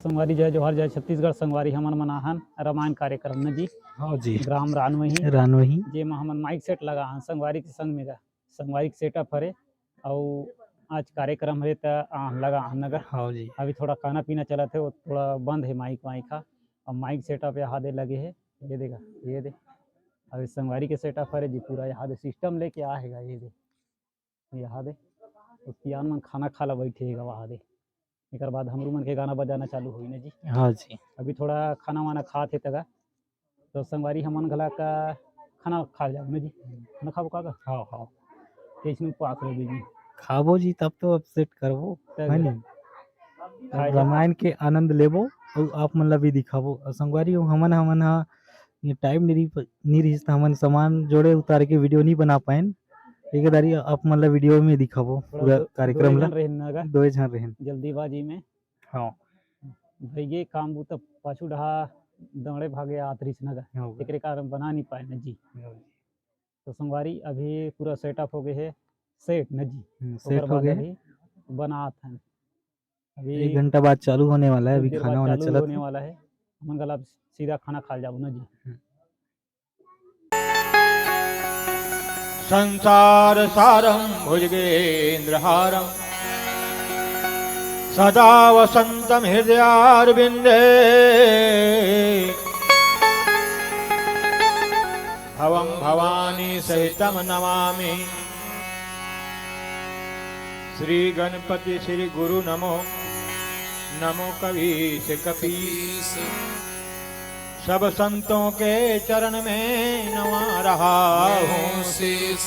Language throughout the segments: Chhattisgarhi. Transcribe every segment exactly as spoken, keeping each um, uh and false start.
संगवारी जय जोहार, जय छत्तीसगढ़। संगवारी हमन मन आहन रामायण कार्यक्रम न जी, हाँ जी। ग्राम रानवही, रानवही। जेमा हमन माइक सेट लगा हन संगवारी के संग में गा, संगवारी के सेटअप हरे, अउ आज कार्यक्रम हरे त आ लगा हन न गा। हाँ जी। अभी थोड़ा खाना पीना चलत हे, वो थोड़ा बंद हे माइक वाइक हा, अब माइक सेटअप यहाँ दे लगे हे, ये देगा, ये दे, अभी संगवारी के सेटअप हरे जी, पूरा यहाँ दे सिस्टम लेके आ हेगा, ये दे। यहाँ दे, तो सियान मन खाना खा ला बैठे हे वहाँ दे। एकर बाद हमरू मन के गाना बजाना चालू होई ना जी। हाँ जी। अभी थोड़ा खाना वाना खात हे तगा, तो संगवारी हमन घला का खाना खा जाओ ना जी। खाना खाबो का गा? हाँ, हाँ। कैसने उपास रह जी? खाबो जी, तब तो अब सेट करबो, तब है नी? खाए अब जा। रामायण के आनंद लेबो, अउ आप मन ला भी दिखाबो। अउ संगवारी हो, हमन, हमन हा ये टाइम नइ रही, नइ रहिस त हमन सामान जोड़े उतार के वीडियो नइ बना पाएन। एक दारी आप मन ला वीडियो में दिखाबो थोड़ा पूरा दो, कार्यक्रम दोए ला। झन रहेन ना गा? दोए झन रहेन। जल्दीबाजी में। हाँ। भइगे काम बूता पाछू डहा दौड़े भागे आत रहिस ना गा। हाँ। एकरे कारण बना नइ पाएन जी। हाँ। तो संगवारी अभी पूरा सेटअप हो गए हे, सेट ना जी। हम्म, ओकर सेट हो बाद गए हे। अभी बनात हन। अभी एक घंटा बाद चालू होने वाला है, कुछ अभी देर खाना बाद वाना चालू चलत होने हे। वाला है। हमन घला अब सीधा खाना खा जाबो ना जी। हम्म। संसार सारं भुजगेन्द्र हारं सदा वसन्तं हृदयारविन्दे। भवं भवानी सहितं नमामि। श्री गणपति श्री गुरु नमो, नमो कवीश कपीश। सब संतों के चरण में नवा रहा हूँ शीश।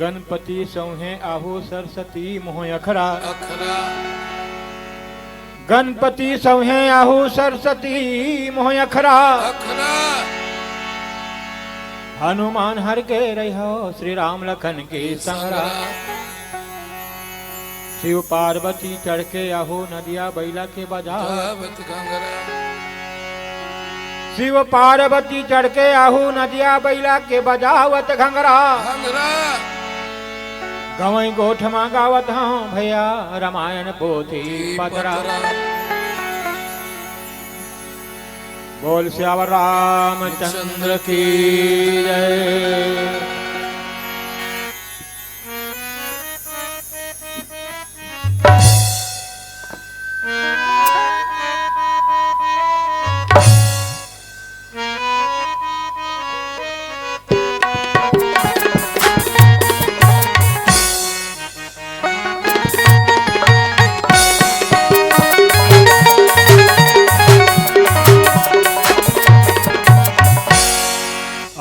गणपति सौहे आहू सरस्वती मोह अखरा। अखरा। गणपति सौहे आहू सरस्वती मोह अखरा। अखरा। हनुमान हर के रहो श्री राम लखन के संगरा। संगरा। शिव पार्वती चढ़ के आहू नदिया बैला के बजावत बजावत घंगरा। शिव पार्वती चढ़ के आहू नदिया बैला के बजावत घंगरा। घंगरा। गवई गोठ मा गावत हूँ भैया रामायण पोथी पतरा। पतरा। बोल सियावर रामचंद्र की जय।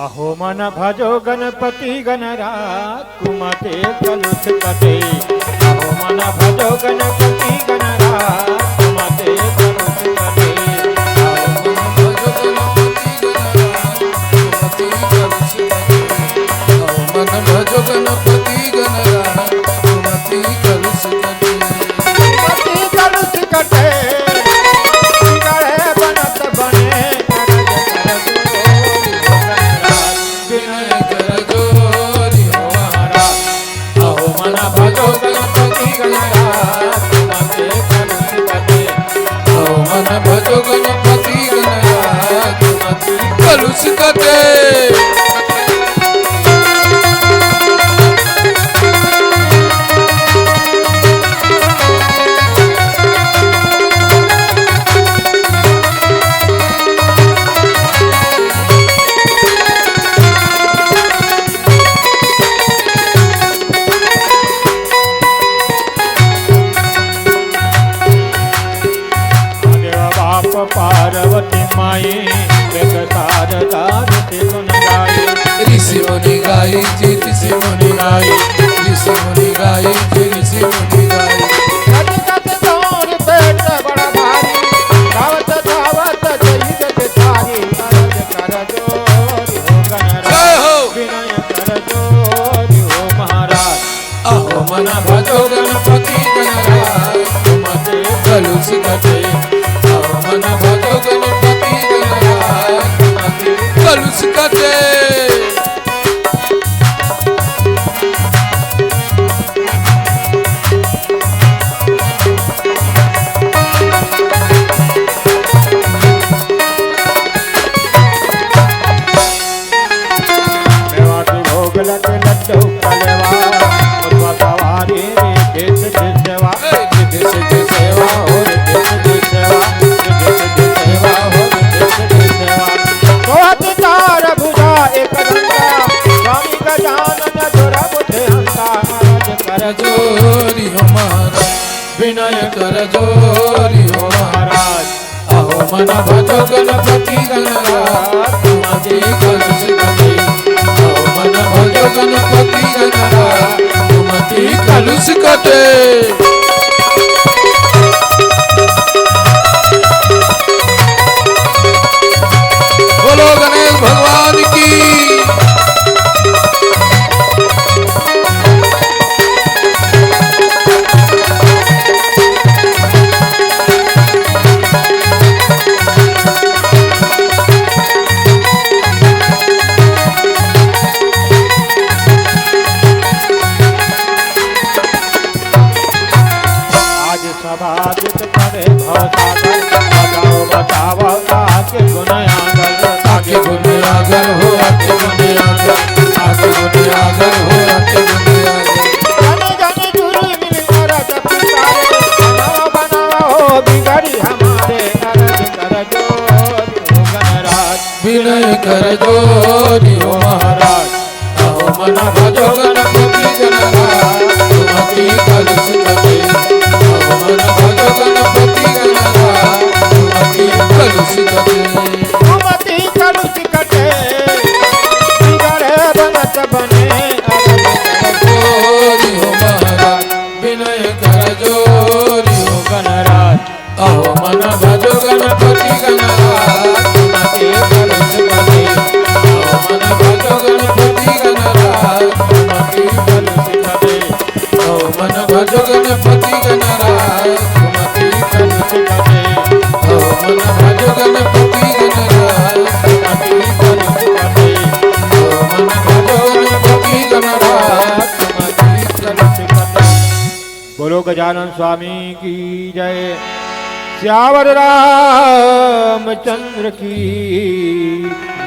अहो मन भजो गणपति गणराज, तुमते कलुष कटे। अहो मन भजो गणपति गणराज, तुमते कलुष कटे। अहो मन भजो गणपति गणराज, तुमते कलुष कटे। अहो मन भजो गणपति गणराज, तुमते कलुष कटे। तुमते कलुष कटे, बिगड़े बनत बने, करज कर जोरि हो गणराज। विनय कर जोरि हो महाराज। अहो मन भजो गणपति गणराज, तुमते कलुष कटे। अहो मन भजो गणपति गणराज, तुमते कलुष कटे। देव बाप पार्वती माई, एक शारदा ऋषि मुनि गाई। ऋषि मुनि गाई जी, ऋषि मुनि गाई, ऋषि मुनि गाई जी, ऋषि मुनि गाई। गज गज दौड़ पेट बड़ा भारी, धावत धावत जई गज धारी। करज कर जोरि हो गणराज, जय हो। विनय कर जोरि हो महाराज। अहो मन भजो गणपति गणराज, तुमते कलुष कटे। अहो मन भजो गणपति गणराज, तुमते कलुष कटे। विनय कर जोरी हो महाराज, अहो मन भजो गणपति गणराज, सुमति कलुष कटे। अहो मन भजो गणपति गणराज, सुमति कलुष कटे। बोलो गणेश भगवान की। आज सभा जित करे भव सागर, बचाओ बचाओ ताके गुण आगर। ताके गुण आगर हो, ताके गुण आगर, ताके गुण आगर हो, ताके गुण आगर। धन धन गुरु मिल अरज पुकारे, बनाओ बनाओ हो बिगड़ी हमारे, अरज कर जोरी हो गणराज। विनय कर जोरी हो महाराज, अहो मन भजो गणपति गणराज, सुमति कलुष कटे। अहो मन भजो गणपति गणराज, सुमति कलुष कटे। सुमति कलुष कटे, बिगड़े बनत बने, अरज कर जोरी हो महाराज, विनय कर जोरी हो गणराज। अहो मन भजो गणपति गणराज, सुमति कलुष कटे। अहो मन भजो गणपति गणराज, सुमति कलुष कटे। अहो मन भजो गणपति गणराज, सुमति कलुष कटे। अहो मन भजो गणपति गणराज, सुमति कलुष कटे। अहो मन भजो गणपति गणराज, सुमति कलुष कटे। बोलो गजानन स्वामी की जय, सियावर रामचंद्र की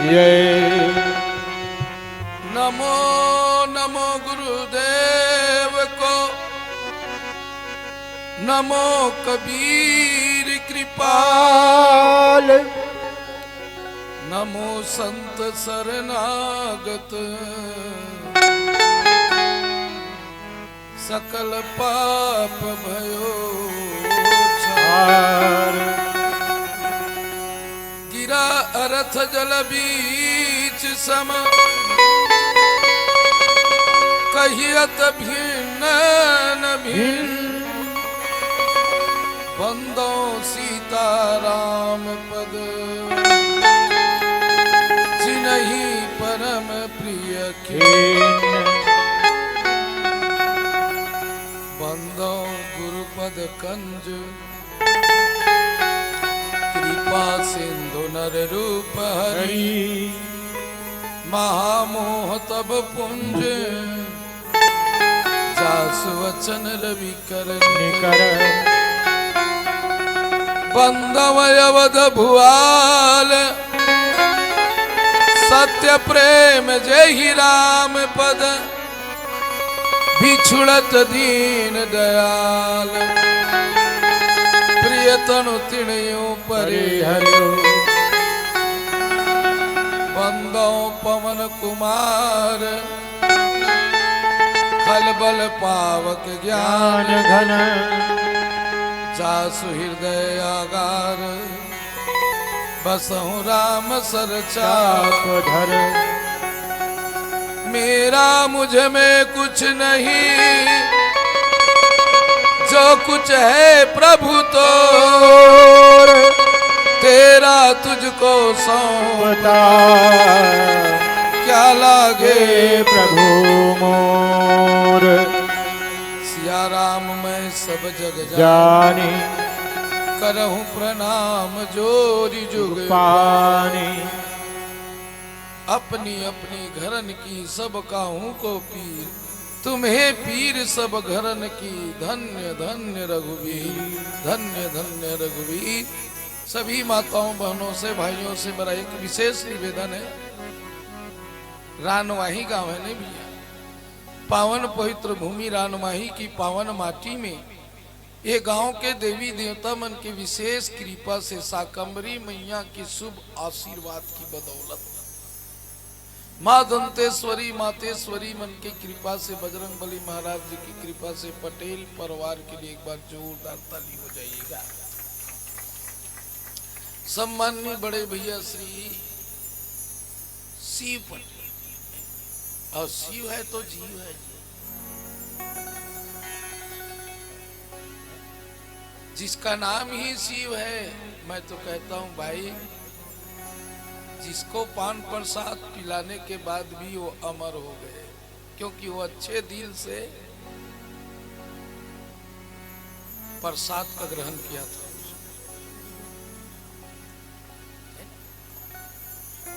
जय। नमो नमो गुरुदेव को, नमो कबीर कृपाल, नमो संत शरणागत। सकल पाप भयो क्षार। गिरा अरथ जल बीच सम, कहियत भिन्न न भिन्न। वंदो सीता राम पद, जिनहि परम प्रिय खेन। वंदो गुरुपद कंज, कृपा सिंधु नर रूप हरि। महामोह तब पुंज, जासु वचन रवि कर निकर। वंदव अवध भुआल, सत्य प्रेम जेहि राम पद। बिछुड़त दीन दयाल, प्रिय तनु तिणियो परिहर्यो। वंदो पवन कुमार, खलबल पावक ज्ञान घन। जासु हृदय आगार, बसहु राम सर चाप धर। मेरा मुझ में कुछ नहीं, जो कुछ है प्रभु तोर। तेरा तुझको सौंपता, क्या लागे प्रभु मोर। सिया राम मैं सब जग जानी, करहु प्रणाम जोरि जुग पानी। अपनी अपनी घरन की सब काहू को पीर, तुम्हें पीर सब घरन की। धन्य धन्य रघुवीर, धन्य धन्य रघुवीर। सभी माताओं, बहनों से, भाइयों से मेरा एक विशेष निवेदन है, रानवाही गांव है नहीं भैया, पावन पवित्र भूमि रानवाही की पावन माटी में ये गांव के देवी देवता मन के विशेष कृपा से शाकंभरी मैया के शुभ आशीर्वाद की बदौलत माँ दंतेश्वरी, मातेश्वरी मन के कृपा से, बजरंग बली महाराज जी की कृपा से पटेल परिवार के लिए एक बार जोरदार ताली हो जाइएगा। सम्माननीय बड़े भैया श्री शिव पटेल, और शिव है तो जीव है, जिसका नाम ही शिव है। मैं तो कहता हूँ भाई, जिसको पान प्रसाद पिलाने के बाद भी वो अमर हो गए, क्योंकि वो अच्छे दिल से प्रसाद का ग्रहण किया था।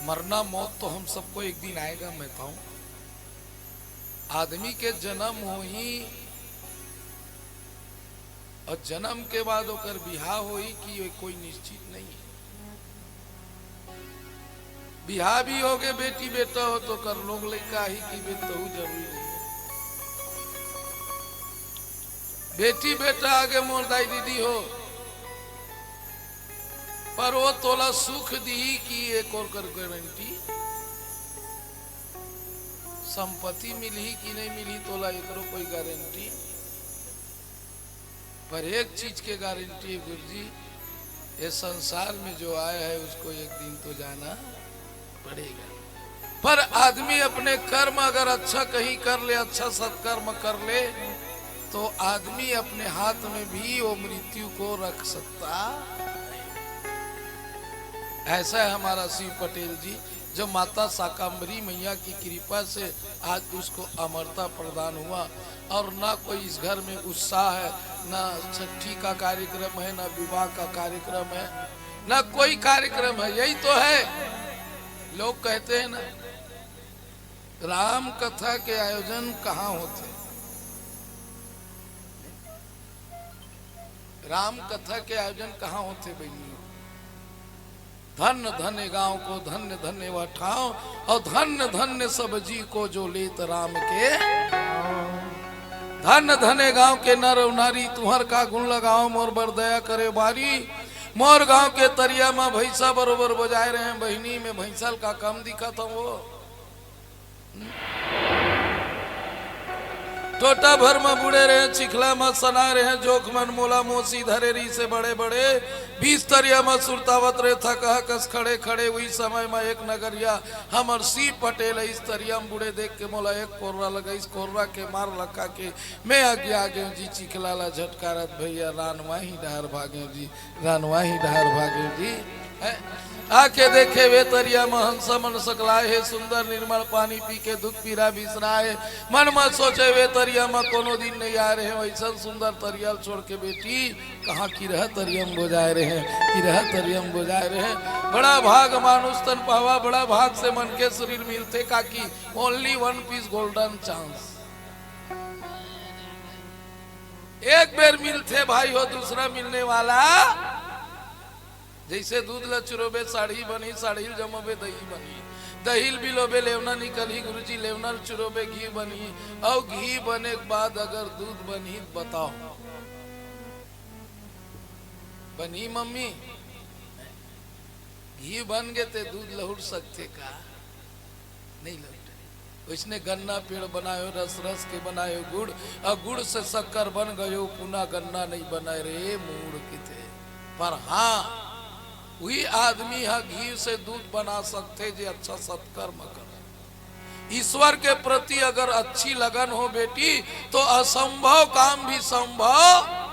मरना मौत तो हम सबको एक दिन आएगा, मैं कहूं। आदमी के जन्म होही और जन्म के बाद ओकर बिहाव होही कि ये कोई निश्चित नहीं है। बिहाव भी होगे, बेटी बेटा हो तो ओकर लोग लइका ही कि बेटहू जरूरी नहीं है। बेटी बेटा आगे मोर दाई दीदी हो, पर वो तोला सुख दी कि एक ओकर गारंटी, संपत्ति मिलही कि नहीं मिलही, तोला एकरो कोई गारंटी। पर एक चीज के गारंटी है गुरुजी, ये संसार में जो आया है उसको एक दिन तो जाना पड़ेगा। पर आदमी अपने कर्म अगर अच्छा कहीं कर ले, अच्छा सत्कर्म कर ले, तो आदमी अपने हाथ में भी वो मृत्यु को रख सकता। ऐसा है हमारा शिव पटेल जी, जो माता शाकंभरी मैया की कृपा से आज उसको अमरता प्रदान हुआ। और ना कोई इस घर में उत्साह है, ना छठी का कार्यक्रम है, ना विवाह का कार्यक्रम है, ना कोई कार्यक्रम है। यही तो है, लोग कहते हैं ना, राम कथा के आयोजन कहाँ होते? राम कथा के आयोजन कहाँ होते बहिनी? धन्य धन्य गांव को, धन्य धन्य वह ठाव, और धन्य धन्य सब जी को जो लेत राम के। धन्य धन्य गांव के नर और नारी, तुहर का गुण लगाओ मोर बर दया करे बारी। मोर गांव के तरिया म भैंसा बरोबर बजाए रहे हैं बहिनी, में भैंसा ल का कम दिखत हवं वो। टोटा भर म बूड़े रहे, चिखला म सना रहे, जोंक मन मोला मोसी धरे रहिसे बड़े बड़े। बीच तरिया म सुरतावत रहे, थकहा कस खड़े खड़े। उही समय म एक नगरिया हमर शिव पटेल इस तरिया म बूड़े देख के मोला एक कोर्रा लगाइस। कोर्रा के मार लगा के मैं आगे आगे जी, चिखला ला झटकारत भैया रानवाही डहर भागे जी। रानवाही डहर भागे जी, हैं? आके देखे वे तरिया म हंसा मन सकलाए हे, सुंदर निर्मल पानी पी के दुख पीरा बिसराए। मन म सोचे वे तरिया म कोनो दिन नहीं आए रहे, वैसन सुंदर तरिया ल छोड़ के बेटी कहाँ किरहा तरिया म बोजाए रहे, किरहा तरिया म बोजाए रहे। बड़ा भाग मानुष तन पावा, बड़ा भाग से मन के शरीर मिलथे काकी, only one piece golden chance। एक बेर मिलथे भाई हो, दूसरा मिलने वाला। जैसे दूध ल चुरोबे साढ़ी बनही, साढ़ी ल जमोबे दही बनही, दही ल बिलोबे लेवना निकलही गुरुजी, लेवना ल चुरोबे घी बनही, अउ घी बने के बाद अगर दूध बनही त बताओ, बनही मम्मी? घी बन गे ते दूध लहुट सकथे का? नहीं लहुटे। वैसने गन्ना पेड़ बनायो, रस रस के बनायो गुड़, अउ गुड़ से शक्कर बन गयो, पुना गन्ना नहीं बने रे मूड़ किथे। पर हाँ, उही आदमी ह घी से दूध बना सकथे जे अच्छा सत्कर्म करे। ईश्वर के प्रति अगर अच्छी लगन हो बेटी, तो असंभव काम भी संभव।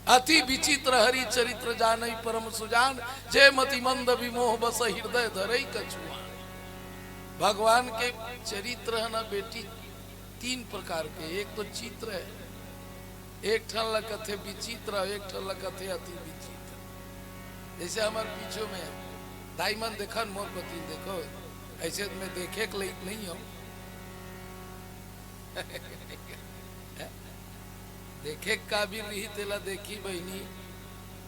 अति विचित्र हरि चरित्र जानई परम सुजान, जे मति मंद विमोह बस हृदय धरई कछुआन। भगवान के चरित्र है ना बेटी, तीन प्रकार के। एक तो चित्र है, एक ठन ला कथे विचित्र, एक ठन ला कथे अति विचित्र। जैसे हमारे पीछे में दाई मन देखन मोर पति देखो, ऐसे मैं देखे के लायक नहीं हूँ। देखे काबिल रही तेला देखी बहिनी,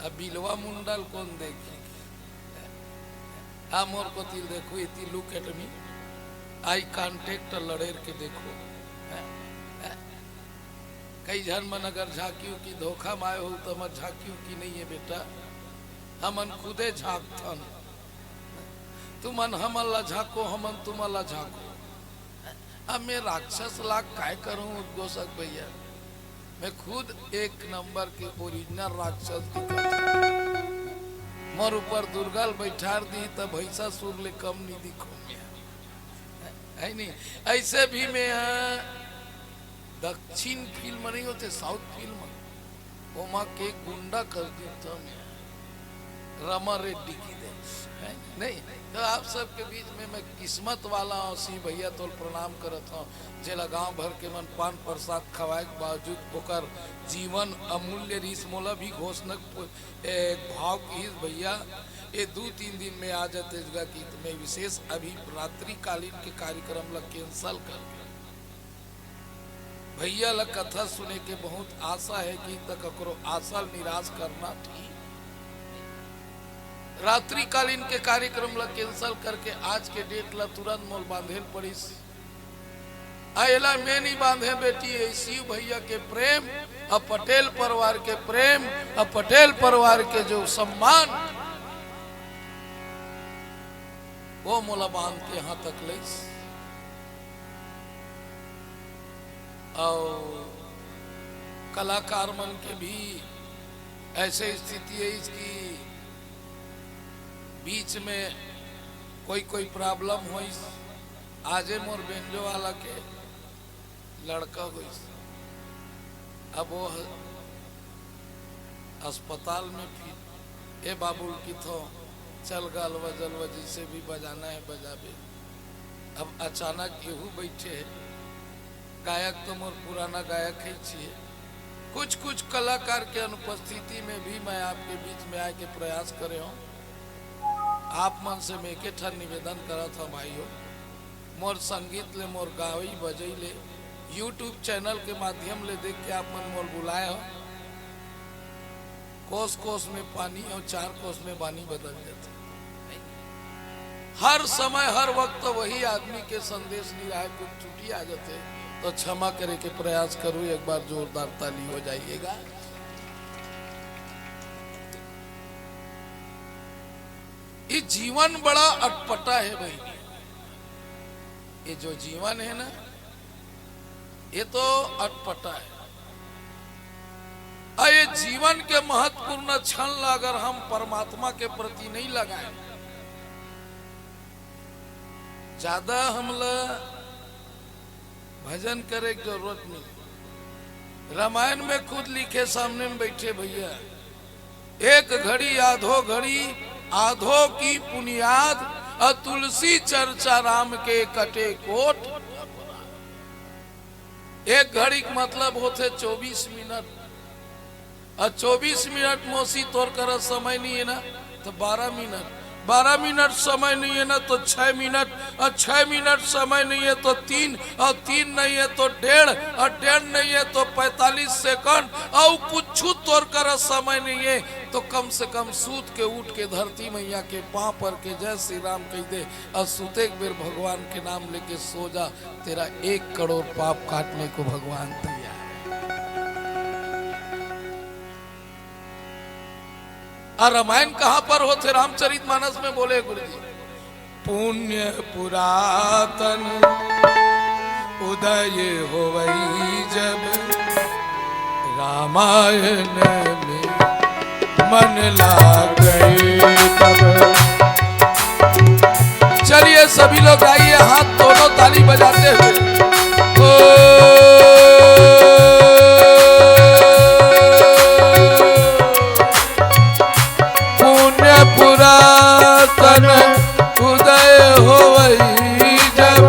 अब बिलवा मुंडा ल कौन देखी? हाँ, मोर कोति ल देखो, इति look at me, eye contact लड़ेर के देखो। कई झन मन अगर झांकी उकी धोखा म आए हो तो हमर झांकी उकी नहीं है बेटा, हमन खुदे झांकथन। तुमन हमन ला झांको, हमन तुमन ला झांको। अब मैं राक्षस ला काय करूं उद्घोषक भैया, मैं खुद एक नंबर के ओरिजिनल राक्षस दिखत हूं। मोर ऊपर दुर्गा ल बैठार दी त भैंसासुर ले कम नहीं दिखो मैं, है नहीं? ऐसे भी मैं दक्षिण फिल्म नहीं होते, साउथ फिल्म, ओमा के गुंडा कर दी त मैं रमा रेड्डी की दे, है नहीं? तो आप सबके बीच में मैं किस्मत वाला हूँ, सिंह भैया तोल प्रणाम करत हूँ, जेला गांव भर के मन पान प्रसाद खवाए के बावजूद ओकर जीवन अमूल्य रिहिस। मोला भी घोषणा प-, ए, भाव किहिस भैया, ये दू तीन दिन में आ जाते जगह की, तो मैं विशेष अभी रात्रिकालीन के कार्यक्रम ला कैंसिल करके भैया ला कथा सुने के बहुत आशा है कि त ककरो आशा ल निराश करना ठीक। रात्रिकालीन के कार्यक्रम ला कैंसिल करके आज के डेट ला तुरंत मोल बांधे ल पड़िस। आ एला मैं नहीं बांधे बेटी, ये शिव भैया के प्रेम, आ पटेल परिवार के प्रेम, आ पटेल परिवार के जो सम्मान, वो मोला बांध के यहाँ तक लइस। और कलाकार मन के भी ऐसे स्थिति है इसकी, बीच में कोई कोई प्रॉब्लम होइस। आजे मोर बेंजो वाला के लड़का होइस, अब वो ह-, अस्पताल में फिर ए बाबुल की थो चल गा अलवा जलवा, जैसे भी बजाना है बजाबे। अब अचानक एहू बैठे है, गायक तो मोर पुराना गायक है छिए। कुछ कुछ कलाकार के अनुपस्थिति में भी मैं आपके बीच में आए के प्रयास करे हूँ। आप मन से मैं एक ठन निवेदन करत हूँ भाई हो, मोर संगीत ले, मोर गावई बजई ले, YouTube चैनल के माध्यम ले देख के आप मन मोर बुलाए हो। कोस कोस में पानी और चार कोस में बानी बदल जाथे। हर समय हर वक्त वही आदमी के संदेश निराए कुछ त्रुटि आ जाथे, तो क्षमा करे के प्रयास करूं। एक बार जोरदार ताली हो जाइएगा। ये जीवन बड़ा अटपटा है भाई, ये जो जीवन है ना, ये तो अटपटा है। और ये जीवन के महत्वपूर्ण क्षण ला अगर हम परमात्मा के प्रति नहीं लगाए, ज्यादा हमला भजन करे के जरूरत नहीं। रामायण में खुद लिखे, सामने में बैठे भैया, एक घड़ी आधो घड़ी आधो की पुनियाद, और तुलसी चर्चा राम के कटे कोट। एक घड़ी के मतलब होथे चौबीस मिनट, और चौबीस मिनट मौसी तोर करा समय नहीं है ना, तो बारह मिनट, बारह मिनट समय नहीं है ना, तो छह मिनट, और छह मिनट समय नहीं है तो तीन, और तीन नहीं है तो डेढ़, और डेढ़ नहीं है तो पैंतालीस सेकंड, और कुछ तोर करा समय नहीं है, तो कम से कम सूत के उठ के धरती मैया के पांव पर के जय श्री राम कह दे, और सुते के बेर भगवान के नाम लेके सो जा। तेरा एक करोड़ पाप काटने को भगवान तैयार है। और रामायण कहां पर होथे? रामचरित मानस में बोले गुरु जी, पुण्य पुरातन उदय होवई जब, रामायण में मन लागे तब। चलिए सभी लोग गाइए, हाथ दोनों ताली बजाते हुए। ओ, पुण्य पुरातन उदय होवई जब,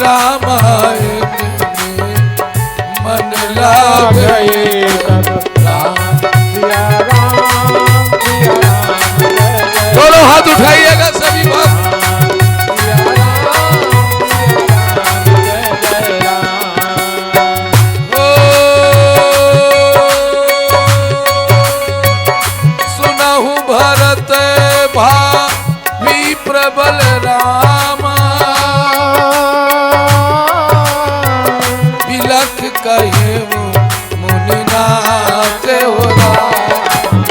रामायण में मन लागे तब। राम सिया राम सिया राम जय जय दोनों हाथ उठाइएगा सभी भक्त। राम सिया राम सिया राम जय जय राम। ओ, सुनहु भरत भाई प्रबल राम, बिलख कहे मुनिनाथ हो राम।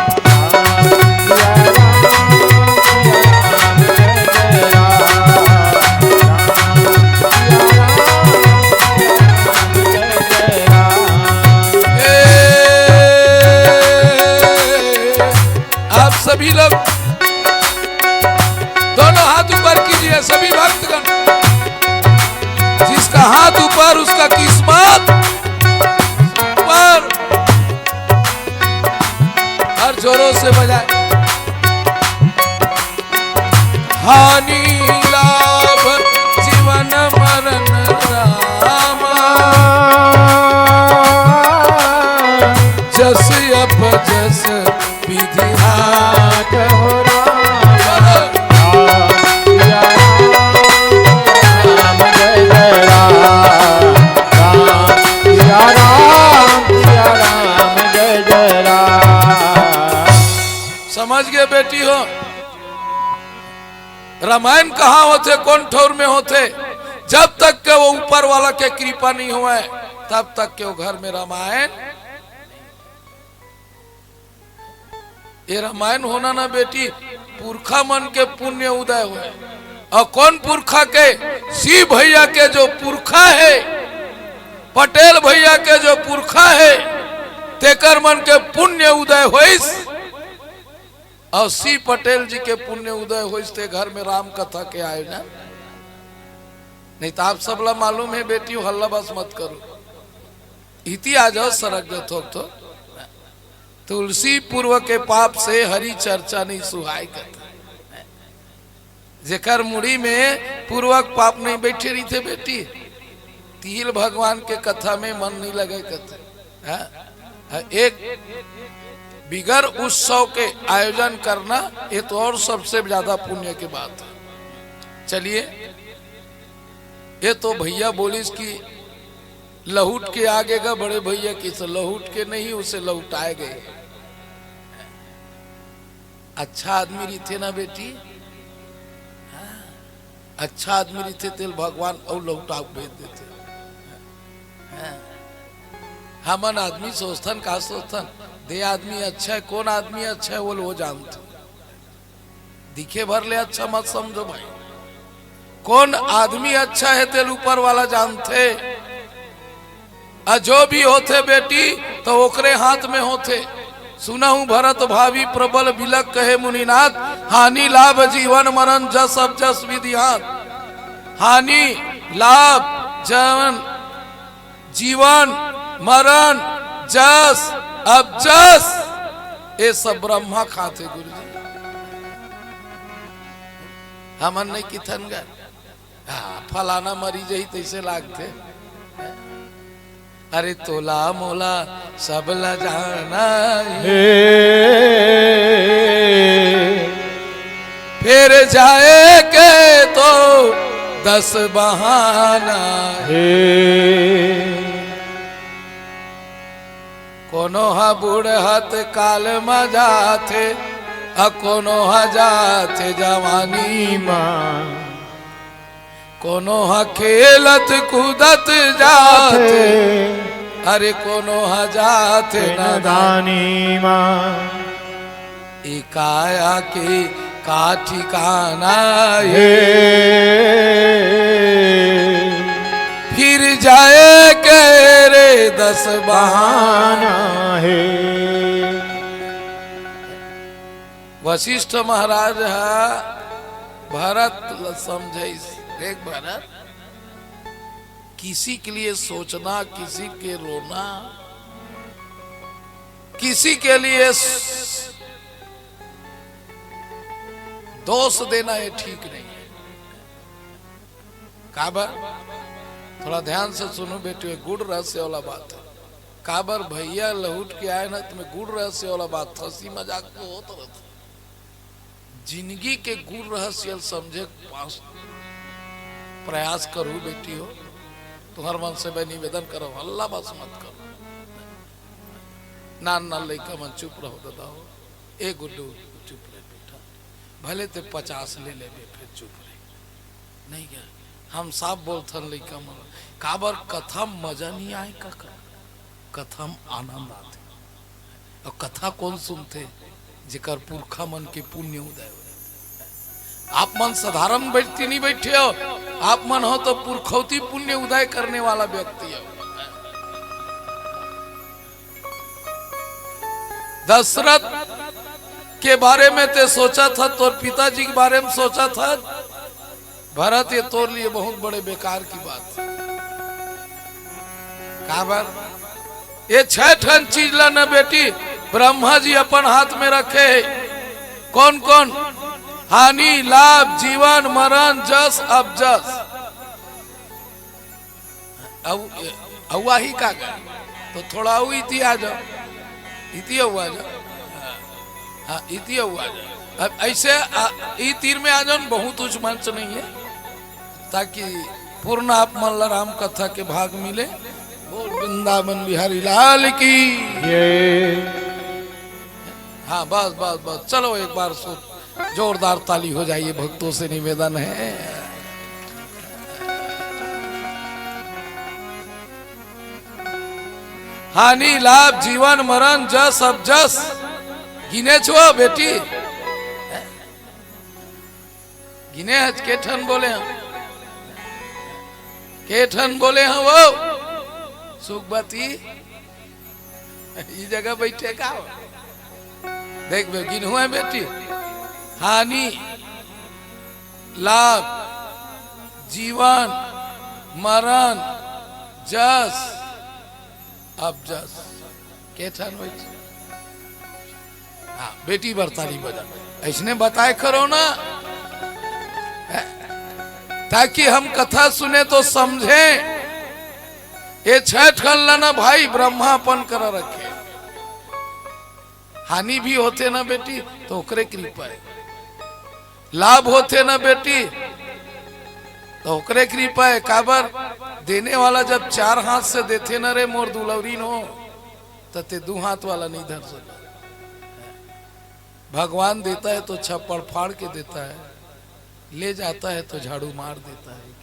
हाथ ऊपर, उसका किस्मत ऊपर। और जोरों से बजाए। हानि लाभ जीवन मरण रामा, जस अप जस विधि हाथ हो रामा। राम जय राम, राम जय राम, जय राम। समझ गए बेटी हो, रामायण कहाँ होथे, कोन ठौर में होथे? जब तक के वो ऊपर वाला के कृपा नहीं होवय, तब तक के वो घर में रामायण। ये रामायण होना ना बेटी, पुरखा मन के पुण्य उदय होय। और कोन पुरखा के? शिव भैया के जो पुरखा हे, पटेल भैया के जो पुरखा हे, तेकर मन के पुण्य उदय होइस। और सी पटेल जी के पुण्य उदय होइस ते घर में राम कथा के आयोजन। नहीं तो आप सबला मालूम हे बेटी, हल्ला बस मत करो, इति आ जाओ सरक जाओ थोक थोक। तुलसी पूर्व के पाप से हरि चर्चा नहीं सुहाय कथा। जेकर मुड़ी में पूर्वक पाप नहीं बैठे रहिथे बेटी, तिल भगवान के कथा में मन नहीं लगे कथे। हाँ? हाँ, एक बिगर उत्सव के आयोजन करना, ये तो और सबसे ज्यादा पुण्य की बात है। चलिए, ये तो भैया बोलिस कि लहुट के आगे का बड़े भैया की, तो लहुट के नहीं, उसे लहुटाए गए। अच्छा आदमी रहिथे ना बेटी, हाँ, अच्छा आदमी रहिथे तेल भगवान अउ लहुटा के भेज देथे। हाँ। हमन आदमी सोचथन, का सोचथन? दे आदमी अच्छा है, कोन आदमी अच्छा है, वो लो जानथे। दिखे भर ले अच्छा मत समझो भाई, कोन आदमी अच्छा है तेल ऊपर वाला जानथे। आ जो भी होथे बेटी, तो ओकरे हाथ में होथे। सुनहु भरत भावी प्रबल बिलक कहे मुनिनाथ, हानि लाभ जीवन मरण जस अब जस विधि हाथ। हानि लाभ जन जीवन मरण जस अब जस, ये सब ब्रह्मा खाथे गुरुजी। हमन नहीं किथन गा। हाँ, फलाना मरी जही तैसे लागथे। अरे तोला मोला सब ला जाना हे। हे। फिर जाए के तो दस बहाना हे। हे। कोनो ह बूढ़त काल म जाथे, अ कोनो ह जाथे जवानी म। कोनो ह खेलत कूदत जाथे, अरे कोनो ह जाथे नदानी मा। ए काया के का ठिकाना हे, फिर जाए के रे दस बहाना हे। वशिष्ठ महाराज ह भरत ल समझाइस, देख भरत, किसी के लिए सोचना, किसी के रोना, किसी के लिए स-, दोष देना, ये ठीक नहीं है। काबर? थोड़ा ध्यान से सुनो बेटियों, ये गूढ़ रहस्य वाला बात है। काबर भैया लहुट के आए ना, तुम्हें गूढ़ रहस्य वाला बात, हंसी मजाक तो होत रहत। जिंदगी के गूढ़ रहस्य ल समझे के पास प्रयास करू बेटी हो। तुम्हर मन से मैं निवेदन करो, हल्ला बस मत करो। नान नान लइका मन चुप रहो दादा हो। ए गुड्डू, चुप रहे बेटा, भले ते पचास ले लेबे, फिर चुप रहे। नहीं क्या? हम साफ बोलथन लइका मन, काबर कथा म मजा नहीं आए काका, कथा म आनंद आथे। और कथा कौन सुनथे? जेकर पुरखा मन के पुण्य उदय हो। आप मन साधारण व्यक्ति नहीं बैठे हो, आप मन हो तो पुरखौती पुण्य उदय करने वाला व्यक्ति हो। दशरथ के बारे में ते सोचत हस, तोर पिताजी के बारे में सोचत हस, भरत, ये तोर लिए बहुत बड़े बेकार की बात। काबर? ये छह ठन चीज ला न बेटी, ब्रह्मा जी अपन हाथ में रखे हे। कौन कौन? हानि, लाभ, जीवन, मरण, जस, अपजस। अउ, अउ आही का गा? तो थोड़ा अउ इति आ जाओ, इति अउ आ जाओ। हाँ, इति अउ आ जाओ। अब ऐसे आ, ई तीर में आ जाओ न, बहुत ऊंच मंच नहीं है, ताकि पूर्ण आप मन ला राम कथा के भाग मिले। बोल वृंदावन बिहारी लाल की। ये हाँ, बस, बस, बस, चलो एक बार सो जोरदार ताली हो जाइए, भक्तों से निवेदन है। हानि, लाभ, जीवन, मरण, जस, अपजस, गिने छो बेटी? गिने हच के ठन बोले हम? के ठन बोले हम वो? सुखबती, ई जगह बैठे का हो? देख बे, गिनहु है बेटी, हानि, लाभ, जीवन, मरण, जस, अपजस, के ठन होइच? हाँ, बेटी बर ताली बजा। ऐसने बताए करो ना, ताकि हम कथा सुने तो समझे। ये छह ठन ला ना भाई, ब्रह्मा अपन करा रखे। हानि भी होथे ना बेटी, तो ओकरे कृपा है। लाभ होथे ना बेटी, तो ओकरे कृपा है। काबर? देने वाला जब चार हाथ से देथे ना रे मोर दुलौरी नो, त ते दू हाथ वाला नहीं धर सकत। भगवान देता है तो छप्पड़ फाड़ के देता है, ले जाता है तो झाड़ू मार देता है।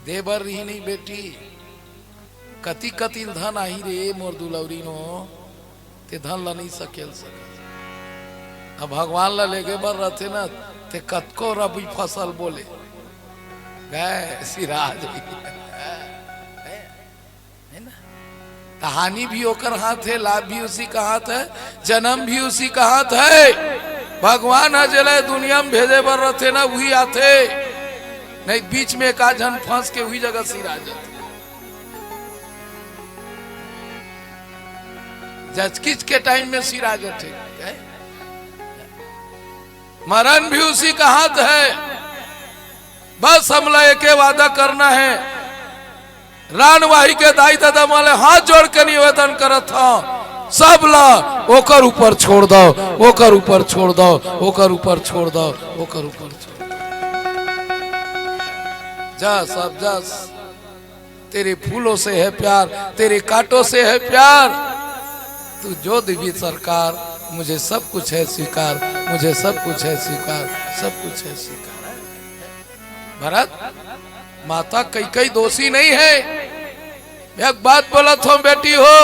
दे बर रही नहीं बेटी, कति कति धन आही रे मोर दुलौरी नो, ते धन ला नहीं सकेल सकत। अब भगवान ला लेगे बर रहते ना, ते कतको रबी फसल बोले, गए सिराज। है ना? त हानि भी ओकर हाथ है, लाभ भी उसी का हाथ है, जन्म भी उसी का हाथ है। भगवान ह जेला दुनिया में भेजे बर रथे ना, वही आथे, नहीं बीच में एक आध झन फंस के वही जगह सिरा जाथे। जचकिच के टाइम में सिरा जाथे। मरण भी उसी का हाथ है। बस हमला एके वादा करना है, रानवाही के दाई ददा मन ले हाथ जोड़ के निवेदन करत हंव, सब ला ओकर ऊपर छोड़ दव, ओकर ऊपर छोड़ दव, ओकर ऊपर छोड़ दव, ओकर ऊपर छोड़ दव। जा सब जा, तेरे फूलों से है प्यार, तेरे कांटों से है प्यार, तू जो देवी सरकार, मुझे सब कुछ है स्वीकार, मुझे सब कुछ है स्वीकार, सब कुछ है स्वीकार। भरत, माता कैकई दोषी नहीं है। एक बात बोलत हंव बेटी हो,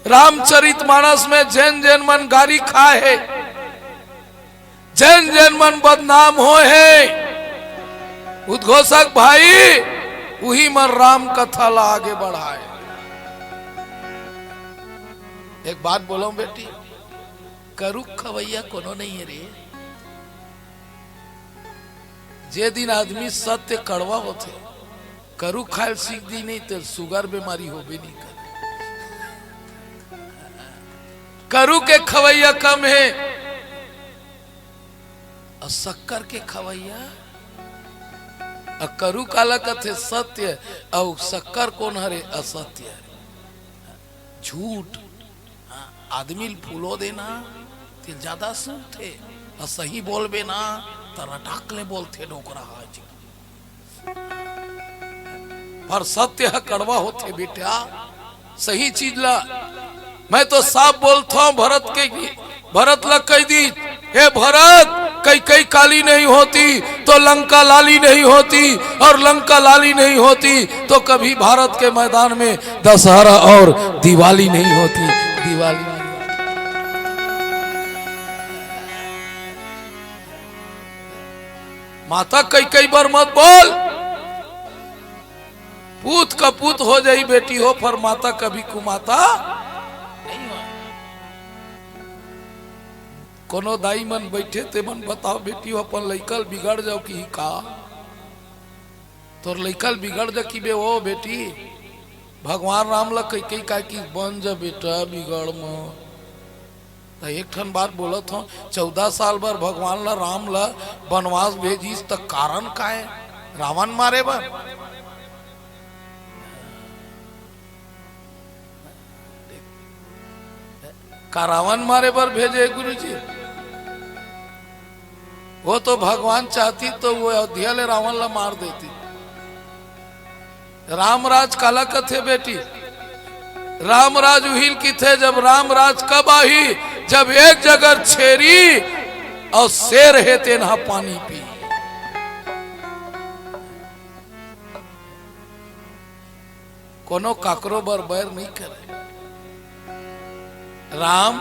रामचरित मानस में जेन जेन मन गारी खाए हे, जेन जेन मन बदनाम होए हे, उद्घोषक भाई, उही मन राम कथा ला आगे बढ़ाए। एक बात बोलंव बेटी, करुक खवैया कोनो नहीं है रे। जे दिन आदमी सत्य कड़वा होथे, करू खायल सीख दी नहीं, ते सुगर बीमारी होबे नहीं करे। करू के खवैया कम है, अउ शक्कर के खवैया। अउ करू काला कथे? सत्य। अउ शक्कर कोन हरे? असत्य हरे, झूठ। हाँ, आदमी ल फूलो देना, तेल ज्यादा सूंघथे, अउ सही बोलबे ना, त रटाक ले बोलथे डोकरा ह जी। पर सत्य ह कड़वा होथे बेटा, सही चीज ला। मैं तो साफ बोलथंव भरत के, भरत ला कहि दी, "हे भरत, कैकई काली नहीं होती तो लंका लाली नहीं होती, और लंका लाली नहीं होती तो कभी भारत के मैदान में दशहरा और दिवाली नहीं होती।" दिवाली। माता कैकई बर मत बोल, पूत कपूत हो जाही बेटी हो, पर माता कभी कुमाता नहीं हो। कोनो दाई मन बैठे, ते मन बताओ बेटी हो, अपन लइका ल बिगड़ जाओ कि का? तोर लइका ल बिगड़ जा कि बे, ओ बेटी, भगवान राम ल कहि कहि काय कि बन जा बेटा, बिगड़ म। त एक ठन बात बोलत हंव, चौदह साल बर भगवान ल, राम ल बनवास भेजिस, त कारण काय? रावण मारे बर? का रावण मारे बर भेजे गुरुजी? वो तो भगवान चाहती तो वो अयोध्या ले रावण ला मार देती। रामराज काला कथे बेटी? रामराज उहिल किथे, जब रामराज कब आही, जब एक जगह छेरी और शेर हे तेन हा पानी पी। कोनो काकरो बर बैर नहीं करे। राम,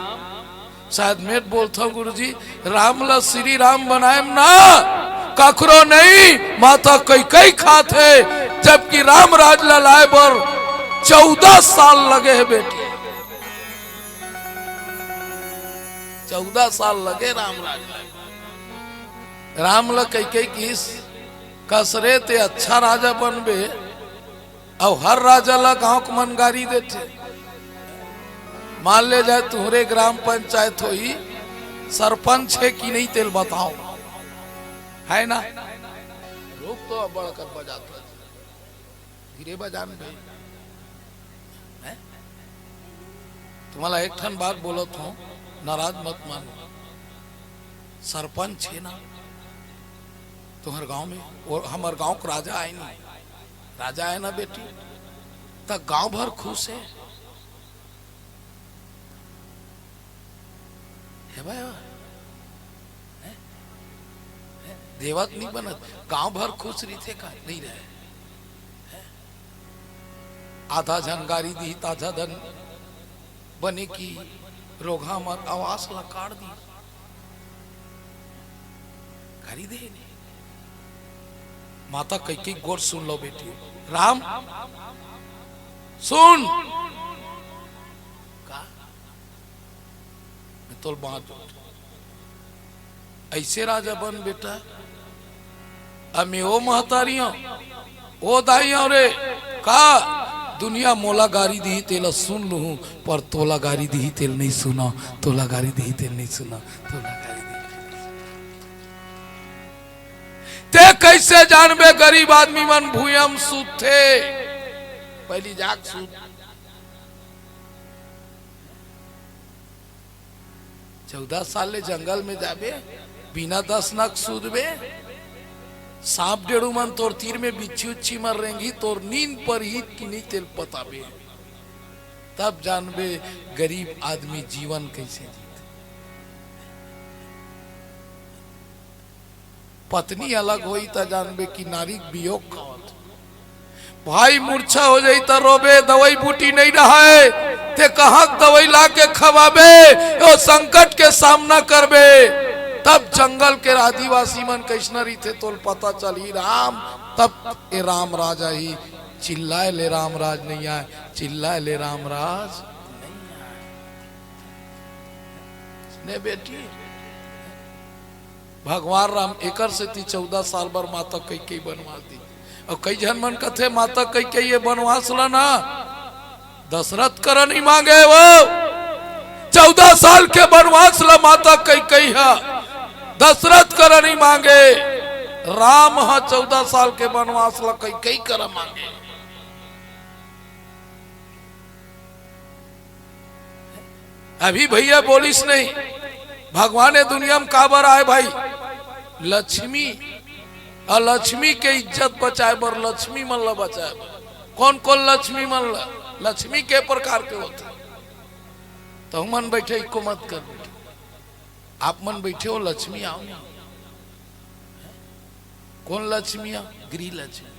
शायद मेट बोलथव गुरुजी, राम ला श्री राम बनाएम ना, काकरो नहीं, माता कैकई खात हे, जबकि राम राज ला लाए बर चौदह साल लगे हे बेटी, चौदह साल लगे राम राज ला। राम ला कैकई किस कसरे ते अच्छा राजा बनबे, अउ हर राजा ला गांव के मन गारी देथे। मान ले जाए तुहरे ग्राम पंचायत होई, सरपंच हे कि नहीं तेल बताओ, है ना? रूप तो अब्बड़ अकन बजात हे, धीरे बजान भाई। हैं? तुम्हाला एक ठन बात बोलत हूँ, नाराज मत मानो। सरपंच हे ना तुम्हर गांव में, और हमर गांव के राजा आए नहीं, राजा आए ना बेटी, त गांव भर खुश हे। हे भाई, हे? हे? देवत नहीं बनत, गांव भर खुश रहिथे का नहीं रहे? हे? आधा झन गारी दी, ताजा धन बने की रोगहा मर आवास ला काट दी। गारी दे ने। माता कैकई गोठ सुन लो बेटी। राम, सुन। का? मैं तोल बांध दो। ऐसे राजा बन बेटा। अब मैं ओ महतारी हूं, ओ दाई हूं रे, का दुनिया मोला गारी दिही तेला सुन लूहूं, पर तोला गारी दिही तेल नहीं सुना, तोला गारी दिही तेल नहीं सुना, तोला गारी दिही तेल नहीं सुना। ते कैसे जानबे गरीब आदमी मन भूयम सूतथे? पहली जाग सूत। चौदह साल ले जंगल में जाबे, बिना दसना के सूतबे, सांप डेड़ू मन तोर तीर में बिच्छी उच्छी मन रेंगही, तोर नींद परही कि नहीं तेल पताबे, तब जानबे गरीब आदमी जीवन कैसे जीथे। पत्नी अलग होई त जानबे कि नारी के वियोग का होथे। भाई मूर्छा हो जाई त रोबे, दवाई बूटी नहीं रहय, ते कहाँ के दवाई ला के खवाबे, ओ संकट के सामना करबे। तब जंगल के आदिवासी मन कैसना रहिथे तोल पता चलही राम। तब ए राम राज आही, चिल्लाए ले राम राज नहीं आए, चिल्लाए ले राम राज नहीं आए। ने बेटी, भगवान राम एकर सेती चौदह साल बर माता कैकई बनवास दी। अउ कई झन मन कथे, माता कैकई ये बनवास ला ना दशरथ करा नहीं मांगे वो। चौदह साल के बनवास ला माता कैकई हा दशरथ करा नहीं मांगे। राम हा चौदह साल के बनवास ला कैकई करा मांगे। अभी भैया बोलिस नहीं, भगवान ये दुनिया में काबर आए भाई? लक्ष्मी, अउ लक्ष्मी के इज्जत बचाए बर, लक्ष्मी मन ला बचाए बर। कौन कौन लक्ष्मी मन ला? लक्ष्मी के प्रकार के होथे? तो मन बैठे, इको मत कर बैठे। आप मन बैठे हो, लक्ष्मी आओ नहीं। कौन लक्ष्मी आओ? गृह लक्ष्मी।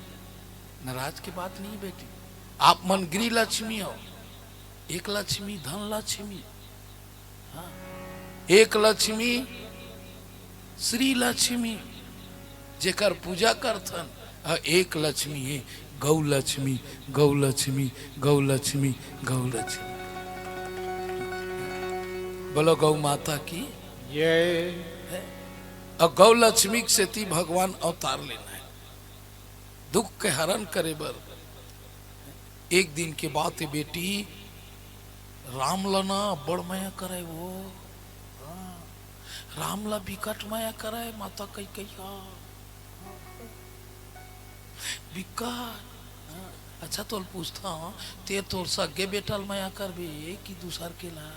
नाराज के बात नहीं बेटी, आप मन गृह लक्ष्मी हो। एक लक्ष्मी धन लक्ष्मी, हाँ। एक लक्ष्मी श्री लक्ष्मी, जेकर पूजा करथन। अउ एक लक्ष्मी हे गौ लक्ष्मी, गौ लक्ष्मी, गौ लक्ष्मी, गौ लक्ष्मी। बोलो गौ माता की जय। अउ गौ लक्ष्मी के सेती भगवान अवतार लेना हे। दुख के हरण करे बर। एक दिन के बात हे बेटी, राम ला ना बड़ मया करे वो। हाँ, राम ला बिकट मया करे माता कैकई हा। बिकट। हाँ, अच्छा तोल पूछता हूँ, ते तोर सगे बेटा ल मया करबे कि दूसर के ला?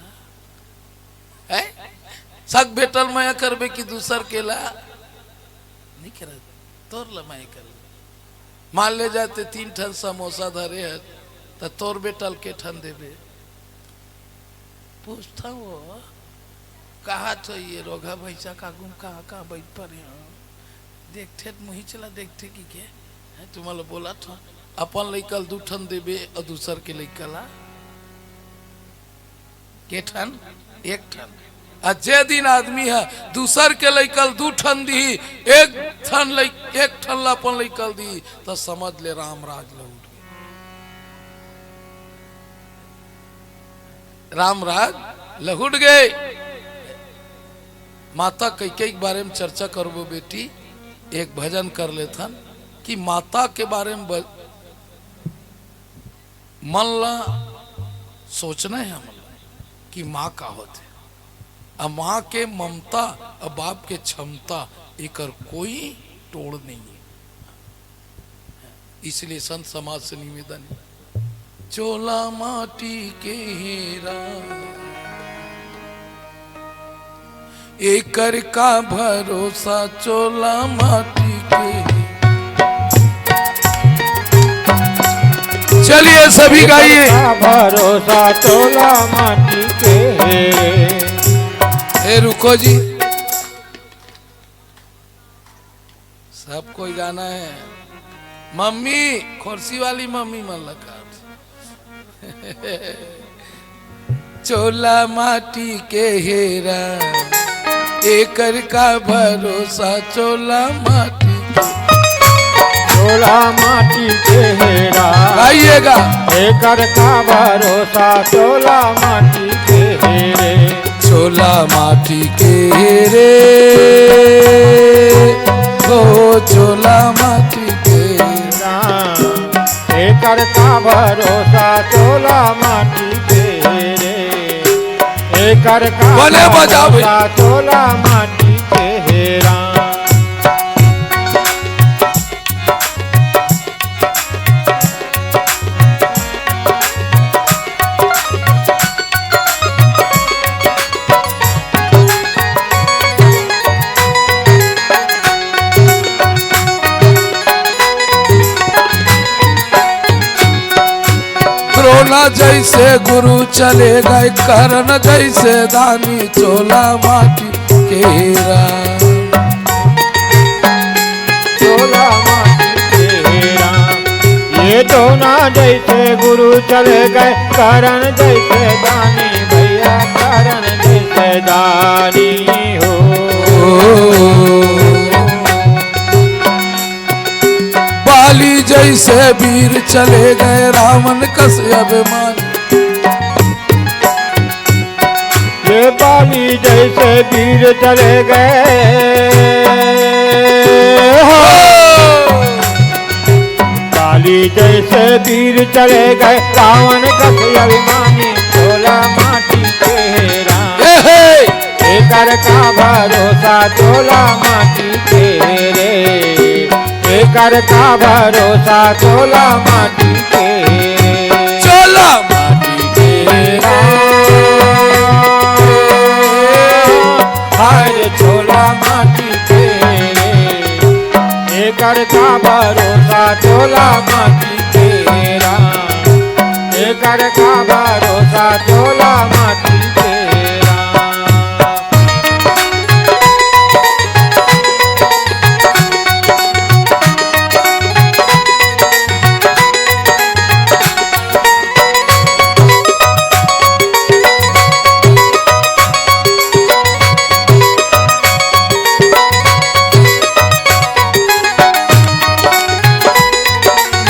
है? सग बेटा ल मया करबे कि दूसर के ला? नहीं करत, तोर ला मया करबे। मान ले जाते तीन ठन समोसा धरे हस, त तोर बेटा ल के ठन देबे? पूछता वो, कहा तो ये रोगा भैंसा का गुम कहाँ कहाँ बैठ पड़े हो? देखथे त मुही चला देखथे कि के? हैं, तुम्हारा बोला था, अपन लइका ल दू ठन देबे अउ दूसर के लइका ला के ठन? एक ठन। आ जे दिन आदमी ह दूसर के लइका ल दू ठन दिही, एक ठन लइ-, एक ठन ला अपन लइका ल दिही, त समझ ले राम राज लहुट गे। राम राज लहुट गे। माता कैकई के बारे में चर्चा करबो बेटी, एक भजन कर लेथन कि माता के बारे में ब-, मन ला सोचना हे हमन ला कि माँ का होथे। अ माँ के ममता, अ बाप के क्षमता, एकर कोई तोड़ नहीं है। इसलिए संत समाज से निवेदन है, चोला माटी के हेरा, एकर का भरोसा चोला माटी के। चलिए सभी गाइए। एकर का भरोसा चोला माटी के। ए, रुको जी, सब कोई गाना है। मम्मी, खोरसी वाली मम्मी मन ला काट। चोला माटी के हेरा, एकर का भरोसा चोला माटी के। चोला माटी के हेरा, गाइएगा। एकर का भरोसा चोला माटी के हेरे। चोला माटी के हेरे, ओ चोला माटी के। राम, एकर का भरोसा चोला माटी के रे, एकर का बने बजावे। भरोसा चोला माटी के हे राम। द्रोणा जैसे गुरु चले गए, कर्ण जैसे दानी, चोला माटी के राम। चोला माटी के राम। ये द्रोणा जैसे गुरु चले गए, कर्ण जैसे दानी भैया, कर्ण जैसे दानी हो। बाली जैसे वीर चले गए, रावण कस अभिमानी। ये बाली जैसे वीर चले गए हो। बाली जैसे वीर चले गए, रावण कस अभिमानी, चोला माटी के राम। ए हे। एकर का भरोसा चोला माटी के रे, एकर का भरोसा चोला माटी के। चोला माटी के राम, हाय रे चोला माटी के रे, एकर का भरोसा चोला माटी के राम, एकर का भरोसा चोला माटी के राम।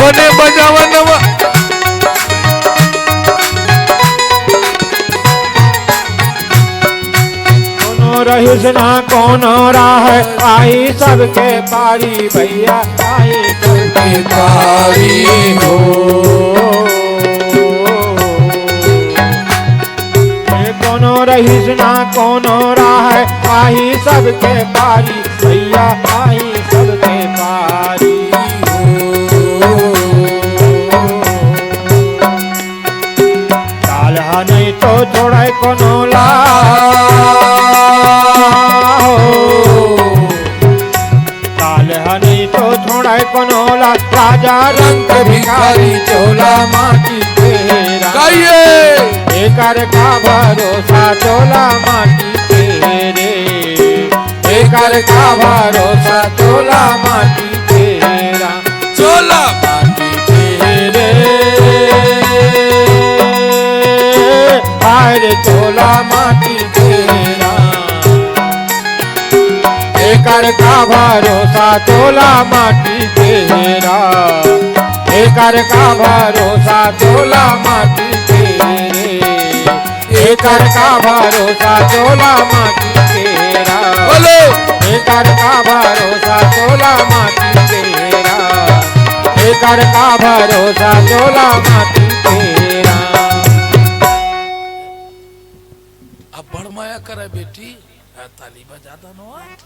बने बजावा नवा। कृष्णा कोनो राहय, आही सबके पारी भैया, आही सबके पारी हो। कोनो रहिस ना कोनो राहय, आही सबके पारी भैया, आही सबके पारी हो। काल ह नहीं तो छोड़े कोनो ला हो। काल ह नहीं तो छोड़े कोनो ला, राजा रंग भिखारी चोला माटी तेरा। गाइए। एकर का भरोसा चोला माटी तेरे, एकर का भरोसा चोला माटी तेरा। चोला माटी तेरे, हाय रे चोला माटी तेरा। एकर का भरोसा चोला माटी तेरा, एकर का भरोसा चोला माटी तेरे। एकर का भरोसा चोला माटी तेरा। बोलो। एकर का भरोसा चोला माटी तेरा। एकर का भरोसा चोला माटी तेरा। अब बड़ मया करे बेटी, आ, ताली बजा दो ना।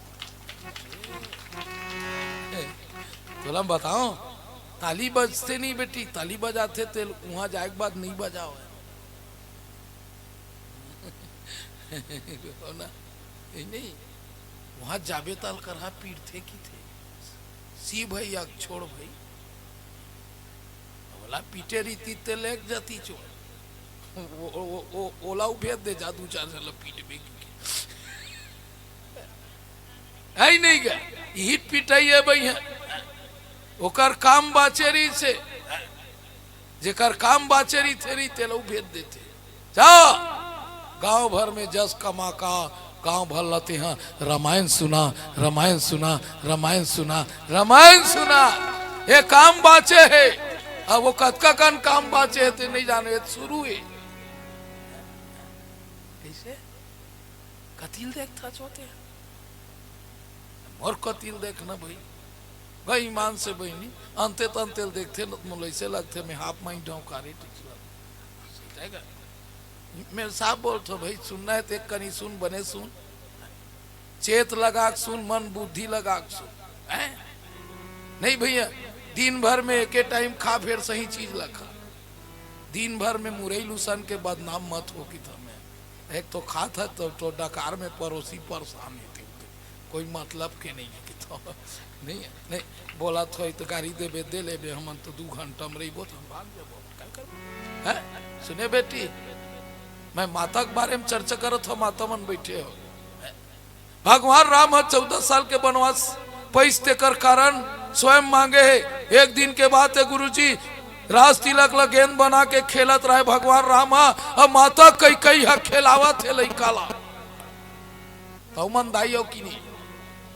ए, तोला बताओ, ताली बजते नहीं बेटी, ताली बजाते ते वहां जाए के बाद नहीं बजाओ है। हो ना? ए, नहीं, वहां जाबे ताल करहा पीटथे की थे। सी भैया छोड़ भाई, ओला पीटे रहिती ते लेग जाती चोर। ओ, ओ, ओ, ओ, ओला भेज दे जा, दू चार झन ला पीटबे की। आई नहीं गा, इही पिटाई है भाई है। ओकर काम बाचे रहिसे, जेकर काम बाचे रहिथे रही, तेला उ भेज देथे। जा, गांव भर में जस कमा का, गांव भर ला तेहा रामायण सुना, रामायण सुना, रामायण सुना, रामायण सुना। ये काम बाचे हे। अब वो कतका कन काम बाचे हे, ते नहीं जाने, ये शुरू हे। कैसे? कतिल देखथा चोते? मोर कतिल देखना भाई, गई ईमान से बहिनी, अंते तंते ल देखथे न, त मोला ऐसे लगथे, मैं हाफ माइंड हूँ, कारे टिचला। ठीक है? मैं साफ बोलथो भाई, सुनना है तो एक कनी सुन, बने सुन, चेत लगा के सुन, मन बुद्धि लगा के सुन, हैं? नहीं भैया, दिन भर में एके टाइम खा, फिर सही चीज ला खा। दिन भर में मुरई लुसन के बदनाम मत हो कि थमे। एक तो खात है तो, तो डकार में परोसी परेशान होते होते। कोई मतलब के नहीं है कि तो नहीं है, नहीं बोला थो तो गाड़ी देबे, दे लेबे, हमन तो दू घंटा में रहिबो तो हम भाग जाबो, क्या करबो? हैं? सुने बेटी, मैं माता के बारे में चर्चा करत हो, माता मन बैठे हो। भगवान राम ह चौदह साल के वनवास पइस, तेकर कारण स्वयं मांगे हे। एक दिन के बात हे गुरुजी, राज तिलक ल गेंद बना के खेलत रहे भगवान राम ह, अब माता कैकई ह खेलावत हे लइका ला। तउ मन दाई हो कि नहीं?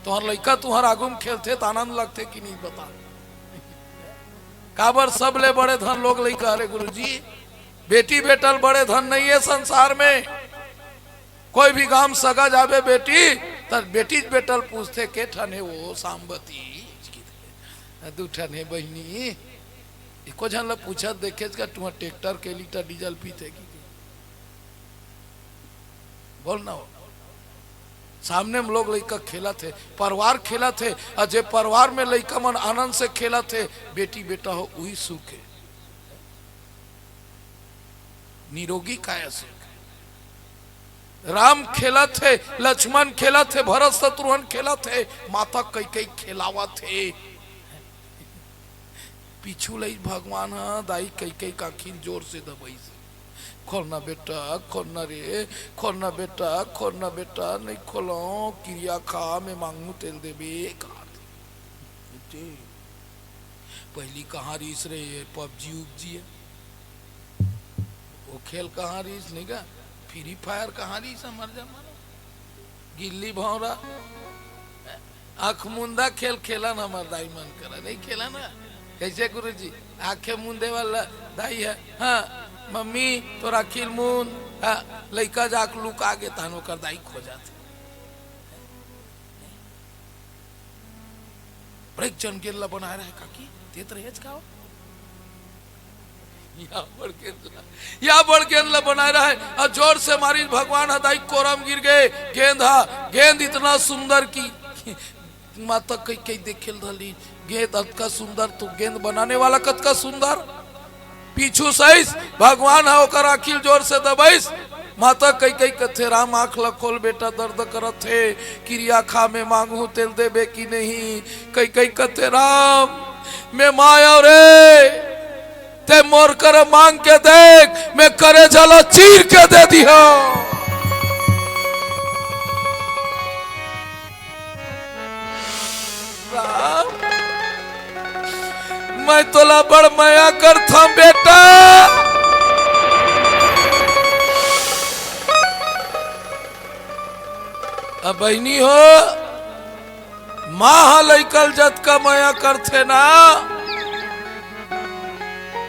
तुहर लइका तुहर आगू में खेलथे त आनंद लगथे कि नहीं बता? काबर सबले बड़े धन लोग लइका हरे गुरुजी, बेटी बेटा ल बड़े धन नहीं हे संसार में। कोई भी गांव सगा जाबे बेटी, त बेटी बेटा ल पूछथे, "के ठन हे वो सांबती?" "दू ठन हे बहिनी।" एको झन ल पूछत देखेच का, "तुहा ट्रैक्टर के लीटर डीजल पीथे कि?" बोल ना हो। सामने में लोग लइका खेलत हे, परिवार खेलत हे, अउ जे परिवार में लइका मन आनंद से खेलत हे, बेटी बेटा हो, उही सुख हे। निरोगी काया सुख। राम खेलत हे, लक्ष्मण खेलत हे, भरत शत्रुघ्न खेलत हे, माता कैकई खेलावत हे। पीछू लई भगवान ह दाई कैकई काखिन जोर से दबईस। "खोलना बेटा, खोलना रे, खोलना बेटा, खोलना बेटा, नहीं खोलो, किरिया खा, मैं मांगू तेल देबे," कहा। पहली कहाँ रहिस रे ये पबजी उबजी हे? वो खेल कहाँ रहिस नहीं गा? फ्री फायर कहाँ रहिस हमर जमाना? गिल्ली भौंरा, आँख मुंदा खेल खेलन हमर दाई मन करा, नहीं खेलन? कैसे गुरुजी? आँखे मुंदे वाला दाई हे, हाँ, मम्मी तोर आँखी ल मुंद, हाँ, लइका जाके लुका गे, तहन ओकर दाई खोजत हे। बड़े जन गेंद ला बनाए रहे काकी, देत रहेच का हो? या बड़ गेंद ला, या बड़ गेंद ला बनाए रहे, अउ जोर से मारिस भगवान ह दाई, कोरा म गिर गे। गेंद ह, गेंद इतना सुंदर कि माता कई कई देखे ल धली, गेंद अतका सुंदर तो गेंद बनाने वाला कतका सुंदर। पीछू सइस, भगवान ह ओकर आँखी ल जोर से दबइस। माता कई कई कथे, "राम, आँख ल खोल बेटा, दर्द करत हे, किरिया खा, मैं मांगहूं तेल देबे कि नहीं?" कई कई कथे, "राम, मैं माया रे, ते मोर कर मांग के देख, मैं करेजा ल चीर के दे दिहा।" राम, मैं तोला बड़ मया करथंव बेटा। अब बहिनी हो, माँ ह लइका ल जतका मया करथे ना,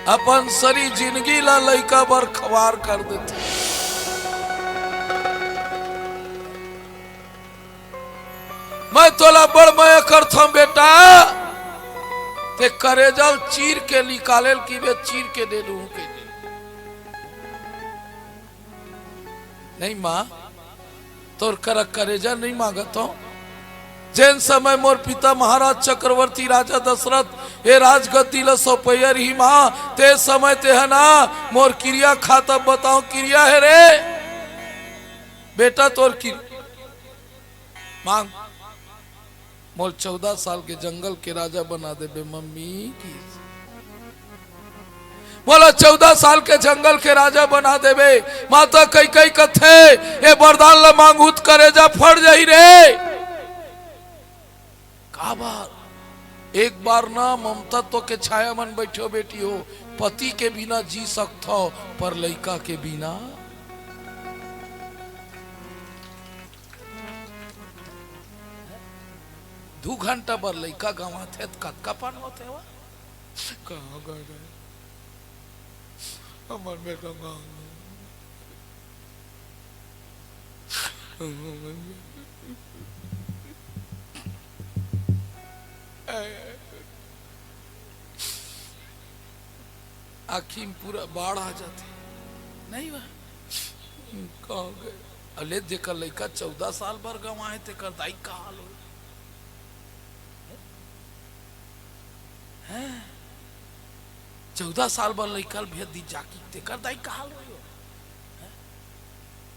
अपन सरी जिनगी ला लइका बर खवार कर देथे। मैं तोला बड़ मया करथंव बेटा, ते करेजा ल चीर के निकाले ल कि मैं चीर के दे दूं के। नहीं माँ, तोर करा करेजा नहीं मांगत हंव। जेन समय मोर पिता महाराज चक्रवर्ती राजा दशरथ ए राजगद्दी ल सौंपइया रही माँ, ते समय ते ह ना मोर किरिया खा, तब बताओ किरिया हे रे बेटा, तोर किर मांग, मोला चौदह साल के जंगल के राजा बना देबे मम्मी की। मोला चौदह साल के जंगल के राजा बना देबे। माता कई कई कथे, ए वरदान ल मांगहूं त करेजा फट जाही रे। काबर? एक बार ना ममता तो के छाया मन बैठो बेटी हो, पति के बिना जी सकथो, पर लइका के बिना दू घंटा बर लइका गंवाथे त कतका पन होथे वा? कहाँ गए रे? हमर बेटा कहाँ गए? आँखी में पूरा बाढ़ आ जाथे। नहीं बा? कहाँ गए? अले जेकर लइका चौदह साल बर गंवाए, तेकर दाई का हाल हो? हैं? चौदह साल बर लइका ल भेज दी जाकी, तेकर दाई का हाल होही? हैं?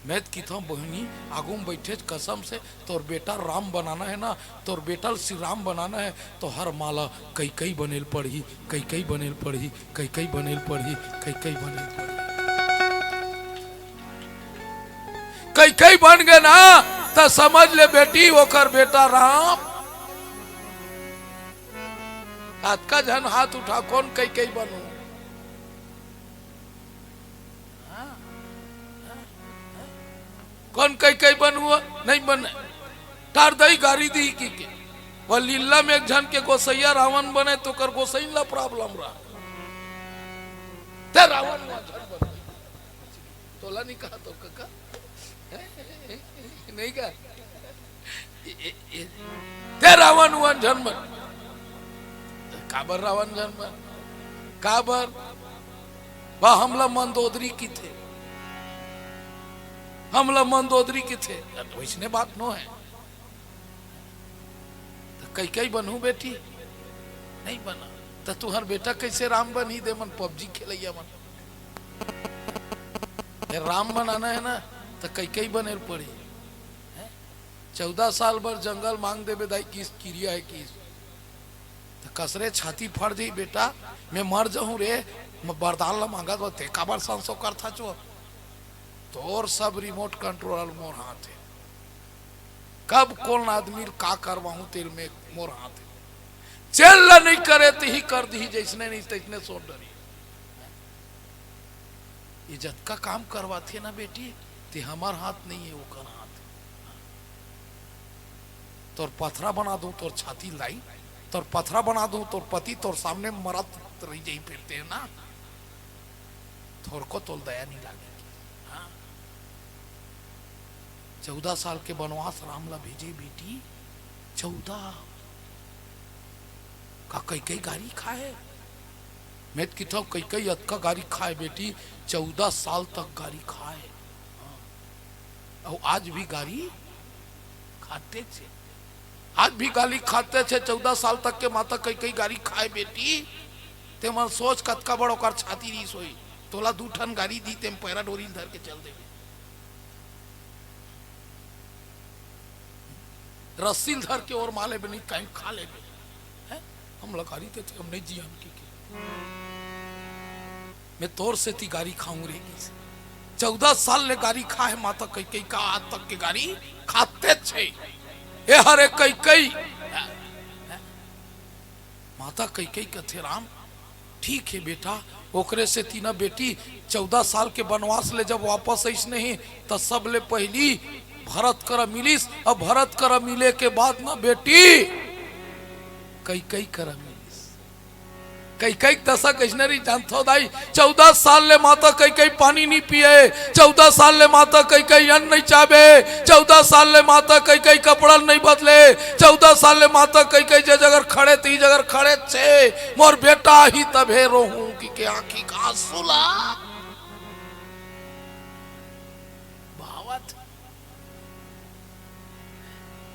मैं त किथों बहिनी, आगू में बैठे कसम से, तोर बेटा राम बनाना है ना, तोर बेटा ल श्री राम बनाना है, तो हर माला कई कई बनेल पड़ही, कई कई बनेल पड़ही, कई कई बनेल पड़ही, कई कई बनेल पड़ही। कई कई बन गे ना, त समझ ले बेटी, ओकर बेटा राम। अतका झन हाथ उठा, कोन कई कई बनहूं? कोन कई कई बनहूं? नहीं बने। तार दई गारी दी की के। वो लीला में एक झन के गोसैया रावण बने, तो कर गोसैन ला problem रहा। ते रावण हुआ झन बने। तोला नहीं कहा तो कका? नहीं कहा? ए, ए, ए, ते रावण हुआ झन बन। काबर रावण झन बन? काबर? बा हमला मंदोदरी किथे। हमला मंदोदरी किथे। त वइसने बात नो है। त कई कई बनहूं बेटी? नहीं बना। त तुहर बेटा कैसे राम बनही दे मन PUBG खेलैया मन? ये राम बनाना है ना, त कई कई बनेल पड़ी। हैं? चौदह साल बर जंगल मांग देबे दाई, किस किरिया है किस? त कसरे छाती फट जाही बेटा, मैं मर जाहूं रे, मैं वरदान ला मांगत हो, ते काबर संसो करथा चो? तोर सब remote control मोर हाथ है। कब कौन आदमी ल का करवाहूं तेल में मोर हाथ है। जेन ला नहीं करे तिही कर दिही, जैसने नहीं तैसने सोच डरी। ये जतका काम करवाथे ना बेटी, ते हमर हाथ नहीं है, ओकर हाथ है। तोर पथरा बना दूं, तोर छाती लाई, तोर पथरा बना दूं, तोर पति तोर सामने मरत रही जाही फिरते है ना, थोरको तोल दया नहीं लागे। हाँ? चौदह साल के बनवास राम ला भेजे बेटी, चौदह। आ, कैकई गारी खाए। मैं त किथंव, कैकई अतका गारी खाए बेटी, चौदह साल तक गारी खाए। हाँ। अउ आज भी गारी खाते छे, आज भी गारी खाते छे। चौदह साल तक के माता कैकई गारी खाए बेटी। ते मन सोच, कतका बड़ ओकर छाती रिस होई, तोला दू ठन गारी दी, तेम पैरा डोरी ल धर के चल देबे। रस्सी ल धर के ओर माले बनी, कहीं खा लेबे। हैं? हम लकारी ते हम नहीं जियन की, की। मैं तोर सेती गारी खाऊं रे किस। चौदह साल ले गारी खाए माता कैकई का, आज तक के गारी खाते छे। ए हरे कैकई। माता कैकई कथे, राम, ठीक हे बेटा, ओकरे सेती न बेटी, चौदह साल के बनवास ले जब वापस आइस नहीं, त सबले पहिली भरत करा मिलिस। अब भरत करा मिले के बाद न बेटी, कैकई करा मिलिस। कैकई के दसा कइसने रही जानथव दाई? चौदह साल ले माता कैकई पानी नहीं पिए, चौदह साल ले माता कैकई अन्न नहीं चाबे, चौदह साल ले माता कैकई कपड़ा नहीं बदले, चौदह साल ले माता कैकई जे जगह खड़े, ती जगह खड़े छे, मोर बेटा ही तभे रोहूं कि के आंखी का आंसू ला बहावत।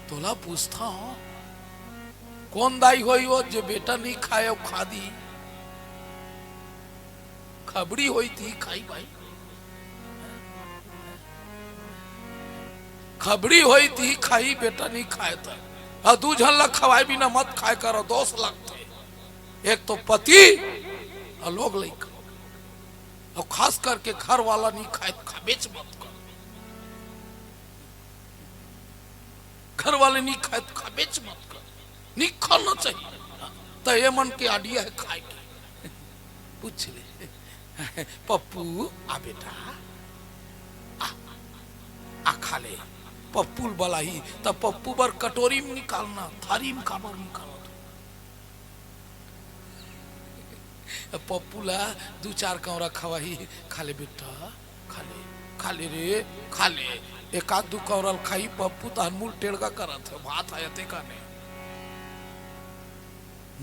तोला पूछथंव, कोन दाई होही वो जे बेटा नहीं खाए अउ खा दी? खबड़ी होही ती खाही भाई, खबड़ी होही ती खाही, बेटा नहीं खाए त। अउ दू झन ला खवाए बिना मत खाए करो, दोष लगथे। एक तो पति अउ लोग लइका, अउ खास करके घर वाला नहीं खाए त खाबेच मत कर। घर वाले नहीं खाए त खाबेच मत कर, नहीं खाना चाहिए। त ये मन के आडिया है खाए के। पूछ ले, "पप्पू, आ बेटा, आ, आ खा ले।" पप्पू ल बलाही, त पप्पू बर कटोरी में निकालना, थारी में काबर निकालना? पप्पू ला दू चार कौरा खवाही, "खा ले बेटा, खा ले, खा ले रे, खा ले।" एक आध दू कौरा ल खाही पप्पू, तहन मुंह टेड़गा करत हे, भात आय ते काने।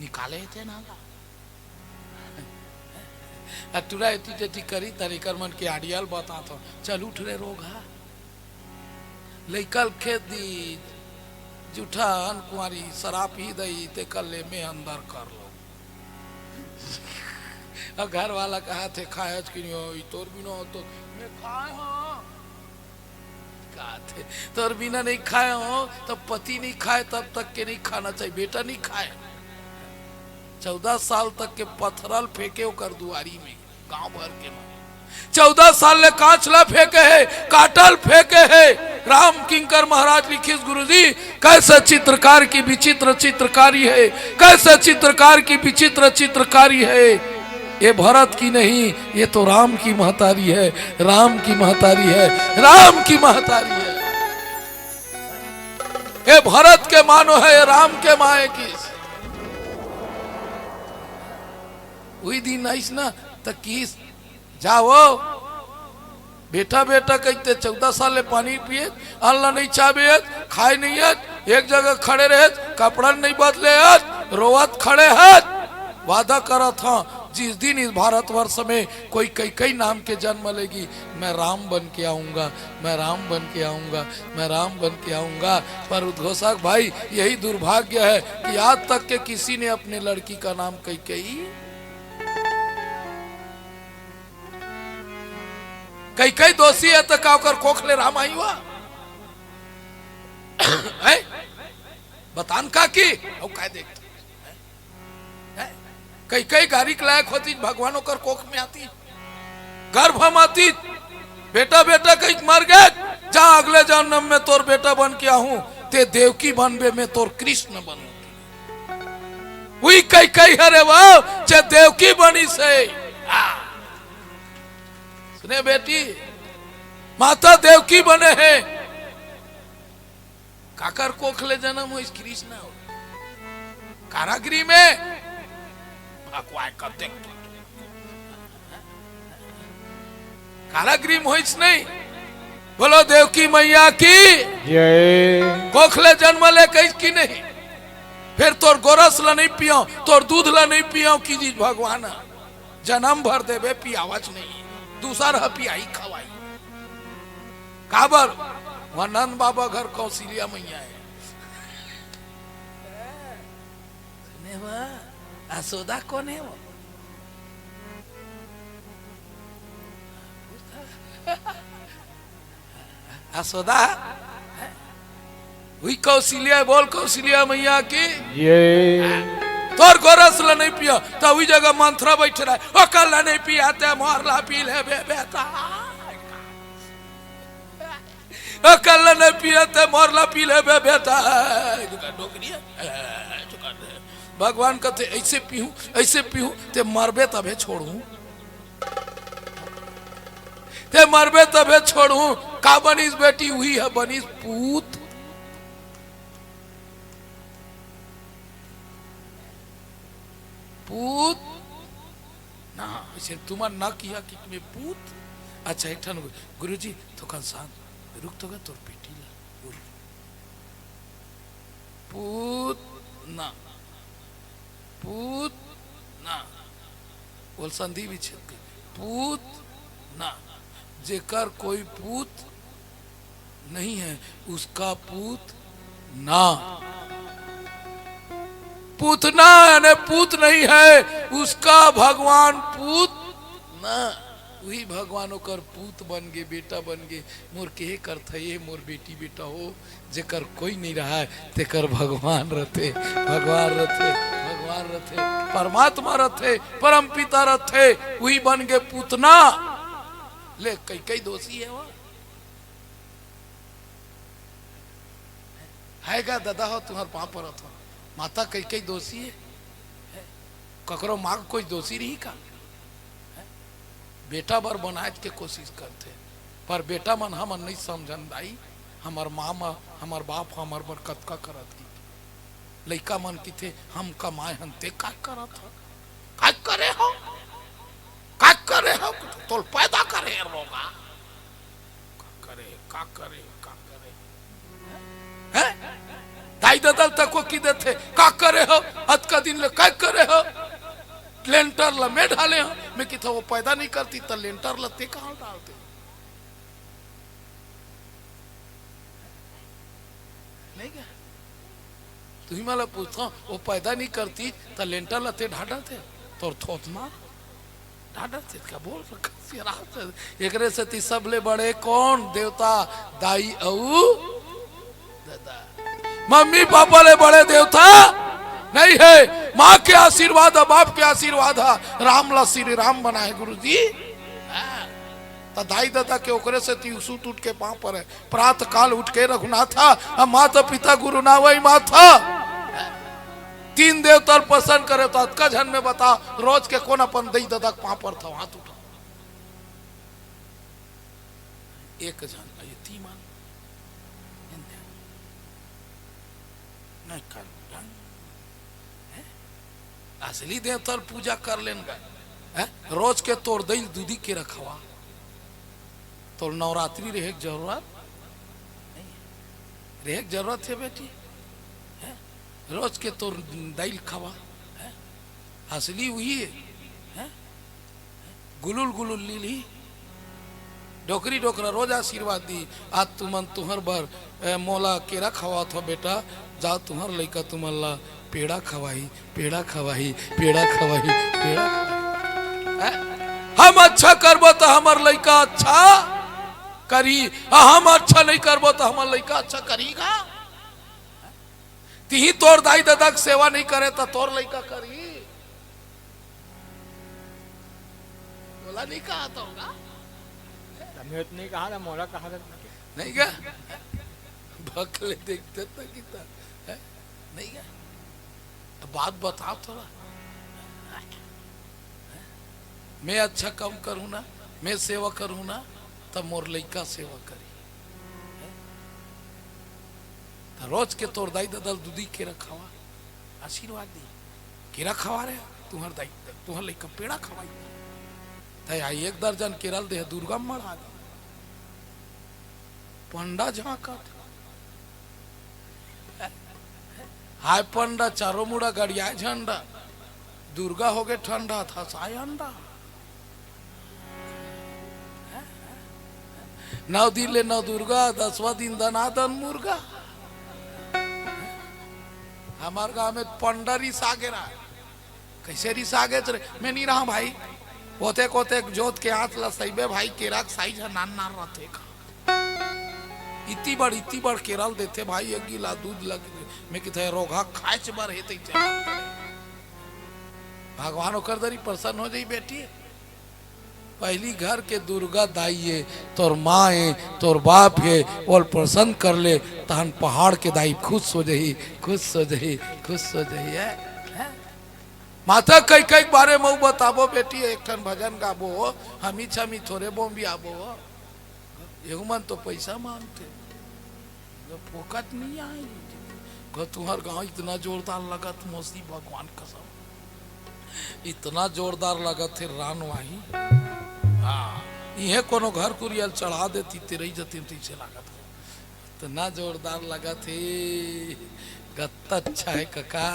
निकाले हे ते ना ला। आ टुरा एती तेती करी, तरी कर मन के आडिया ल बतात हो, "चल उठ रे रोगहा।" लइका ल खेत दी, जूठन कुंवारी शराब पी दई, तेकर ले मैं अंदर कर लो। अब घर वाला कहाथे, "खायच कि नहीं हो, ई तोर बिना हो तो मैं खाए हो।" कहाथे, "तोर बिना नहीं खाए हो, तब पति नहीं खाए, तब तक के नहीं खाना चाहिए, बेटा नहीं खाए।" चौदह साल तक के पथरल फेंके ओकर दुआरी में। गांव भर के मन चौदह साल ले कांच ला फेंके हे, कांटा ल फेंके हे। राम किंकर महाराज लिखिस, गुरुजी, कैसे चित्रकार की विचित्र चित्रकारी है, कैसे चित्रकार की विचित्र चित्रकारी है। ये भरत की नहीं, ये तो राम की महतारी है, राम की महतारी है, राम की महतारी है। ये भरत के मानो है, ये राम के माए की। उही दिन आइस ना, त किस, "जाओ, बेटा, बेटा," कहिथे, चौदह साल ले पानी पिए, अन्न ला नहीं चाबे, खाए नहीं है, एक जगह खड़े रहे, कपड़ा नहीं बदले है, रोवत खड़े है। वादा करत हूँ, जिस दिन इस भारतवर्ष में कोई कैकई नाम के जन्म लेगी, मैं राम बन के आऊंगा, मैं राम बन के आऊंगा, मैं राम बन के आऊंगा। पर उद्घोषक भाई, यही दुर्भाग्य है कि आज तक के किसी ने अपने लड़की का नाम कैकई, कैकई दोषी है तो का ओकर कोख ले राम आई हुआ है? बतान का की? अब काय देख, हैं? कैकई गारी के लायक होती, भगवान ओकर कोख में आती, गर्भ में आती। "बेटा, बेटा," कहिके मर गए, "जा, अगले जन्म में तोर बेटा बन के आहूं, ते देवकी बनबे, मैं तोर कृष्ण बनूं।" उही कैकई हरे वो, जे देवकी बनिस हे। आ। सुने बेटी, माता देवकी बने हे। काकर कोख ले जन्म होइस? कृष्ण हो। कारागृह में भगवान का देख, कारागृह में होइस नहीं? बोलो देवकी मैया की जय। कोख ले जन्म ले कहिस कि नहीं? फेर तोर गोरस ल नइ पियंव, तोर दूध ल नइ पियंव, किहिस भगवान ह, जनम भर देबे पियावच नहीं, दूसर ह पियाई खवाई। काबर? वहाँ नंद बाबा घर कौशल्या मैया हे। सुने बा, असोदा कोन हे वो? असोदा, उही कौशल्या, बोल कौशल्या मैया की। ये तोर गोरस ल नइ पिया, त उही जगह मंथरा बइठे रहे, ओकर ल नइ पिया, ते मोर ल पी लेबे बेटा। ओकर ल नइ पिया, ते मोर ल पी लेबे बेटा। भगवान कथे, "अइसे पीहूं, अइसे पीहूं, ते मरबे तभे छोड़हूं।" ते मरबे तभे छोड़हूं। का बनिस बेटी? उही ह बनिस पूत। पूत ना, अइसे तुमन ना किहा कि मैं पूत। अच्छा, एक ठन गुरुजी, थोकन शांत, रुक तो गा तोर बेटी ला। पूत ना, पूत ना, बोल संधि विच्छेद के, पूत ना, जेकर कोई पूत नहीं है, उसका पूत ना। पूतना यानी पूत नहीं है, उसका भगवान पूत ना। उही भगवान ओकर पूत बन गे, बेटा बन गे। मोर केहे करथे ये मोर बेटी बेटा हो, जेकर कोई नहीं रहय, तेकर भगवान रथे, भगवान रथे, भगवान रथे, परमात्मा रथे, परमपिता रथे, उही बन गे पूतना। ले, कैकई दोषी हे वो? हे गा ददा हो, तुंहर पाँव परत हो, माता कैकई दोषी हे? ककरो माँ कोई दोषी रही का? बेटा बर बनाए के कोशिश करथे, पर बेटा मन हमन नइ समझन दाई, हमर माँ म-, हमर बाप ह हमर बर कतका करत हे। लइका मन किथे, "हम कमाए हन, ते काय करत ह? काय करे हो? काय करे हो? तोल पैदा करे हे रोगा।" का करे, का करे, का करे? हैं? दाई ददा ल तको कि देथे, "का करे हो? अतका दिन ले काय करे हो?" लेंटर ल मैं ढाले हो। मैं किथा वो पैदा नहीं करती त लेंटर ल ते कहाँ डालते? नहीं क्या? तुही मला पूछता, वो पैदा नहीं करती त लेंटर ल ते ढाल डालते? तोर थोत मार। डाडा से का बोल रखा, सिरा से। एकरे सेती सबले बड़े कोन देवता? दाई अऊ ददा। मम्मी पापा ले बड़े देवता नहीं हे। माँ के आशीर्वाद ह, बाप के आशीर्वाद ह। राम ला श्री राम बनाए गुरुजी। हाँ। त दाई ददा के ओकरे सेती सूत उठ के पाँव परे। प्रातः काल उठ के रघुनाथा, अब माता पिता गुरु नावई माथा। तीन देवता ल पसंद करे त अतका झन में बता, रोज के कोन अपन दई ददा के पाँव परथव, हाथ उठा। एक झन, ये तीमन। नहीं कर, हैं? असली देवता ल पूजा कर लेन गा। हैं? रोज के तोर दई ल दूधी केरा खवा। तोर नवरात्रि रेहे के जरूरत नहीं हे। रेहे के जरूरत हे बेटी। हैं? रोज के तोर दई ल खवा। हैं? असली उही हे। हैं? गुलुल गुलुल लीलही। डोकरी डोकरा रोज आशीर्वाद दी। आज तुमन तुंहर बर, ए, मोला केरा खवात हो बेटा, जाओ तुंहर लइका तुमन ला पेड़ा खवाही, पेड़ा खवाही, पेड़ा खवाही, पेड़ा खवाही। हैं? हम अच्छा करबो त हमर लइका अच्छा करी, आ हम अच्छा नहीं करबो त हमर लइका अच्छा करी का? तिही तोर दाई ददा के सेवा नहीं करे त तोर लइका करही? बोला नहीं कहा तो होगा। तमे तो नहीं कहा था, मोला कहा था। नहीं क्या? बकले देखते था कितना, है? नहीं क्या? तो बात बताओ थोड़ा। मैं अच्छा काम करूँ ना, मैं सेवा करूँ ना, तब मोर लइका सेवा करी। त रोज के तोर दाई ददा ल दूधी केरा खवा, आशीर्वाद दी। केरा खवा रे, तुंहर दाई, तुंहर लइका पेड़ा खवाई। त आई एक दर्जन केरा ल दे, दुर्गा म मढ़ा दे। पंडा झांकत। हाय पंडा, चारों मुड़ा गड़ियाए झंडा, दुर्गा होगे ठंडा, धसाए अंडा। नौ दिन ले नौ दुर्गा, दसवां दिन दनादन मुर्गा। हमार गांव में पंडा रिसा गे रहा। कैसे रिसा गे रे? मैं नहीं रहा भाई। कोते कोते जोत के आंच ला सइबे भाई, केरा के साइज ह नान नान रथे का। इतनी बड़, इतनी बड़ केरा ल देथे भाई, एक गिला दूध लग। मैं किथे रोगहा खाए च बर हे तइसे। भगवान ओकर दरी प्रसन्न हो जाई बेटी। पहली घर के दुर्गा दाई ए, तोर माँ ए, तोर बाप हे, ओल प्रसन्न कर ले, तहन पहाड़ के दाई खुश हो जही, खुश हो जही, खुश हो जही, है, है? माता कई कई बारे मऊ बताबो बेटी, एक ठन भजन गाबो, हमी छमी थोरे बोम भी आबो। एहू मन तो पैसा मांगथे। फोकट नहीं आए। कहो, "तुम्हार गांव इतना जोरदार लगत, मौसी, भगवान कसम, इतना जोरदार लगत हे रानवाही।" हाँ, इहे कोनो घर कुरियल चढ़ा देती, तेरही जतिन तइसे लागत हे। इतना जोरदार लगत हे। गत्ता अच्छा है कका।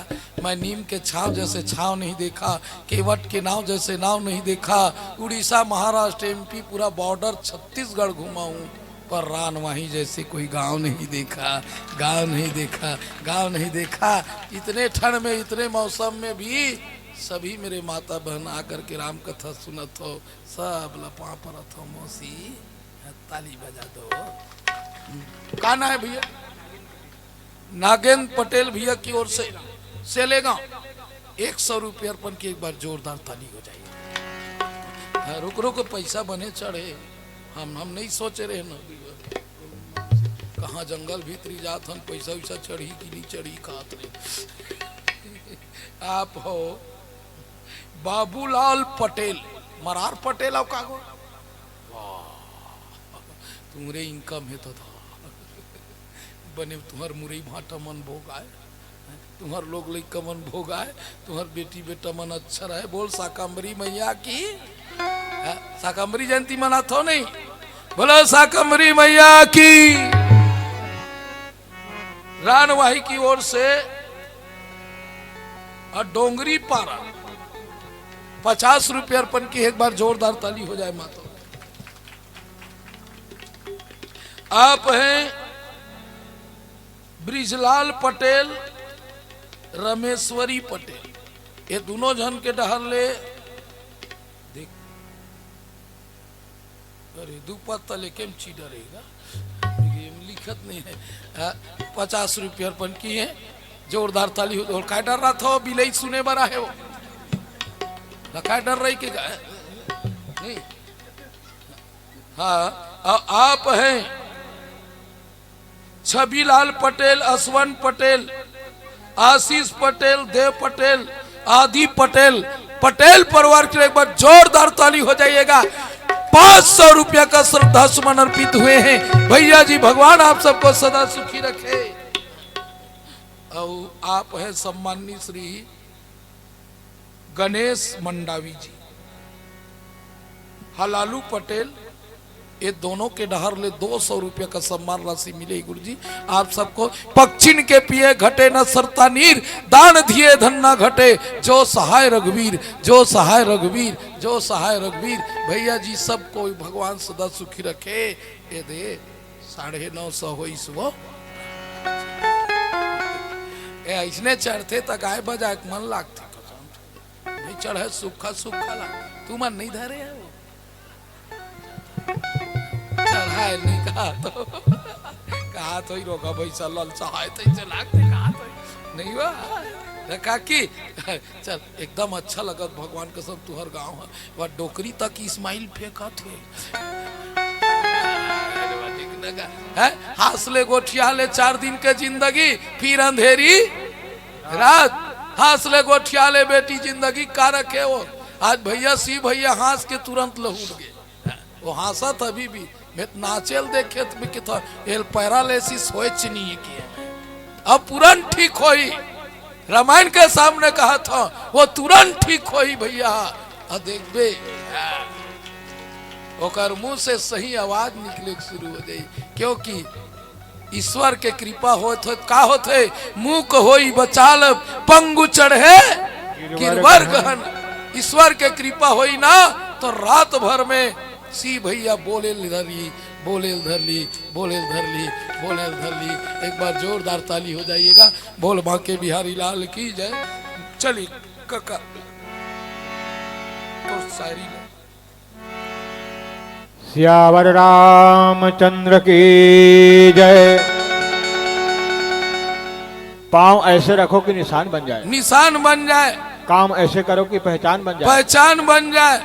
मैं नीम के छाव जैसे छाव नहीं देखा, केवट के नाव जैसे नाव नहीं देखा। उड़ीसा, महाराष्ट्र, एमपी, पूरा बॉर्डर छत्तीसगढ़ घूमा हूँ, पर रानवाही जैसे कोई गांव नहीं देखा, गांव नहीं देखा, गांव नहीं देखा। इतने ठंड में, इतने मौसम में भी सभी मेरे माता बहन आकर के राम कथा सुनत हो, सब ला पाँव परत हो, मौसी, ताली बजा दो। का नाम है भैया? नागेंद्र पटेल भैया की ओर से सेलेगांव, एक सौ रुपये अर्पण की एक बार जोरदार ताली हो जाए। हाँ, रुक रुक, पैसा बने चढ़े, हम हम नहीं सोचे रहे ना भैया, कहाँ जंगल भीतरी जात हन, पैसा वैसा चढ़ी कि नहीं चढ़ी, खात रहे। आप हो बाबूलाल पटेल, मरार पटेल हो का गो? वाह, तुम्हरे इनकम हे तो था। बने तुम्हर मुरई भाटा मन भोगाए, तुम्हर लोग लइका मन भोगाए, तुम्हर बेटी बेटा मन अच्छा रहे। बोल शाकंबरी मैया की। हाँ, शाकंबरी जयंती मनात हो नहीं? बोलो शाकंबरी मैया की। रानवाही की ओर से और डोंगरी पारा पचास रुपये अर्पण की, एक बार जोरदार ताली हो जाए माता। आप हैं ब्रिजलाल पटेल, रमेश्वरी पटेल, ये दोनों झन के डहर ले देख। अरे, दू पत्ता लेके हम चीडा रहेगा, ये लिखत नहीं है। हाँ, पचास रुपये अर्पण किए, जोरदार ताली हो। और काय डर रहा था, बिलई सुने बर आहे वो ना, काय डर रही के गा-, नहीं। हाँ, आ-, आप हैं छविलाल पटेल, असवन पटेल, आशीष पटेल, देव पटेल, आदि पटेल, पटेल परिवार के लिए एक बार जोरदार ताली हो जाइएगा। पाँच सौ रुपया का श्रद्धा सुमन अर्पित हुए हैं। भैया जी, भगवान आप सबको सदा सुखी रखे। और आप हैं सम्माननीय श्री गणेश मंडावी जी, हलालू पटेल, ये दोनों के डहर ले दो सौ रुपया का सम्मान राशि मिले। गुरु जी, आप सबको पक्षिन के पिए घटे न सरता नीर, दान दिए धन ना घटे, जो सहाय रघुवीर, जो सहाय रघुवीर, जो सहाय रघुवीर। भैया जी, सबको भगवान सदा सुखी रखे। ये दे, साढ़े नौ सौ होइस वो। ए, इसने चढ़थे त गाय बजाए के मन लागथे। नहीं चढ़े सूखा सूखा ला, तू मन नहीं धरे है वो। चढ़ाए नहीं कहा तो, कहा तो ही रोगा भैसा ललचाए तो इसे लागते कहा तो ही। नहीं हुआ? रे काकी, चल एकदम अच्छा लगत भगवान कसम तुहर गांव है। वह डोकरी तक इस्माइल फेंका थे। हैं? हास ले गोठिया ले चार दिन के जिंदगी, फिर अंधेरी रात। हास ले गोठिया ले बेटी जिंदगी का रखे हो। आज भैया सी भैया हास के तुरंत लहुट गए। वो हासत अभी भी, मैं तो नाचेल देखे तो मैं किथा एल पैरालिसिस होए चिनी के। अब तुरंत ठीक होई। रामायण के सामने कहा था, वो तुरंत ठीक होई भैया। आ देखबे, ओकर मुंह से सही आवाज निकले के शुरू हो जाई, क्योंकि ईश्वर के कृपा होत होत का होथे? मूक होई बचाल, पंगु चढ़े गिरवर गिरवर गहन। गहन। ईश्वर के कृपा होई ना, तो रात भर में सी भैया बोले धर ली, बोले धर ली, बोले धर ली, बोले धर ली। एक बार जोरदार ताली हो जाइएगा। बोल बांके बिहारी लाल की जय। चली कका, तो शायरी में सियावर रामचंद्र की जय। पाँव ऐसे रखो कि निशान बन जाए। निशान बन जाए। काम ऐसे करो कि पहचान बन जाए। पहचान बन जाए।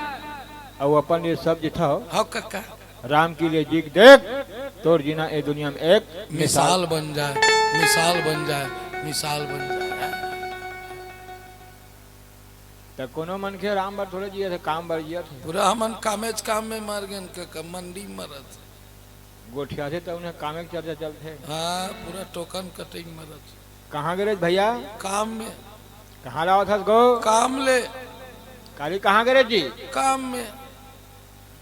और अपन ये सब जिथा हो, हाँ कक्का। राम के लिए जी के देख, तोर जीना ए दुनिया में एक मिसाल बन जाए, मिसाल बन जाए, मिसाल बन जाए। त कोनो मनखे राम बर थोड़े जियत हे, काम बर जियत हे। पूरा हमन कामेच काम में मर गेन, क-, क-, मंडी में मरत हे। गोठियाथे त उन्हें कामे के चर्चा चलथे। हाँ, पूरा टोकन कटई में मरत हे। कहाँ गे रेहेस भैया? काम में। कहाँ लावत हस गो? काम ले। काली कहाँ गे रेहेस जी? काम में।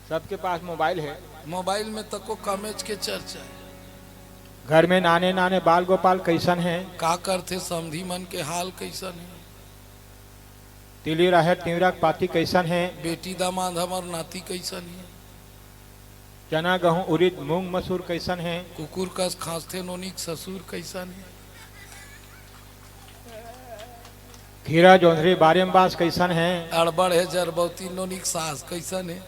सबके पास मोबाइल हे। मोबाइल में तको कामेच के चर्चा हे। घर में नाने नाने बाल गोपाल कइसन हे? का करथे समधी मन के हाल कइसन हे? तिली राहेर तिंवरा के पाती कइसन हे? बेटी दामाद हमर नाती कइसन हे? चना गहूं उरिद मूंग मसूर कइसन हे? कुकुर कस खांसथे नोनी के ससुर कइसन हे? खीरा जोंधरी बारी म बांस कइसन हे? अड़बड़ हे जरबौती नोनी के सास कइसन हे?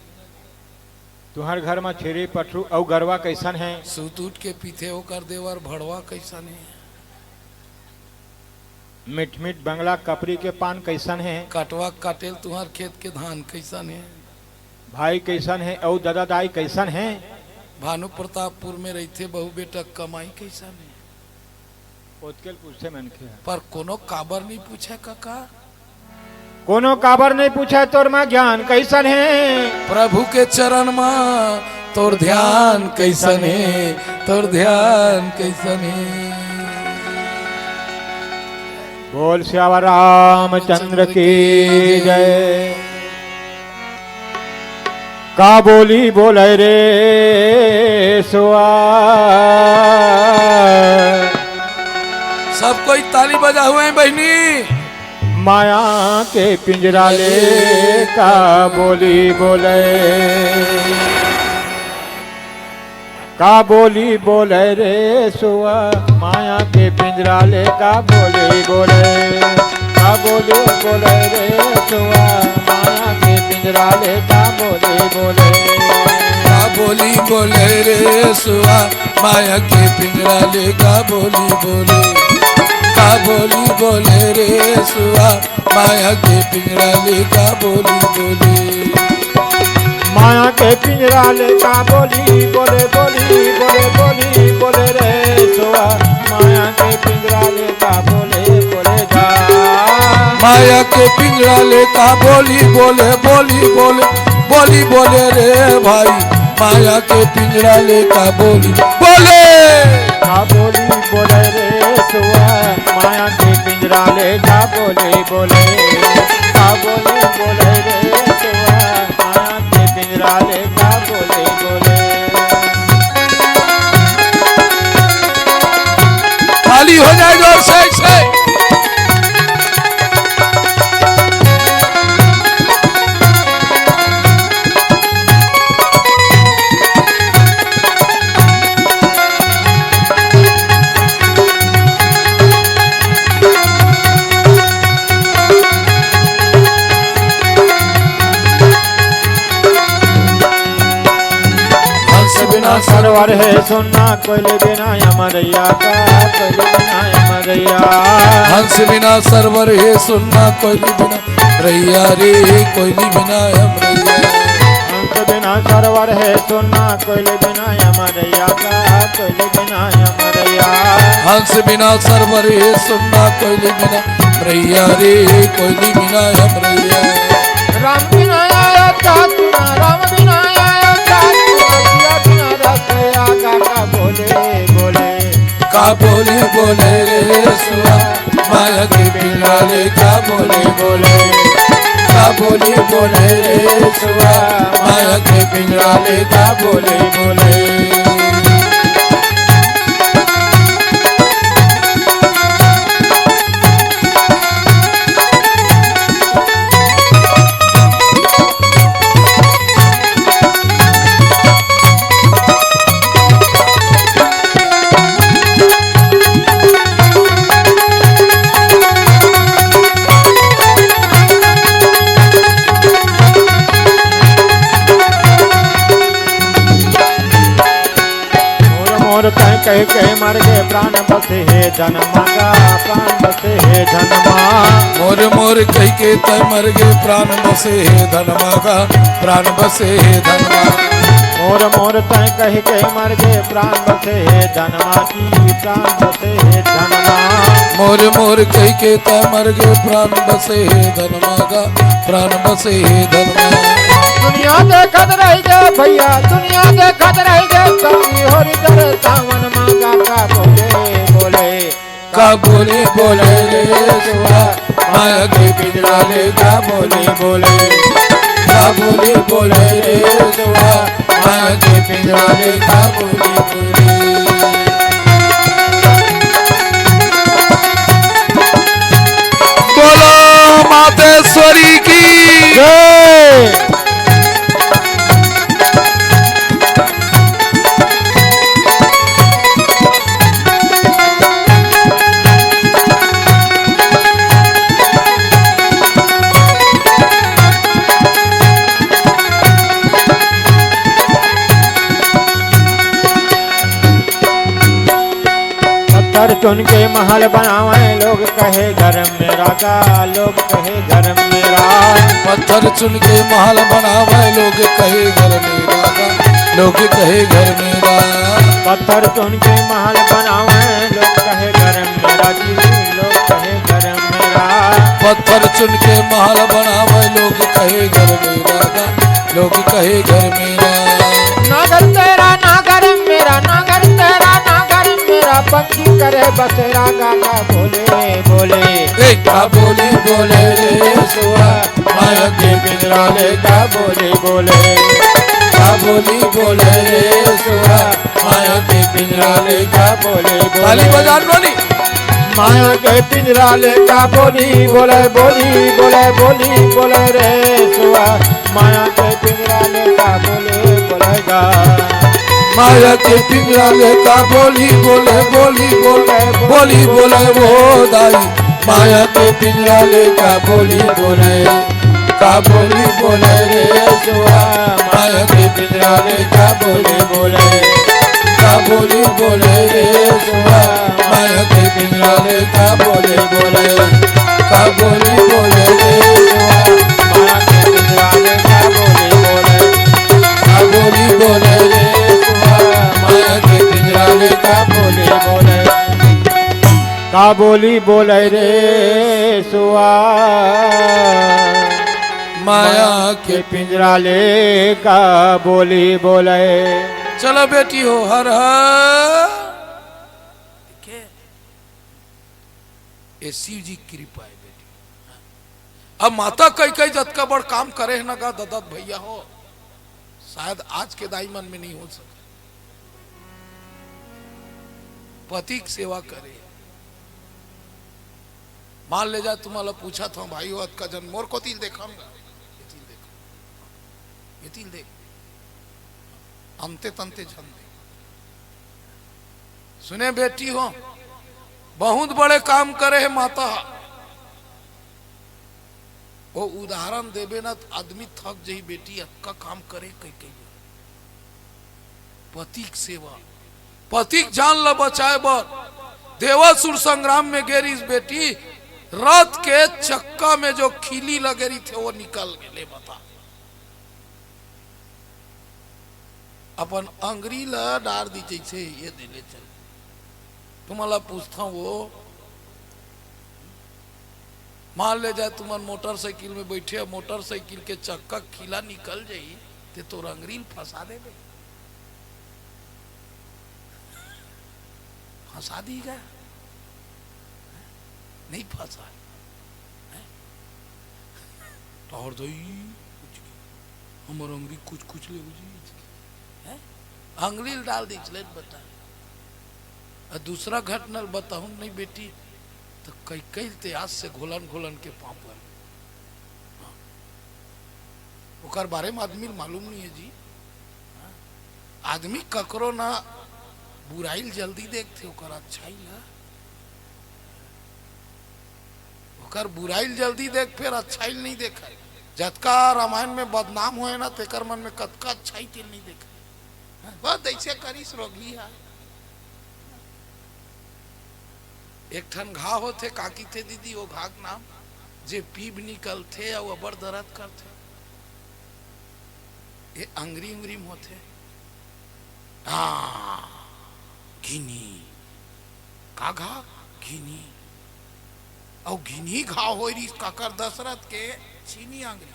तुंहर घर म छेरी पठरू अउ गरवा कइसन हे? सूत उठ के पीथे ओकर देवर भड़वा कइसन हे? मिठ मिठ बंगला कपरी के पान कइसन हे? कटवा काटेल तुंहर खेत के धान कइसन हे? भाई कइसन हे अउ ददा दाई कइसन हे? भानु प्रतापपुर में रहिथे बहू बेटा कमाई कइसन हे? ओतके ल पूछथे मनखे ह। पर कोनो काबर नइ पूछय कका? कोनो काबर नइ पूछय तोर म ज्ञान कइसन हे? प्रभु के चरण म तोर ध्यान कइसन हे? तोर ध्यान कइसन हे? बोल सियावर रामचंद्र की जय। का बोली बोले रे सुआ। सब कोई ताली बजा हुए हैं बहिनी। माया के पिंजरा ले का बोली बोले। का बोली बोले रे सुआ, माया के पिंजरा ले का बोली बोले। का बोली बोले रे सुआ, माया के पिंजरा ले का बोली बोले। का बोली बोले रे सुआ, माया के पिंजरा ले का बोली बोले। का बोली बोले रे सुआ, माया के पिंजरा ले का बोली बोले। माया के पिंजरा ले का बोली बोले, बोली बोले, बोली बोले रे सुआ। माया के पिंजरा ले का बोले बोले गा। माया के पिंजरा ले का बोली बोले, बोली बोले, बोली बोले रे भाई। माया के पिंजरा ले का बोली बोले। का बोली बोले रे सुआ, माया के पिंजरा ले का बोली बोले। का बोली बोले रे सुआ, माया के पिंजरा ले का बोली बोले। खाली हो जाए जोर से, से। हंस बिना सरवर हे सुन्ना, कोइली बिना अमरैया का, कोइली बिना अमरैया। हंस बिना सरवर हे सुन्ना, कोइली बिना रैया रे, कोइली बिना अमरैया। हंस बिना सरवर हे सुन्ना, कोइली बिना अमरैया का, कोइली बिना अमरैया। हंस बिना सरवर हे सुन्ना, कोइली बिना रैया रे, कोइली बिना अमरैया। राम बिना आया ता सुना, राम बिना आया ता सुना, सिया बिना रस आगा का बोले, बोले। का बोली बोले रे सुआ, माया के पिंजरा ले का बोली बोले। का बोली बोले रे सुआ, माया के पिंजरा ले का बोली बोले। के मर गे प्राण बसे हे धन मागा, प्राण बसे हे धन मा। मोर मोर कहि के तैं मर गे प्राण बसे हे धन मागा, प्राण बसे हे धन मा। मोर मोर तैं कहि के मर गे प्राण बसे हे धन मा की, प्राण बसे हे धन मा। मोर मोर कहि के तैं मर गे प्राण बसे हे धन मागा, प्राण बसे हे धन मा। दुनिया देखत रहि गे भैया, दुनिया देखत रहि गे, कभी होरी दर सावन मागा का बोले बोले। का बोली बोले रे सुआ, माया के पिंजरा ले का बोली बोले। का बोली बोले रे सुआ, माया के पिंजरा ले का बोली बोले। बोलो मातेश्वरी की जय। पत्थर चुन के महल बनावे, लोग कहे घर मेरा का, लोग कहे घर मेरा। पत्थर चुन के महल बनावे, लोग कहे घर मेरा का, लोग कहे घर मेरा। पत्थर चुन के महल बनावे, लोग कहे घर मेरा जी, लोग कहे घर मेरा। पत्थर चुन के महल बनावे, लोग कहे घर मेरा का, लोग कहे घर मेरा। नागर तेरा नागर मेरा, नागर तेरा नागर मेरा, पंछी करे बसेरा गा का बोले बोले। ए का बोली बोले रे सुआ, माया के पिंजरा ले का बोली बोले। का बोली बोले रे सुआ, माया के पिंजरा ले का बोली बोले। ताली बजा लो नी। माया के पिंजरा ले का बोली बोले, बोली बोले, बोली बोले रे सुआ। माया के पिंजरा ले का बोली बोले गा। माया के पिंजरा ले का बोली बोले, बोली बोले, बोली बोले वो दाई। माया के पिंजरा ले का बोली बोले। का बोली बोले रे सुआ, माया के पिंजरा ले का बोली बोले। का बोली बोले रे सुआ, माया के पिंजरा ले का बोली बोले। का बोली बोले रे सुआ, माया के पिंजरा ले का बोली बोले। का बोली बोले रे सुआ, माया के पिंजरा ले का बोली बोले। का बोली बोले रे सुआ, माया के पिंजरा ले का बोली बोले। चलो बेटी हो, हर हर। देखे, ये शिव जी की कृपा है बेटी। अब माता कैकई जतका बड़ काम करे है ना गा ददत भैया हो, शायद आज के दाई मन में नहीं हो सके। पति की सेवा करे। मान ले जा, तुम्हारा पूछा था भाई हो, अतका जन मोर कोतिल देखम गा, एतिल देखम, एतिल देख, अंते तंते झन देख। सुने बेटी हो, बहुत बड़े काम करे है माता। वो उदाहरण देबे ना, त आदमी थक जही बेटी, अतका काम करे कई कई। पति के सेवा, पति के जान ल बचाए बर देवासुर संग्राम में गे रिहिस बेटी, रथ के चक्का में जो खीली लगे रहिथे, वो निकल गे। ले बता, अपन अंगरी ल डार दी जैसे ये दे ले चल। तुम्हारा पूछता हूँ वो, मान ले जाए तुमन मोटरसाइकिल में बैठे, मोटरसाइकिल के चक्का खीला निकल जाई, ते तोर अंगरी ल फंसा देबे। फंसा दी का? नहीं फंसा। हैं? तोहर दई कुछ की, हमर अंगरी कुछ कुछ ले हो जी। हैं? अंगरी ल डाल दी, चले बता। आ दूसरा घटना ल बताहूं नहीं बेटी, तो कई कई ते आज से घोलन घोलन के पापड़। ओकर बारे में आदमी ल मालूम नहीं है जी। आदमी ककरो ना बुराई ल जल्दी देखथे, ओकर अच्छाई ल। ओकर बुराई ल जल्दी देख, फेर अच्छाई ल नहीं देखे। जतका रामायण में बदनाम होए ना, तेकर मन में कतका अच्छाई तेल नहीं देखे। बस ऐसे करिस रोगी है। एक ठन घाव होथे, का किथे दीदी, वो घाव के नाम, जे पीब निकलथे अउ अबड़ दरद करथे। ये अंगरी उंगरी में होथे। हाँ, घिनी। का घाव? घिनी। अउ घिनी घाव होय रिहिस काकर? दशरथ के छीनी अंगरी।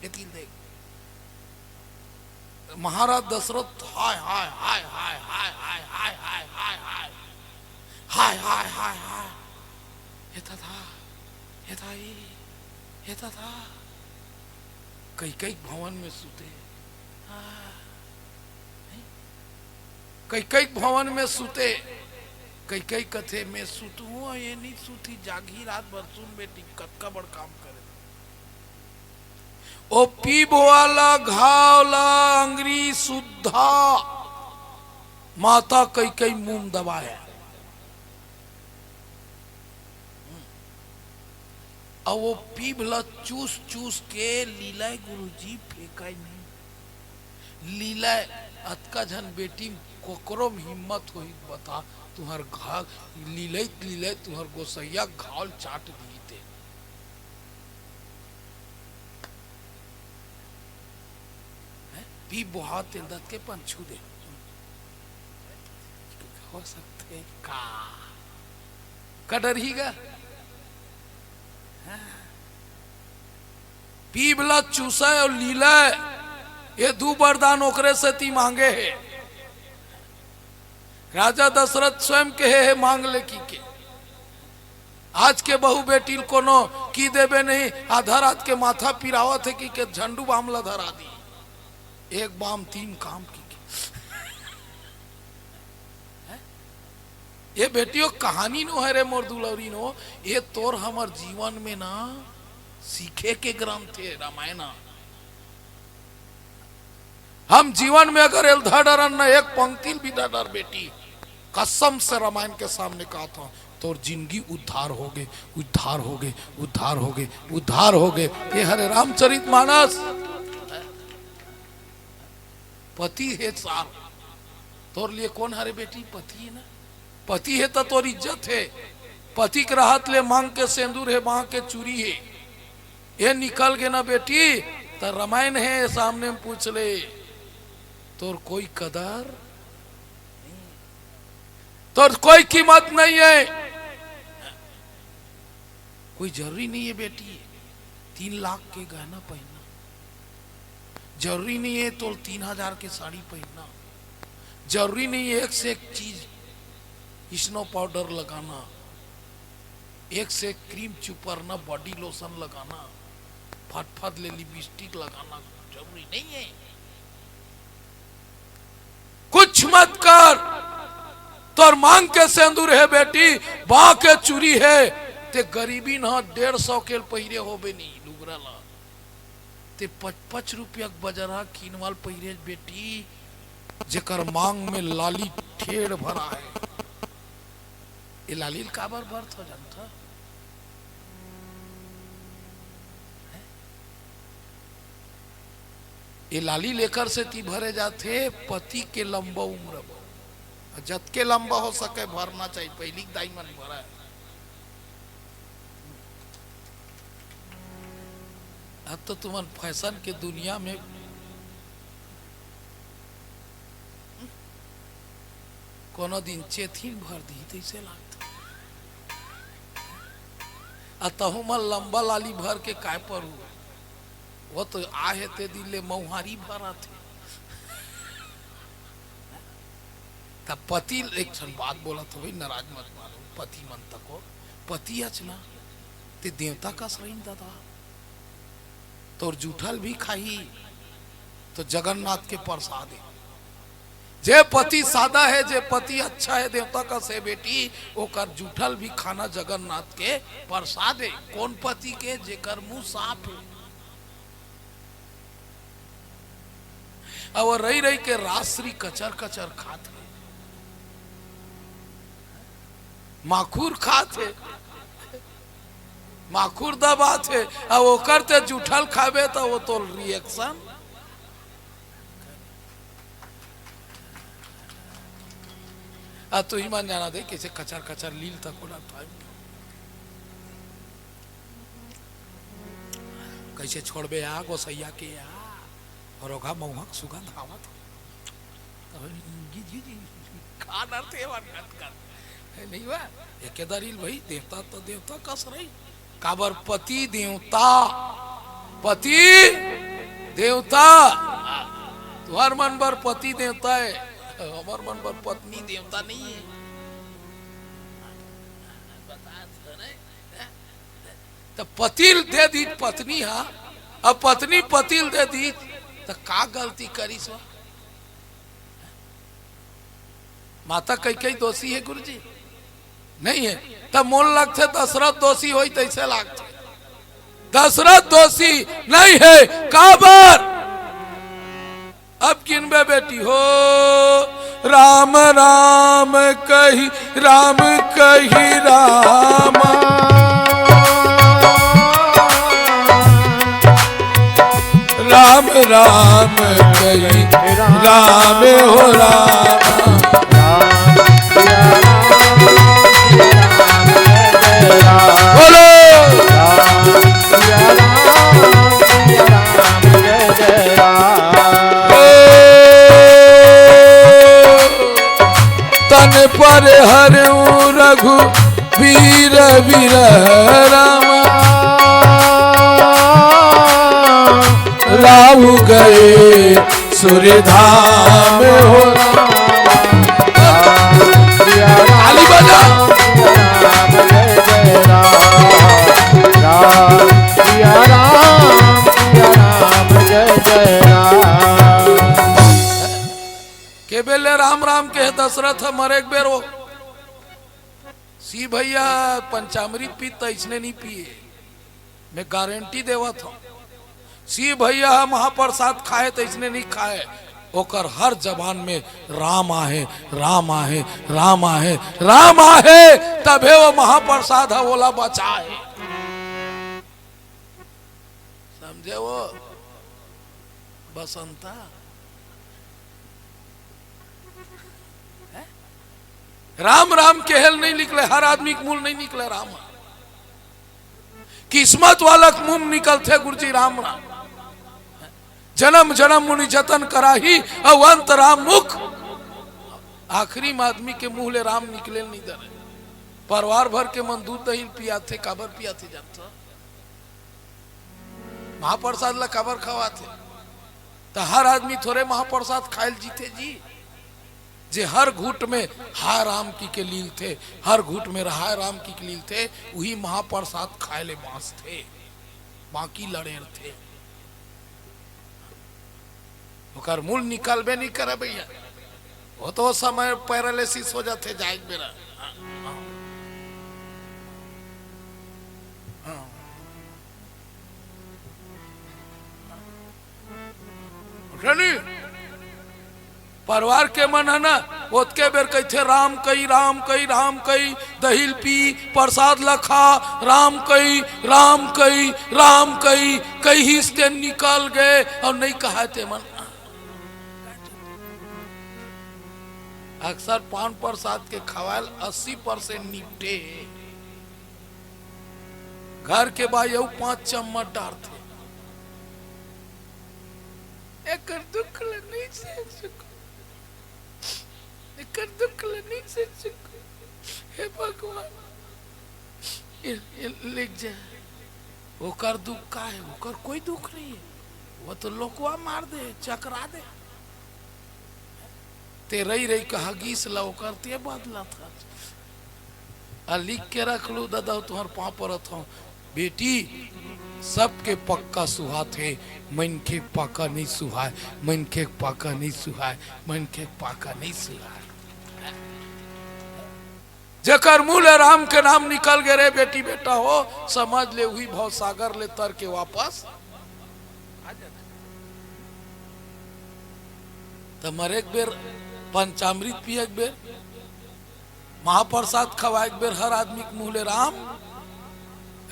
लेकिन देख, महाराज दशरथ, हाय, हाय, हाय, हाय, हाय, हाय, हाय, हाय, हाय, हाय, हाय, हाय, हाय, हाय, हाय, हे दादा, हे दाई, हे दादा, कैकई भवन में सुते। आ, कैकई भवन में सुते। कैकई कथे, "मैं सुतहूं, ये नहीं सुती, जागही रात भर, सुन बेटी, कतका बड़ काम करे।" ओ पीब वाला घाव ला अंगरी सुद्धा माता कैकई मुंह दबाया। अउ वो पीब ला चूस चूस के लीलय गुरुजी, फेंकय नहीं। लीलय, अतका झन बेटी, कोकरो में हिम्मत होही बता, तुहर घाव लीलय, लीलय तुहर गोसैया घाव ल चाट दिही ते। हैं? पीब बोहावत तेल दत के पन छू दे। हो सकथे का? का डरही गा? हैं? पीब ला चूसय अउ लीलय, ये दू वरदान ओकरे सेती मांगे हे। राजा दशरथ स्वयं कहे हे, "मांग ले," कहिके। आज के बहू बेटी ल कोनो की देबे नहीं, आधा रात के माथा पिरावत हे कहिके झंडू बाम ला धरा दी। एक बाम तीन काम कहिके। हैं? ये बेटियों कहानी नो हरे मोर दुलौरी नो, ये तोर हमर जीवन में ना सीखे के ग्रंथ हे रामायण। हम जीवन में अगर एल धर डरन न, एक पंक्ति ल भी धर डर बेटी, कसम से रामायण के सामने कहा था, तोर जिंदगी उद्धार होगे, उद्धार होगे, उद्धार होगे, उद्धार होगे। ये हरे रामचरित मानस। पति हे सार, तोर लिए कोन हरे बेटी? पति हे ना। पति हे त तोर इज्जत हे। पति के रहत ले मांग के सेंदूर हे, मांग के चूरी हे। ये निकल गे ना बेटी, त रामायण हे, सामने में पूछ ले। तोर कोई कदर नहीं, तोर कोई कीमत नहीं हे। कोई जरूरी नहीं हे बेटी, तीन लाख के गहना पहनना, जरूरी नहीं हे तोर तीन हजार के साड़ी पहनना, जरूरी नहीं हे एक से एक चीज, स्नो पाउडर लगाना, एक से एक क्रीम चुपरना, बॉडी लोशन लगाना, फटफट ले लिपस्टिक लगाना जरूरी नहीं हे। कुछ मत कर, तोर मांग के सेंदूर हे बेटी, बांह के चूरी हे, ते गरीबी न डेढ़ सौ के पहिरे होबे नहीं लुगरा ला, ते पच पच रुपया के बजरा कीनवाल पहिरे बेटी, जेकर मांग में लाली ठेड़ भरा हे। ये लाली ल काबर भरथो जानथो? हैं? ये लाली ल एकर सेती भरे जाथे, पति के लंबा उम्र बर। जतके लंबा हो सके भरना चाहिए, पहिली के दाई मन भरय। अब तो तुमन फैशन के दुनिया में कोनो दिन चेथिन भर दी तइसे लागथे। आ तहू मन लंबा लाली भर के काय परू? वो तो आहे ते दिन ले मौहारी भर आथे। त पति ल एक ठन बात बोलत हो भाई, नाराज मत मानो, पति मन तको, पति अच ना, ते देवता कस रहिन दादा। तोर जूठल भी खाही तो जगन्नाथ के प्रसाद हे। जे पति सादा हे, जे पति अच्छा हे, देवता कस हे बेटी, ओकर जूठल भी खाना जगन्नाथ के प्रसाद हे। कोन पति के? जेकर मुंह साफ हे। अब रही रही के राजश्री कचर कचर खात हे, माखुर खात हे, माखुर दबात हे, अब ओकर ते जूठल खाबे त वो तोर रिएक्शन। आ, तू ही मन जाना दे, कैसे कचर कचर लील तक ओला था। कैसे छोड़बे आ गोसैया के आ, और ओघा मउहा के सुगंध आवत हो। तो जी, जी, जी, का डरते हवन गदगद। है नहीं बा? एके दरिल भाई, देवता तो देवता कस रही। काबर पति देवता, पति देवता। तुहर मन बर पति देवता है, हमर मन बर पत्नी देवता नहीं है। बता तो नहीं। त पति ल दे दीस पत्नी हा, अब पत्नी पति ल दे दीस, त का गलती करिस वा? माता कैकेयी दोषी है गुरुजी? नहीं है। त मोल लगथे दशरथ दोषी होही तैसे लगथे। दशरथ दोषी नहीं है। काबर? अब किनबे बेटी हो, राम राम कही, राम कही राम। राम राम कही, राम हो राम। बोलो। ओ, तन पर हरऊ रघुबीर बिरह रामा। राहु गए सुरधाम हो। ताली बजा। के बेले राम राम के दशरथ मरे के बेर हो। सी भैया पंचामृत पीत त अइसने नहीं पिए, मैं गारंटी देवत हूँ। सी भैया ह महाप्रसाद खाए त अइसने नहीं खाए, ओकर हर जबान में राम आहे, राम आहे, राम आहे, राम आहे, तभे वो महाप्रसाद ह ओला बचाए। समझे वो बसंता? हैं? राम राम केहेल नहीं निकले, हर आदमी के मुँह नहीं निकले राम। किस्मत वाला के मुँह निकलथे गुरुजी राम राम। जन्म जन्म मुनि जतन कराही, अउ अंत राम मुख। आखिरी में आदमी के मुँह ले राम निकले नहीं दे रहे। परिवार भर के मन दूध दही पियाथे, काबर पियाथे जानथो? महाप्रसाद ला काबर खवाथे? त हर आदमी थोरे महाप्रसाद खायल जीथे जी। जे हर घूट में हाय राम की के लीलथे, हर घूट में हाय राम की के लीलथे, उही महाप्रसाद खाए ले बांचथे, बाकी लड़ेरथे। ओकर मुँह निकलबे नहीं करे भैया, वो तो समय पैरालिसिस हो जाथे जाए के बेरा। हाँ, हाँ। उठे नहीं? परिवार के मन है ना, ओतके बेर कहिथे, "राम कही, राम कही, राम कही, दहिल पी, प्रसाद ला खा, राम कही, राम कही, राम कही।" कहिस ते निकल गए अउ नहीं कहाय ते मन। अक्सर पान प्रसाद के खवाल अस्सी परसेंट निपटे। घर के बाई अउ पांच चम्मच डारथे। एकर दुख ल नहीं सह सकूं, एकर दुख ल नहीं सह सकूं। हे भगवान, ये, ये लेग जा। ओकर दुख का है? ओकर कोई दुख नहीं है। वो तो लोकवा मार दे, चकरा दे। ते रही रही कहा गीस ला ओकर ते बदला था। आ लिख के रख लू दादा, तुहर पाँव परत हूँ। बेटी, सबके पक्का सुहात है, मनखे पक्का नहीं सुहाय, मनखे पक्का नहीं सुहाय, मनखे पक्का नहीं सुहाय। जेकर मुँह ले राम के नाम निकल गे रे बेटी बेटा हो, समझ ले उही भवसागर ले तर के वापस आ जाथे। त मरे एक बेर पंचामृत पिए एक बेर, महाप्रसाद खवाए एक बेर, हर आदमी के मुँह ले राम।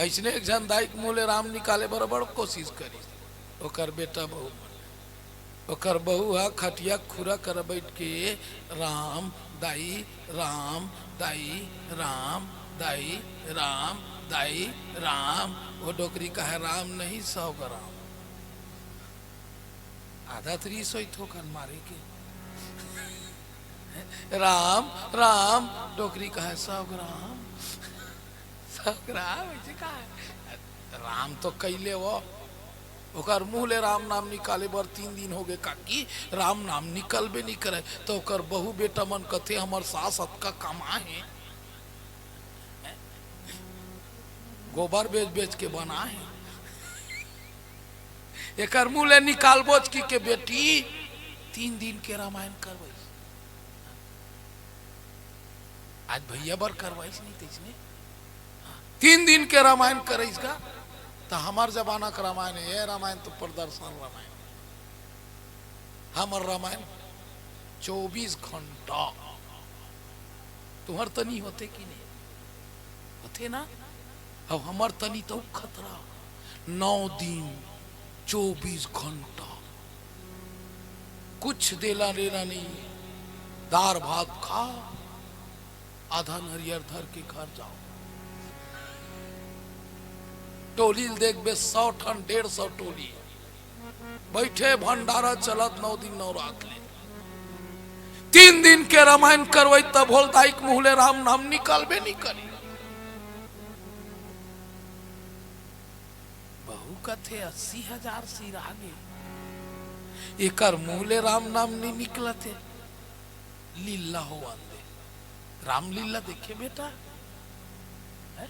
अइसने एक झन दाई के मुँह ले राम निकाले बरोबर कोशिश करी, ओकर बेटा बहू मन। ओकर बहू ह खटिया खुरा कर बइठ के, "राम, दाई, राम, दाई, राम, दाई, राम, दाई, राम।" वो डोकरी कहे, "राम नहीं, सौ ग्राम।" आदत रहिस होही थोकन मारे के। "राम, राम।" डोकरी कहे, "सौ ग्राम।" "सौ ग्राम?" अइसे कहे। "राम तो कइले वो।" ओकर मुंह ले राम नाम निकाले बर तीन दिन होगे काकी, राम नाम निकलबे नइ करे। त ओकर बहू बेटा मन कथे, "हमर सास अतका कमाए हे, गोबर बेच बेच के बनाए हे, एकर मुंह ले निकालबोच कहिके बेटी तीन दिन के रामायण करवइस।" आज भैया बर करवाइस नहीं तइसने। तीन दिन के रामायण करइस गा, त हमर जमाना के रामायण हे, ये रामायण तो प्रदर्शन रामायण। हमर रामायण चौबीस घंटा। तुहर तनी होथे कि नहीं? होथे ना? अब हमर तनी तो खतरा, नौ दिन, चौबीस घंटा, कुछ देला लेना नहीं, दार भात खा, आधा नरियर धर के घर जाओ। टोली ल देखबे, सौ ठन, डेढ़ सौ टोली। बइठे भंडारा चलत नौ दिन नौ रात ले। तीन दिन के रामायण करवई तभो ल दाई के मुंह ले राम नाम निकलबे नइ करी। बहू कथे अस्सी हजार सिरागे, एकर मुंह ले राम नाम नइ निकलत हे। लीला होवन दे। रामलीला देखे बेटा? हैं?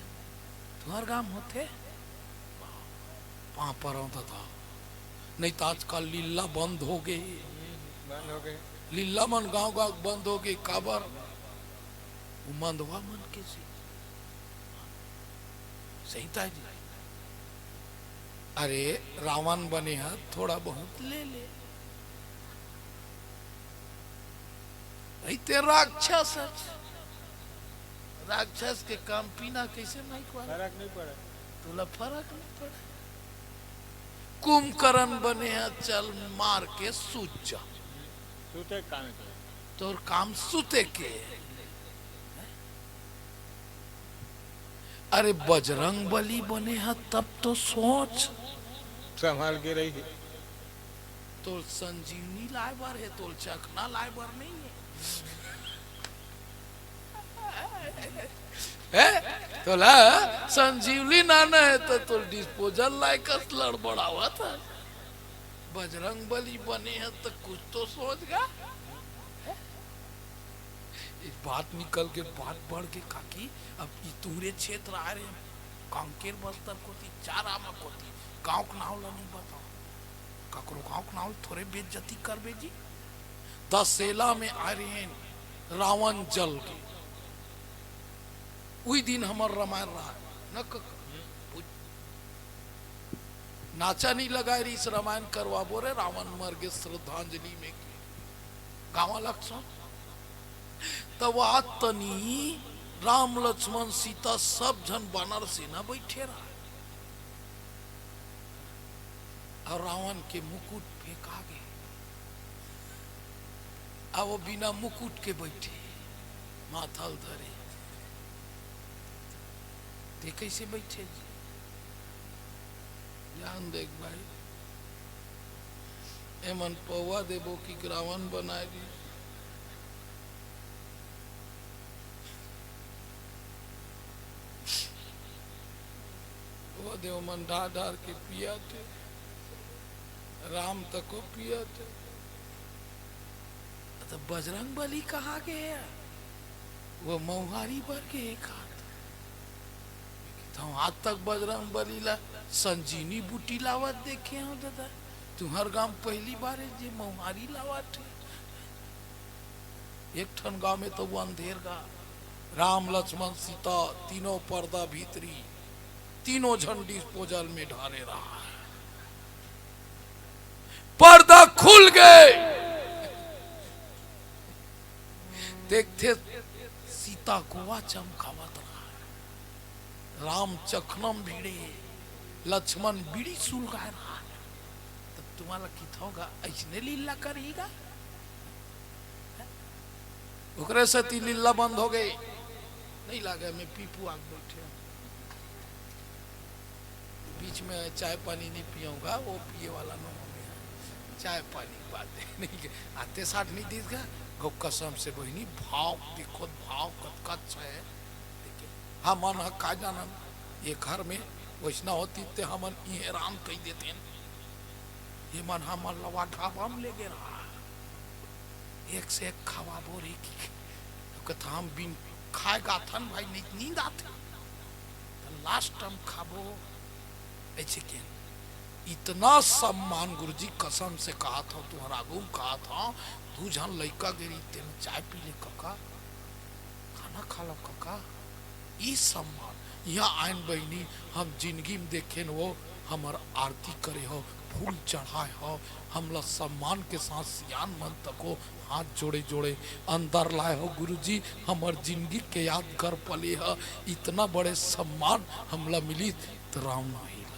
तुंहर गांव होथे? पांव परंव ददा। नहीं त आजकल लीला बंद होगे। बंद होगे। लीला मन गांव गांव बंद होगे। काबर? वो मंदवा मन के से। सही ताय जी। अरे, रावण बने ह, थोड़ा बहुत ले ले। अई ते राक्षस हस। राक्षस के काम पीना कइसे नहीं कुआ? फरक नहीं पड़े। तोला फरक नहीं पड़े। कुंभकर्ण बने ह, चल मार के सूत जा। सूते के काम हे। तोर काम सूते के। अरे बजरंग बली बने ह, तब तो सोच। संभाल के रही। तोल संजीवनी लाए बर हे, तोल चखना लाए बर नहीं हे। हैं? तोला संजीवनी लाना हे त तोल disposal लाए कस लड़बड़ावत हस। बजरंग बली बने ह त कुछ तो सोच गा। हैं? ये बात निकल के बात बढ़ के, काकी, अब ई तुंहरे क्षेत्र आए रहे, कांकेर बस्तर कोती, चारामा कोती, गांव के नाव ला नहीं बताओ, ककरो गांव के नाव थोरे बेइज्जती करबे जी। दसेला में आए रहे, रावण जल के, उही दिन हमर रामायण रहा न कक-, नाचा नहीं लगाए रहिस, रामायण करवाबो रे, रावण मर गे श्रद्धांजलि में के। गाँव वाला के सुन। तब आतनी राम, लक्ष्मण, सीता सब झन बानर सेना बइठे रहा। अउ रावण के मुकुट फेंका गे। अब वो बिना मुकुट के बइठे, माथा ल धरे। ते कइसे बइठे जी? जान देख भाई, एमन पौवा देबो कि रावण बनाए दी। वो देव मन ढार ढार के पिया थे, राम तको पिया थे। त बजरंग बली कहाँ गे हे? वो मौहारी बर गे हे का? त आज तक बजरंग बली ला संजीवनी बूटी लावत देखे हंव ददा। तुंहर गांव पहली बार हे जे मौहारी लावत हे। एक ठन गांव में तो वो अंधेर गा। राम, लक्ष्मण, सीता तीनों पर्दा भीतरी, तीनों झन disposal में ढारे रहा। पर्दा खुल गे। देखथे, सीता गोवा चमकावत रहा, राम चखना म भिड़े, लक्ष्मण बीड़ी सुलगाए रहा। त तुम्हारा किथों का ऐसने लीला करेगा। ओकरे सेती लीला बंद हो गई। नहीं लागे, मैं पीपू आग बैठे हूँ। बीच में चाय पानी नहीं पियूंगा, वो पिए वाला नो हमें चाय पानी की बात है। नहीं के आते साठ नहीं दीस गा। गौ कसम से बहिनी, भाव देखो, भाव कतका अच्छा है। लेकिन हमन ह का जानन, ये घर में वैसना होती ते हमन इहे राम कह देते हैं। ये मन हमन लवा ढाबा में ले गे रहा, एक से एक खवा बोरी की। तो कहता, हम बिन खाए गाथन भाई, नहीं नींद आते। तो लास्ट टाइम खाबो ऐसे के। इतना सम्मान गुरुजी, कसम से कहा था, तुम्हारा आगू में कहा था, दू झन लइका गे रही, तेन चाय पी ले कका, खाना खा लो कका। ई सम्मान यहाँ आयन बहिनी, हम जिंदगी में देखेन वो हमर आरती करे हो, फूल चढ़ाए हो, हमला सम्मान के साथ सियान मन तको हाथ जोड़े जोड़े अंदर लाए हो। गुरुजी, हमर जिंदगी के यादगार पले ह, इतना बड़े सम्मान हमला मिली त राम नाही ला।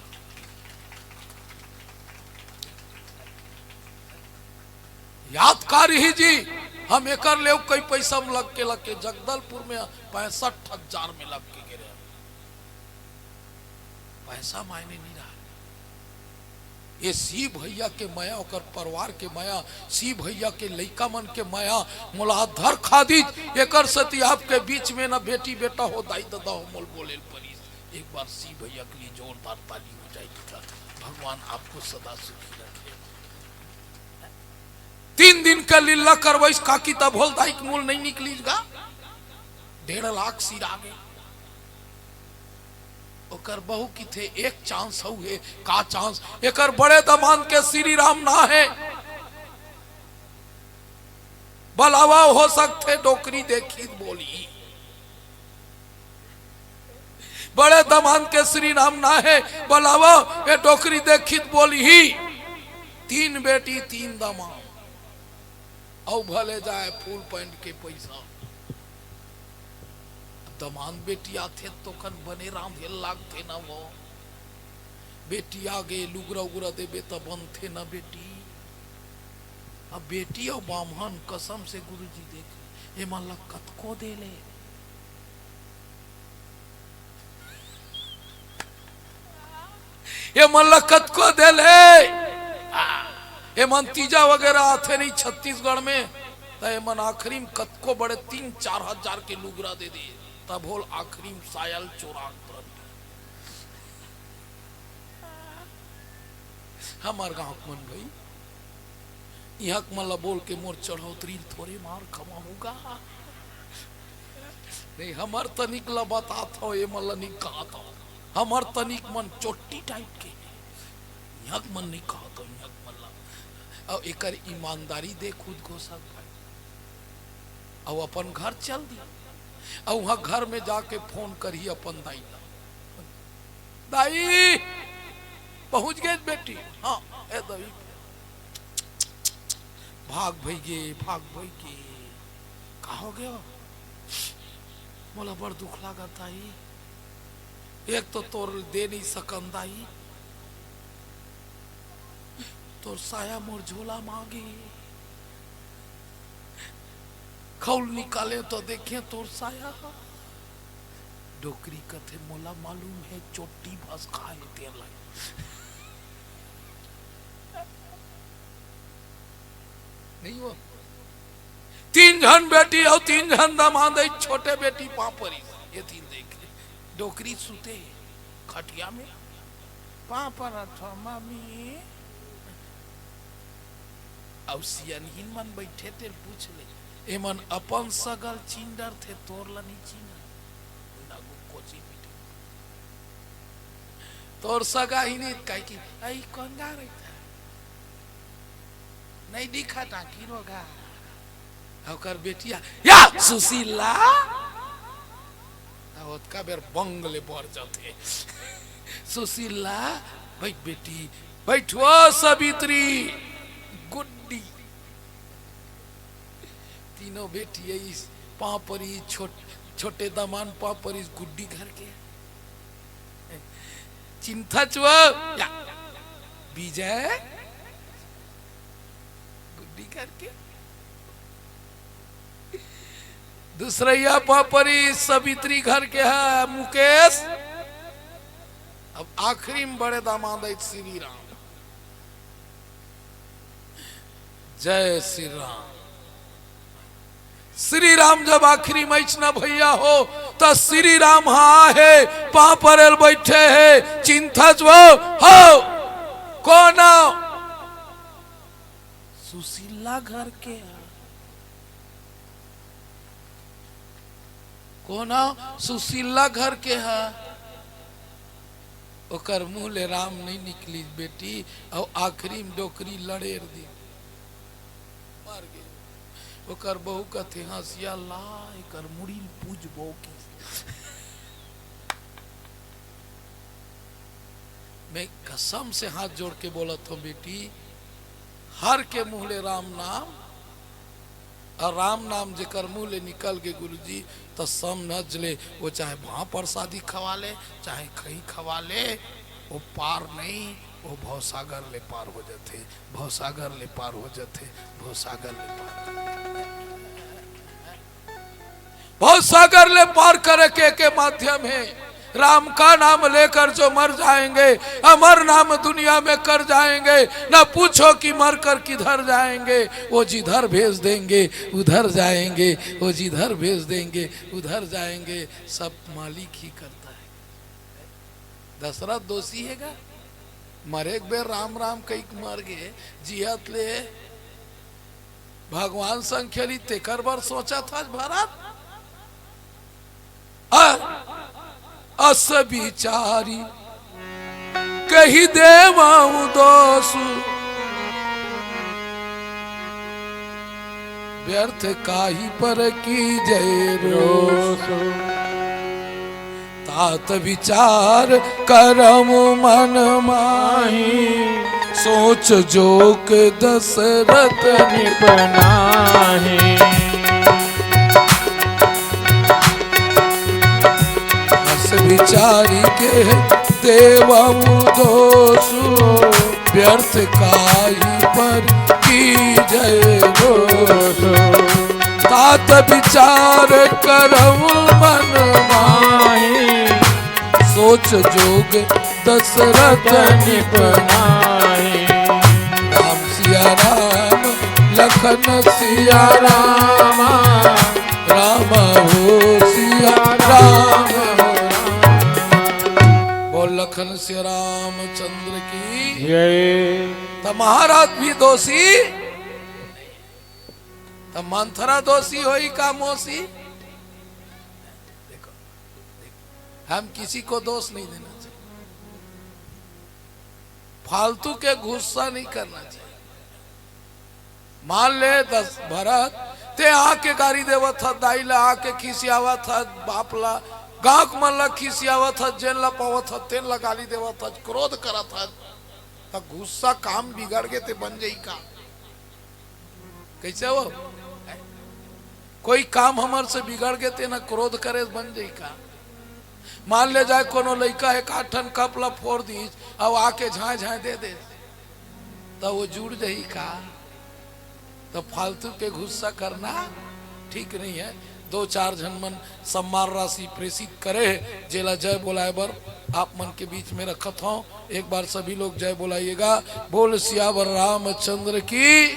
याद का रही जी, हम एकर लेव कई पैसा में लग के, लग के जगदलपुर में पैंसठ हजार में लग के गिरे। पैसा मायने नहीं रहा। ये शिव भैया के मया, ओकर परिवार के मया, शिव भैया के लइका मन के मया मोला धर खा दीज। एकर सेती आपके बीच में ना बेटी बेटा हो, दाई ददा हो, मोल बोले ल परीस। एक बार शिव भैया के लिए जोरदार ताली हो जाए। भगवान आपको सदा सुखी रखे। तीन दिन के लीला करवइस काकी, तब होल दाई के मूल नहीं निकलीस गा। डेढ़ लाख सिरा गे। ओकर बहू किथे, एक चांस हउ हे, का चांस? एकर बड़े दमांद के श्री राम ना हे, बलावा हो सकथे डोकरी देखी त बोली। बड़े दमांद के श्री राम ना हे, बलावा ए डोकरी देखी त बोली ही। तीन बेटी, तीन दमांद, अउ भले जाए फुल पैंट के पैसा। दमांद बेटी आथे त ओखन बने रांधे ल लागथे न वो। बेटी आगे लुगरा उगरा देबे त बनथे न बेटी। अब बेटी अउ बाम्हन कसम से गुरुजी देख, एमन ला कतको दे ले। एमन ला कतको दे ले। आ, एमन तीजा वगैरह आथे नहीं छत्तीसगढ़ में, त एमन आखिरी में कतको बड़े तीन चार हजार के लुगरा दे दे, तब होल आखिरी में सायल चोरान पर। हमर गांव के मन भाई, इहाँ के मन ला बोल के मोर चढ़ौतरी ल थोरे मार खवाहूँ गा। नहीं, हमर तनिक ला बतात हव, ए मन ला नहीं कहत हव। हमर तनिक मन चोट्टी टाइप के। इहाँ के मन नहीं कहत हव, इहाँ के मन ला। अउ एकर ईमानदारी देख खुद को सब भाई। अउ अपन घर चल दी। अउ उहाँ घर में जाके फोन करही अपन दाई ला, दाई, पहुँच गे बेटी? हाँ, ए दाई, भाग भई गे, भाग भई गे। का हो गयो? मोला बड़ दुख लागत दाई। एक तो तोर दे नहीं सकन दाई, तोर साया मोर झोला म आगे। खउल निकाले तो देखे तोर साया। डोकरी कथे, मोला मालूम हे, चोट्टी भस खाए तेला। नहीं हो। तीन झन बेटी अउ तीन झन दमांद, ए छोटे बेटी पाँव परिस। ये तीन देख ले। डोकरी सुते हे खटिया में। पाँव परत हव मम्मी। अउ सियनहिन मन बइठे तेल पूछ ले, एमन अपन सगा ल चिन्ह डरथे, तोर ला नइ चिन्हय। नागू कोची पीटे। तोर सगा ही नहीं, काहे कि, "अई कोन गा रही था? नहीं दिखा टाकी रोगा।" ओकर बेटिया, "या सुशीला।" आ ओतका बेर बंग ले बर जाथे। "सुशीला, बैठ बेटी, बैठ वो सावित्री, गुड्डी।" तीनों बेटी अइस, पाँव परी, छोट-, छोटे दमांद पाँव परी, गुड्डी घर के। चिंता चुआ, या, विजय, करके। दूसरैया पापरी सवित्री घर के है मुकेश। अब आखिरी में बड़े दामाद है श्री राम। जय श्री राम। श्री राम जब आखिरी में अइसना भैया हो, त श्री राम हा आहे, पाँव परे ल बइठे हे, चिंता जो हो, कोन? सुशीला घर के हा। कोन? सुशीला घर के हा। ओकर मुंह ले राम नहीं निकली बेटी, अउ आखिरी में डोकरी लड़ेर दी, मर गे। ओकर बहू कथे, "हंसिया ला, एकर मुड़ी ल पूजबो की।" मैं कसम से हाथ जोड़ के बोलत हूँ बेटी, हर के मुंह ले राम नाम, अउ राम नाम जेकर मुंह ले निकल गे गुरुजी, त समझ ले, वो चाहे भांव परसादी खवा ले, चाहे खई खवा ले, वो पार नहीं, वो भवसागर ले पार हो जाथे, भवसागर ले पार हो जाथे, भवसागर ले पार। भवसागर ले पार करे के, के माध्यम हे। राम का नाम लेकर जो मर जाएंगे, अमर नाम दुनिया में कर जाएंगे। ना पूछो कि मर कर किधर जाएंगे, वो जिधर भेज देंगे उधर जाएंगे, वो जिधर भेज देंगे उधर जाएंगे। सब मालिक ही करता है। दशरथ दोषी हे गा? मरे के बेर राम राम कहिके मर गे, जियत ले भगवान संग खेली, तेकर बर सोचत हस भरत? अ-, अस बिचारी कहि देवउ दोसु, व्यर्थ काहि पर कीजै रोसु। तात बिचार करम मन माही, सोच जोग दशरथ निपनाही। अस बिचारी कहि देवउ दोसु, व्यर्थ काहि पर कीजै रोसु। तात बिचार करउ मन माही, सोच जोग दशरथ निपनाही। राम सिया राम, लखन सिया राम, राम हो सिया राम। बोल लखन सिया रामचंद्र की। जय। त महाराज भी दोषी, त मंथरा दोषी होही का मौसी? देखो, हम किसी को दोष नहीं देना चाहिए, फालतू के गुस्सा नहीं करना चाहिए। मान ले दस भरत, ते आके गारी देवत हस, दाई ला आके खिसियावत हस, बाप ला, गांव के मन ला खिसियावत हस, जेन ला पावत हस, तेन ला गाली देवत हस, क्रोध करत हस, त गुस्सा काम बिगड़ गे ते बन जाही का? कइसे हो? कोई काम हमर से बिगड़ गे ते ना क्रोध करे बन जाही का? मान ले जाए कोनो लइका एक आठ ठन कप ला फोर दिस, अउ आके झांय झांय दे दे, त वो जुड़ जाही का? त फालतू के गुस्सा करना ठीक नहीं है। दो चार झन मन सम्मान राशि प्रेषित करे हे, जेला जय बोलाए बर आप मन के बीच में रखत हौं। एक बार सभी लोग जय बोलाइएगा। बोल सियावर रामचंद्र की।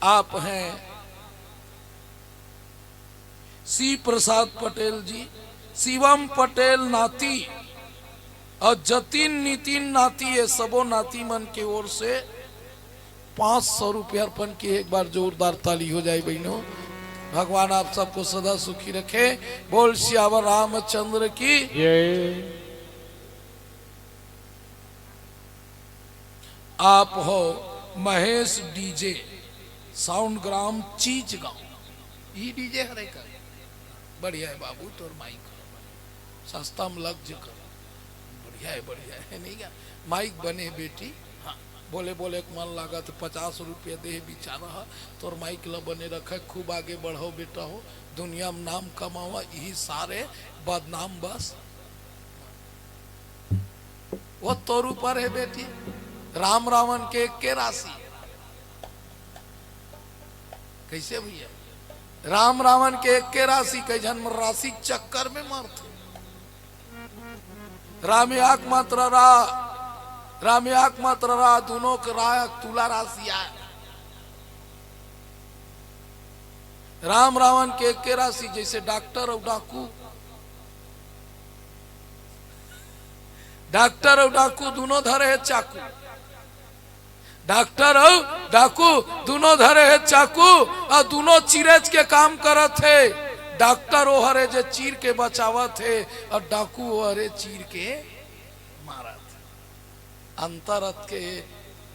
आप हैं शिव प्रसाद पटेल जी, शिवम पटेल नाती अउ जतिन नितिन नाती, ये सबो नाती मन के ओर से पाँच सौ रुपया अर्पण किए। एक बार जोरदार ताली हो जाए बहिनों। भगवान आप सबको सदा सुखी रखे। बोल सियावर रामचंद्र की। जय। आप हो महेश डीजे, साउंड ग्राम चीज गांव। ई डीजे हरे का? बढ़िया है बाबू, तोर माइक सस्ता में लग जे कर। बढ़िया है, बढ़िया है, नहीं क्या? माइक बने बेटी, हाँ, बोले बोले के मन लागत, पचास रुपया दे बिचारा ह, तोर माइक ल बने रखे, खूब आगे बढ़ो बेटा हो, दुनिया में नाम कमावा, यही सारे बदनाम बस। वो तोर ऊपर है बेटी, राम रावण के एके राशि। कइसे भइया? राम रावण के एक्के राशि, कई झन राशि के चक्कर में मरथे। राम एकमात्र रा, राम एकमात्र रा, दूनों के रा तुला राशि आय। राम रावण के एक्के राशि, जइसे डॉक्टर अउ डाकू, डॉक्टर अउ डाकू दूनों धरे हे चाकू। डॉक्टर अउ डाकू दूनों धरे हे चाकू, अउ दूनों चिरेच के काम करत हे। डॉक्टर ओ हरे जे चीर के बचावत हे, अउ डाकू ओ हरे चीर के मारत हे। अंतर अतके हे,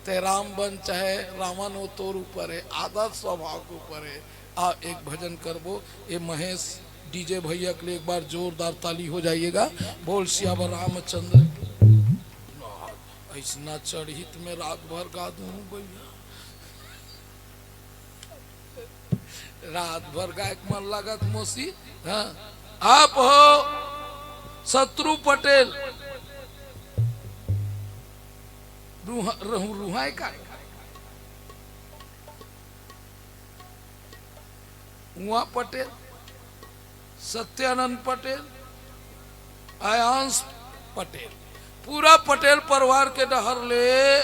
ते राम बन चाहे रावण, ओ तोर ऊपर हे, आदर स्वभाव के ऊपर हे। आ एक भजन करबो, ए महेश डीजे भइया के लिए एक बार जोरदार ताली हो जाइएगा। बोल सियावर रामचंद्र की। अइसना चढ़ित में रात भर गा दूं भइया, रात भर गाय के मन लागत मोसी। हाँ, आप हो शत्रु पटेल, रुहा-, रहू-, रुहाय का? उमा पटेल, सत्यानंद पटेल, आयांश पटेल, पूरा पटेल परिवार के डहर ले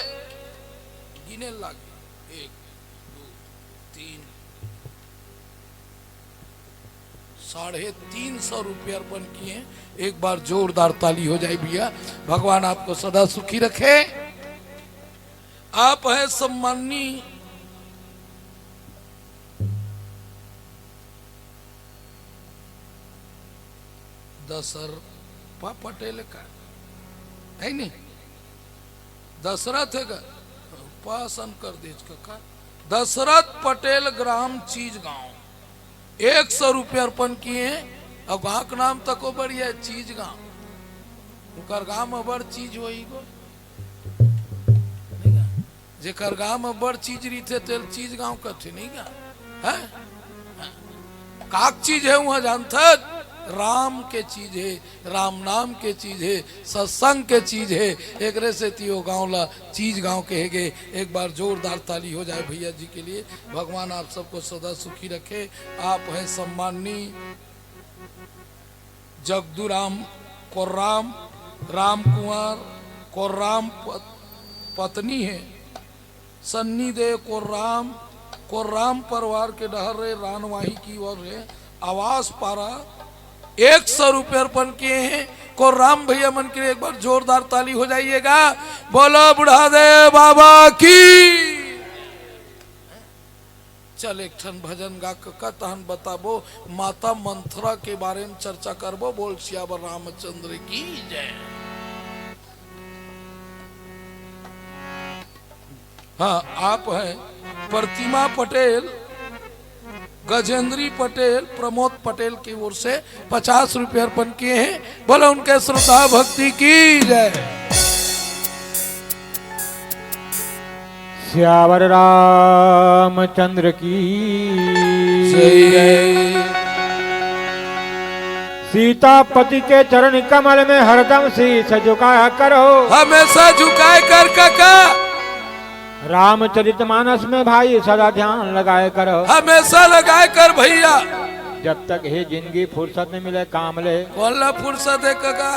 गिने लागे, एक, दू, तीन, साढ़े तीन सौ रुपये अर्पण किए। एक बार जोरदार ताली हो जाए भइया। भगवान आपको सदा सुखी रखे। आप हैं सम्माननीय दशरपा पटेल का, है नहीं? दशरथ हे का? पासन कर दीज का, का? दशरथ पटेल, ग्राम चीज गांव, एक सौ रुपये अर्पण किए। अउ गांव के नाम तको बढ़िया हे, चीज गांव। उनकर गांव में बड़ चीज होई गो। जेकर गांव में बड़ चीज रहिथे, तेल चीज गांव कथे नहीं गा? हैं? काक चीज हे उहां जानथत? राम के चीज हे, राम नाम के चीज हे, सत्संग के चीज हे। एकरे सेती ओ गांव ला चीज गांव कहे गे। एक बार जोरदार ताली हो जाए भइया जी के लिए। भगवान आप सबको सदा सुखी रखे। आप हैं सम्माननीय जगदूराम कोर्राम, राम कुंवर कोर्राम पत-, पत्नी हे सन्नी दे कोर्राम, कोर्राम परिवार के डहर रे रानवाही की ओर रे आवास पारा एक सौ रुपये अर्पण किए हैं। कोर्राम भइया मन के लिए एक बार जोरदार ताली हो जाइएगा। बोलो बुढ़ादेव बाबा की। चल, एक ठन भजन गा के का तहन बताबो, माता मंथरा के बारे में चर्चा करबो। बोल सियावर रामचंद्र की जय। हाँ, आप हैं प्रतिमा पटेल, गजेंद्री पटेल, प्रमोद पटेल की ओर से पचास रुपये अर्पण किए हैं। बोलो उनके श्रद्धा भक्ति की जय। सियावर रामचंद्र की जय। सीतापति के चरण कमल में हरदम शीश झुकाया करो। हमेशा झुकाए कर काका। रामचरितमानस में भाई सदा ध्यान लगाए करो। हमेशा लगाए कर भइया। जब तक हे जिंदगी फुर्सत नहीं मिले काम ले। कोन ला फुर्सत हे काका?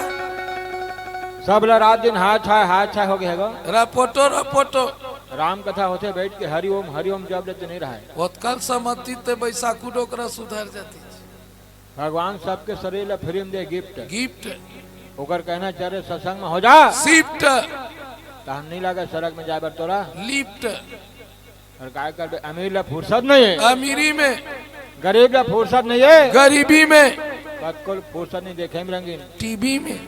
सब ला रात दिन हाय छाय, हाय छाय हो गए हे गो। रपोटो, रपोटो। राम कथा होथे, बैठ के हरि ओम, हरि ओम जप लेते नहीं रहे। ओतकल समझती ते बैसाखू डोकरा सुधर जाती। भगवान सबके शरीर ला free में दे gift। Gift। ओकर कहना चाहे सत्संग में हो जा। Shift। तहन नहीं लगे सड़क में जाए बर तोरा। Lift। अउ काय करबे, अमीर ला फुर्सत नहीं हे। अमीरी में। गरीब ला फुर्सत नहीं हे। गरीबी में। कतको फुर्सत नहीं देखे में रंगीन। टीवी में।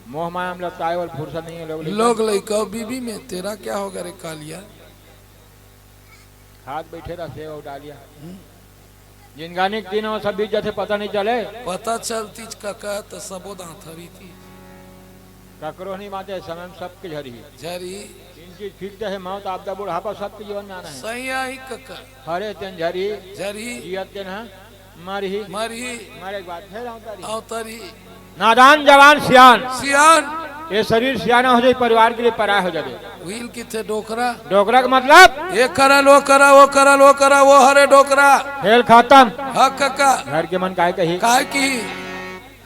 मोह माया में लपटाए वाला फुर्सत नहीं हे लोग लइका। लोग लइका बीबी में। तेरा क्या होगा रे कालिया? खात बैठे रह सेव अउ डालिया। हम्म। जिनगानी के दिन हो सब बीत जाथे, पता नहीं चले। पता चलतीच काका त सबो दांत हरी थी। ककरो नहीं बांचे, समय में सबके झरही। झरही। तीन चीज fix हे, मौत, आपदा, बुढ़ापा, सबके जीवन में आना हे। सही आही काका। हरे तेन झरही। झरही। जियत तेन ह मरही। मरही। मरे के बाद फिर अवतरही। अवतरही। नादान जवान सियान। सियान। ये शरीर सियाना हो जाए, परिवार के लिए पराया हो जाए। उही ल किथे डोकरा। डोकरा के मतलब? ये करल, वो करा, वो करल, वो करा, वो हरे डोकरा। खेल खत्म। हाँ कका। घर के मन काय कही? काय की?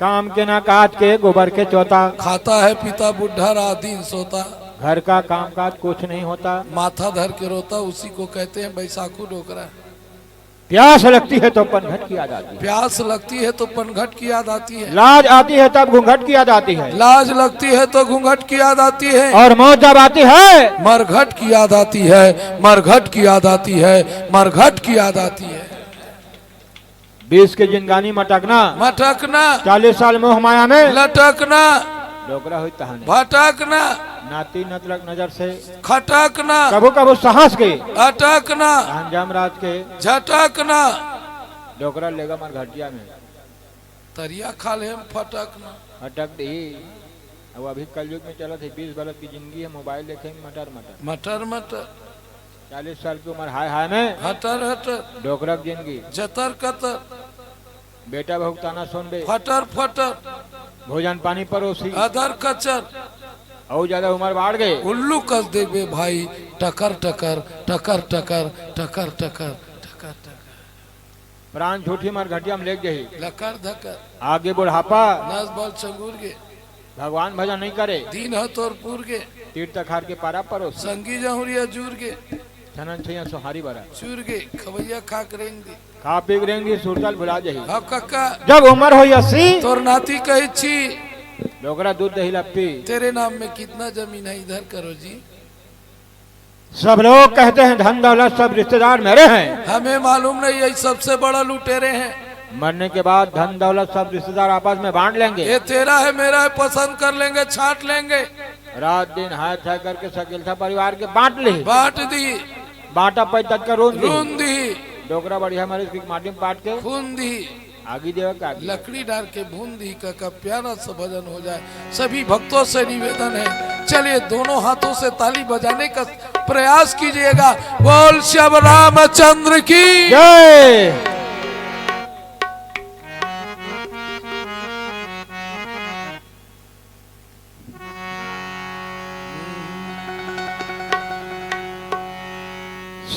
काम के ना काज के, गोबर के चोता। खाता है पीता बुढ़ा, रात दिन सोता। घर का काम काज कुछ नहीं होता। माथा धर के रोता, उसी को कहते हैं बैसाखू डोकरा। प्यास लगती है तो पनघट की याद आती है। प्यास लगती है तो पनघट की याद आती है। लाज आती है तब घूंघट की याद आती है। लाज लगती है तो घूंघट की याद आती है। और मौत जब आती है। मरघट की याद आती है, मरघट की याद आती है, मरघट की याद आती है। बीस के जिंदगानी मटकना। मटकना। चालीस साल मोह माया में। लटकना। डोकरा हुई तहाने। भटकना। नाती नतलक नजर से। खटकना। कभू कभू साहस के। अटकना। अंजाम रात के। झटकना। डोकरा लेगा मरघटिया में। तरिया खाल्हे में फटकना। फटक दी। अब अभी कलयुग में चलत है, बीस बरस की जिंदगी है, मोबाइल देखेंगे मटर मटर। मटर मटर। चालीस साल की उम्र हाय हाय में। हटर हटर। डोकरा की जिंदगी। जतर कतर। बेटा बहू के ताना सुनबे। फटर फटर। भोजन पानी परोसी। अदर कचर। अउ ज्यादा उम्र बाढ़ गए। उल्लू कस देबे भाई, टकर टकर, टकर टकर, टकर टकर, टकर टकर। प्राण छूटी मरघटिया में लेग जाही। लकर धकर। आगे बुढ़ापा। नस बल चंगुर गे। भगवान भजन नहीं करे। दीन ह तोर पूर गे। तीर तखार के पारा परोस। संगी जहुरिया जूर गे। छनन छैया सोहारी बरा। चूर गे, खवैया खाक रेंग दे। खा पी के रेंग दे, सुरता ल भुला जाही। हाँ कक्का। जब उम्र होई अस्सी। तोर नाती कही छी। डोकरा दूध दही लप्पी। तेरे नाम में कितना जमीन है, इधर करो जी। सब लोग कहते हैं धन दौलत सब रिश्तेदार मेरे हैं। हमें मालूम नहीं, यही सबसे बड़ा लुटेरे हैं। मरने के बाद धन दौलत सब रिश्तेदार आपस में बांट लेंगे। ये तेरा है, मेरा है, पसंद कर लेंगे, छांट लेंगे। रात दिन हाय थाय करके सकेलथा परिवार के बांट ली। बांट दी। बांटा पैतत का रूंद दी। रूंद दी। डोकरा बढ़िया मरीज की माटी में पाट के। खून दी। आगी देवे का आगी। लकड़ी डाल के भून दी का, का प्यारा सा भजन हो जाए। सभी भक्तों से निवेदन है, चलिए दोनों हाथों से ताली बजाने का प्रयास कीजिएगा। बोल श्याम रामचंद्र की। जय।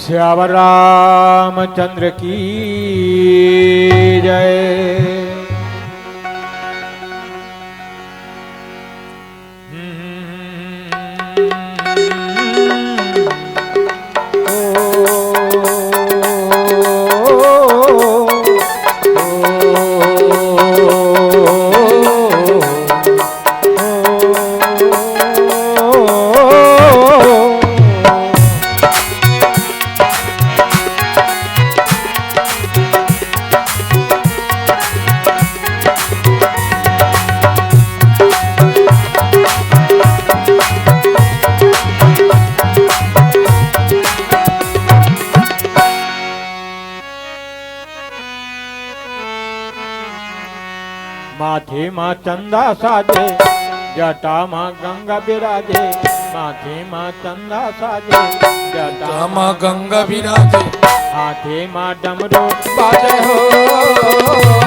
श्याम रामचंद्र की जय। माथे मा चंदा साजे, जटा मा गंगा बिराजे। माथे मा चंदा साजे, जटा मा गंगा बिराजे। हाथे मा डमरू बाजे हो,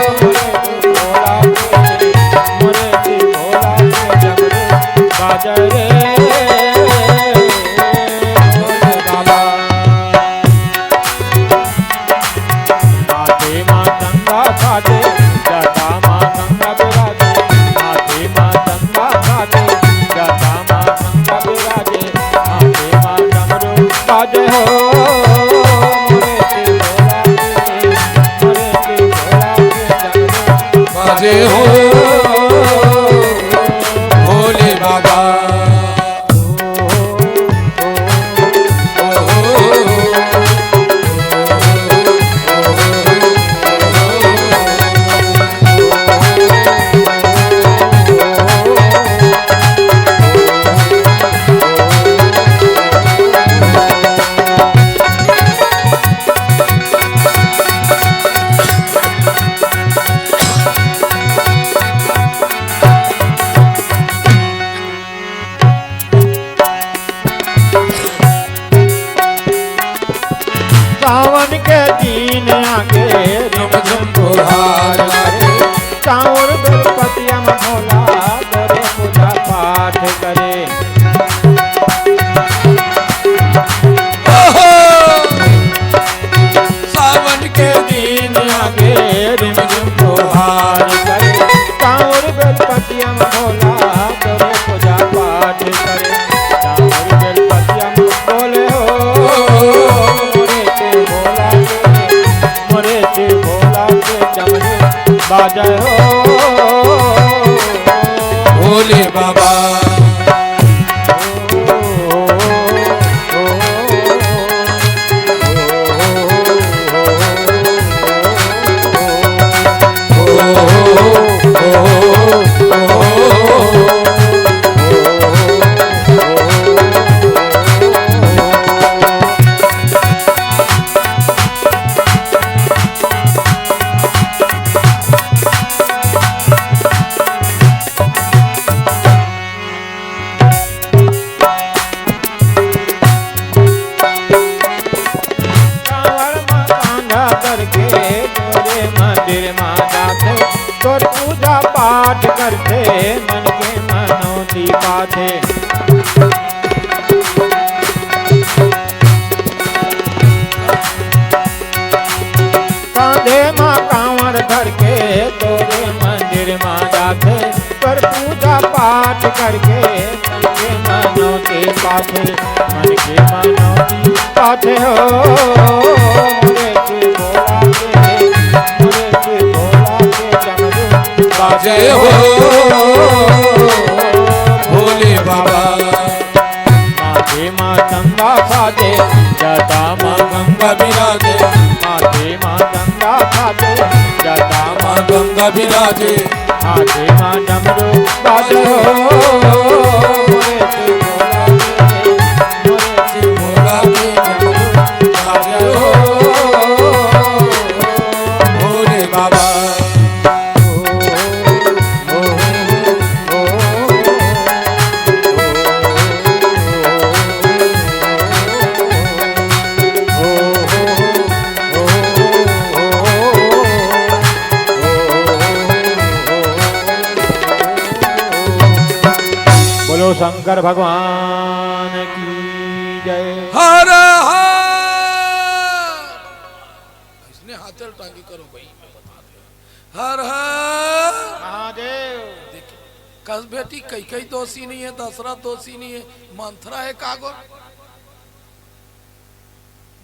मोरे भोला के, मोरे भोला के डमरू बाजे रे। सावन के दिन आगे, झुम झुम फुहार लागे। चाउर बेलपतिया में भोला, तोरे पूजा पाठ बाजे हो भोले बाबा। कांवर म कांधा करके तोरे मंदिर म जाथे, तोर पूजा पाठ करथे, मन के मनौती पाथे। कांधे म कांवर धर के तोरे मंदिर म जाथे, पर पूजा पाठ करके मन के मनौती पाथे, मन के मनौती पाथे हो। मोरे शिव भोला के, मोरे शिव भोला के डमरू बाजे हो भोले बाबा। माथे मा गंगा साजे, जटा मा गंगा विराजे। माथे मा गंगा साजे, जटा मा गंगा विराजे। माथे मा डमरू बाजे हो, मोरे शिव भोला के, मोरे शिव भोला के डमरू बाजे हो, भोले बाबा। बोलो शंकर भगवान की जय। हर हर। इसने हाथ टांगी करो भाई, मैं बता दे। हर हर। महादेव। देखिए, कस बेटी, कई कई दोषी नहीं है, दशरथ दोषी नहीं है, मंथरा है कागो?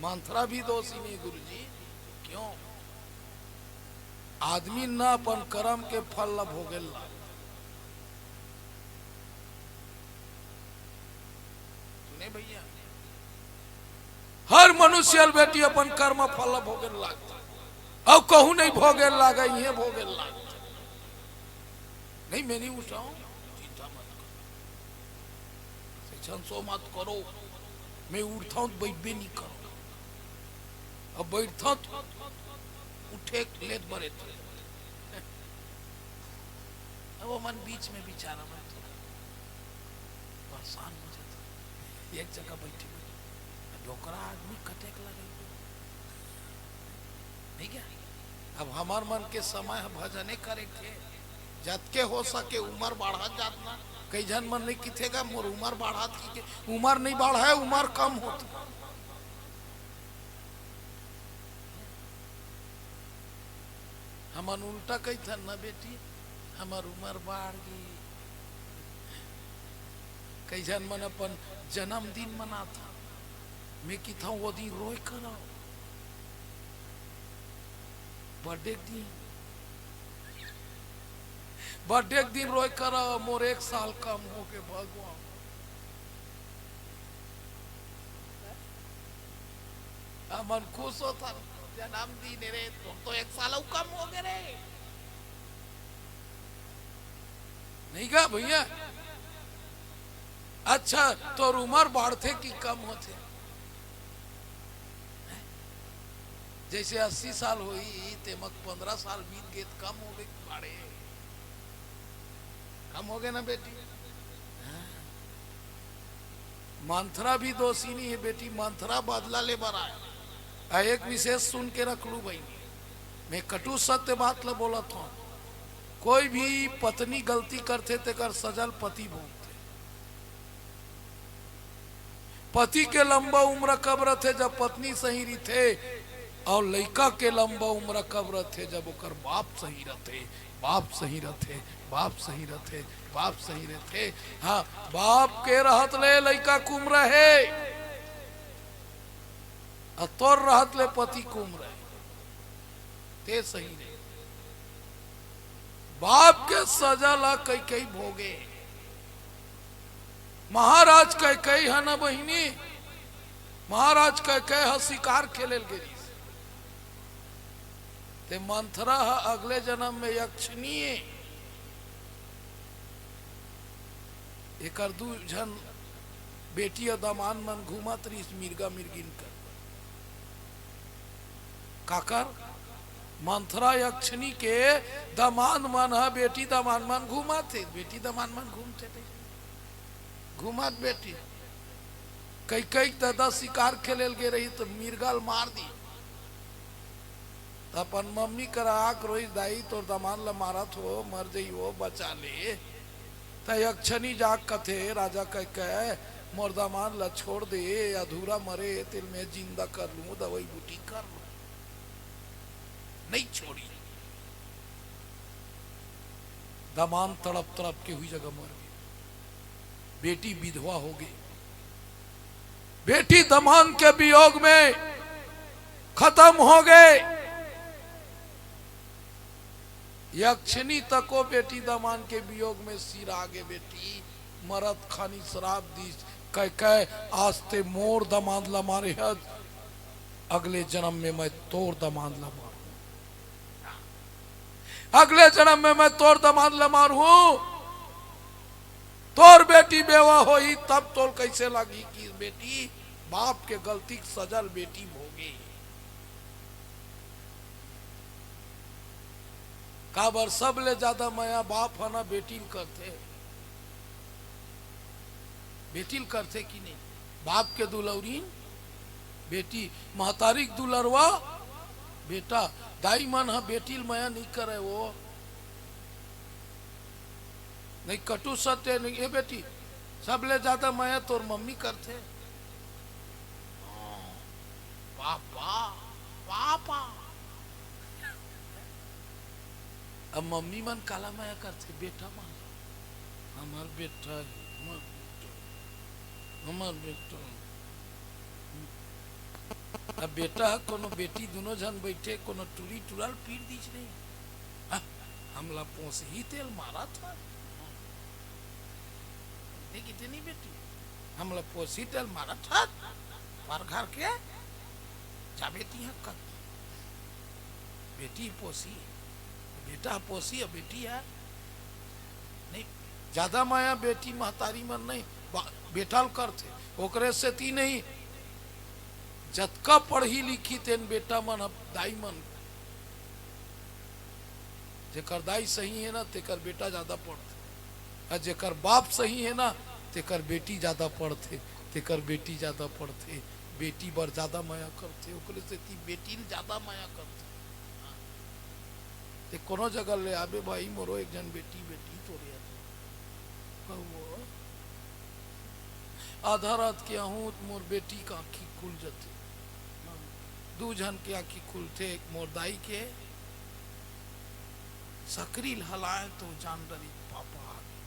मंथरा भी दोषी नहीं, गुरुजी। क्यों? आदमी न अपन कर्म के फल ला भोगे ला। सुने भैया, हर मनुष्य बेटी अपन कर्म फल भोगे लागथे। अउ कहूं नहीं भोगे लागे, इहे भोगे लागथे। नहीं, मैं नहीं उठाऊं, चिंता मत करो, टेंशन सो मत करो। मैं उठता हूं तो बैठबे नहीं करो, अब बैठता हूं तो उठे लेत बरे तो। अब वो मन बीच में बिचारा मन थोड़ा परेशान हो जाता, एक जगह बैठे में डोकरा आदमी कटेक लगे, नहीं क्या? अब हमार मन के समय ह भजने करे के, जतके हो सके उमर बढ़त जात ना। कई झन मन नहीं किथे गा, मोर उमर बढ़त की के, उमर नहीं बढ़े, उमर कम होत। हमन उल्टा कहिथन ना बेटी, हमर उमर बाढ़ गे। कई झन मन अपन जन्मदिन मनाथन, मैं किथंव वो दिन रोय करव। बर्थडे के दिन, बर्थडे के दिन रोय करव, मोर एक साल कम हो गे भगवान। हमन खुश होथन, जन्मदिन रे, तोर तो एक साल अउ कम हो गे रे, नहीं गा भैया? अच्छा, तोर उमर बाढ़थे कि कम होथे? जैसे अस्सी साल होई, तेमा पंद्रह साल बीत गे, त कम हो गे कि बाढ़े? कम हो गे ना बेटी? हाँ। मंथरा भी दोषी नहीं है बेटी, मंथरा बदला ले बर आय। आ एक विशेष सुन के रख लू बहिनी, मैं कटु सत्य बात ल बोलत हूँ। कोई भी पत्नी गलती करथे तेकर सजा ल पति भोगथे। पति के लंबा उम्र कब रथे? जब पत्नी सही रथे। अउ लइका के लंबा उम्र कब रथे? जब ओकर बाप सही रथे। बाप सही रथे, बाप सही रथे, बाप सही रथे। हाँ, बाप के रहत ले लइका कुम रहे, अउ तोर रहत ले पति कुम रहे, ते सही रहे। बाप के सजा ला कैकई भोगे। महाराज कैकई ह ना बहिनी, महाराज कैकई ह शिकार खेले ल गे रिहिस। ते मंथरा ह अगले जनम में यक्षिणी ए। एकर दू झन बेटी अउ दमांद मन घूमत रिहिस मिर्गा मिर्गिन कर। काकर? मंथरा यक्षिणी के दमांद मन ह, बेटी दमांद मन घूमत हे, बेटी दमांद मन घूमथे ते। घूमत बेटी, कैकई के ददा शिकार खेले ल गे रहिस त मिर्गा ल मार दिस। त अपन मम्मी करा आके रोइस, "दाई, तोर दमांद ल मारत हो, मर जही वो, बचा ले।" त यक्षिणी जाके कथे, राजा कैकई, "मोर दमांद ल छोड़ दे, अधूरा मरे, तेला मैं जिंदा कर लूं, दवई बूटी कर लूं।" नइ छोड़ी। दमांद तड़प तड़प के उही जगह मर गे। बेटी विधवा हो गे। बेटी दमांद के वियोग में खतम हो गे। यक्षिणी तको बेटी दमांद के वियोग में सिरा गे। बेटी मरत खानी श्राप दिस, कैकई, "आज ते मोर दमांद ला मारे हस, अगले जनम में मैं तोर दमांद ला मारूं।" अगले जनम में मैं तोर दमांद ल मारहूं, तोर बेटी बेवा होही, तब तोर कइसे लगही कि बेटी बाप के गलती के सजा ल बेटी भोगे। काबर सबले ज्यादा मया बाप ह ना बेटी ल करथे। बेटी ल करथे कि नहीं? बाप के दुलौरीन बेटी, महतारी के दुलरवा बेटा। दाई मन ह बेटी ल मया नहीं करे, वो नहीं कटु सत्य नहीं। ए बेटी, सबले ज्यादा मया तोर मम्मी करथे। हाँ, पापा, पापा। अब मम्मी मन काला मया करथे? बेटा मन। हमर बेटा हे, हमर बेटा, हमर बेटा। अब बेटा ह कोनो बेटी, दुनो झन बइठे, कोनो टूरी टूरा ल पीट दिस नहीं। हाँ, हमला पोसही तेला मारत हस। देख इतनी बेटी, हमला पोसही तेला मारत हस, पर घर के जाबे तिहा कत। बेटी पोसी, बेटा पोसी, अब बेटी ह नहीं। ज्यादा मया बेटी महतारी मन नहीं, बा-, बेटा ल करथे, ओकरे सेती नहीं। जतका पढ़ही लिखही तेन बेटा मन ह, दाई मन, जेकर दाई सही हे ना, तेकर बेटा ज्यादा पढ़थे, अउ जेकर बाप सही हे ना, तेकर बेटी ज्यादा पढ़थे, तेकर बेटी ज्यादा पढ़थे। बेटी बर ज्यादा मया करथे, ओकरे सेती बेटी ल ज्यादा मया करथे। ते कोनो जगह ले आबे भाई, मोरो एक झन बेटी, बेटी तोरे आथे। कहू, आधा रात के आहूं त मोर बेटी के आंखी खुल जथे। दू झन के आंखी खुलथे, एक मोर दाई के, सकरी ल हलाए तो जान डरी पापा आ गे।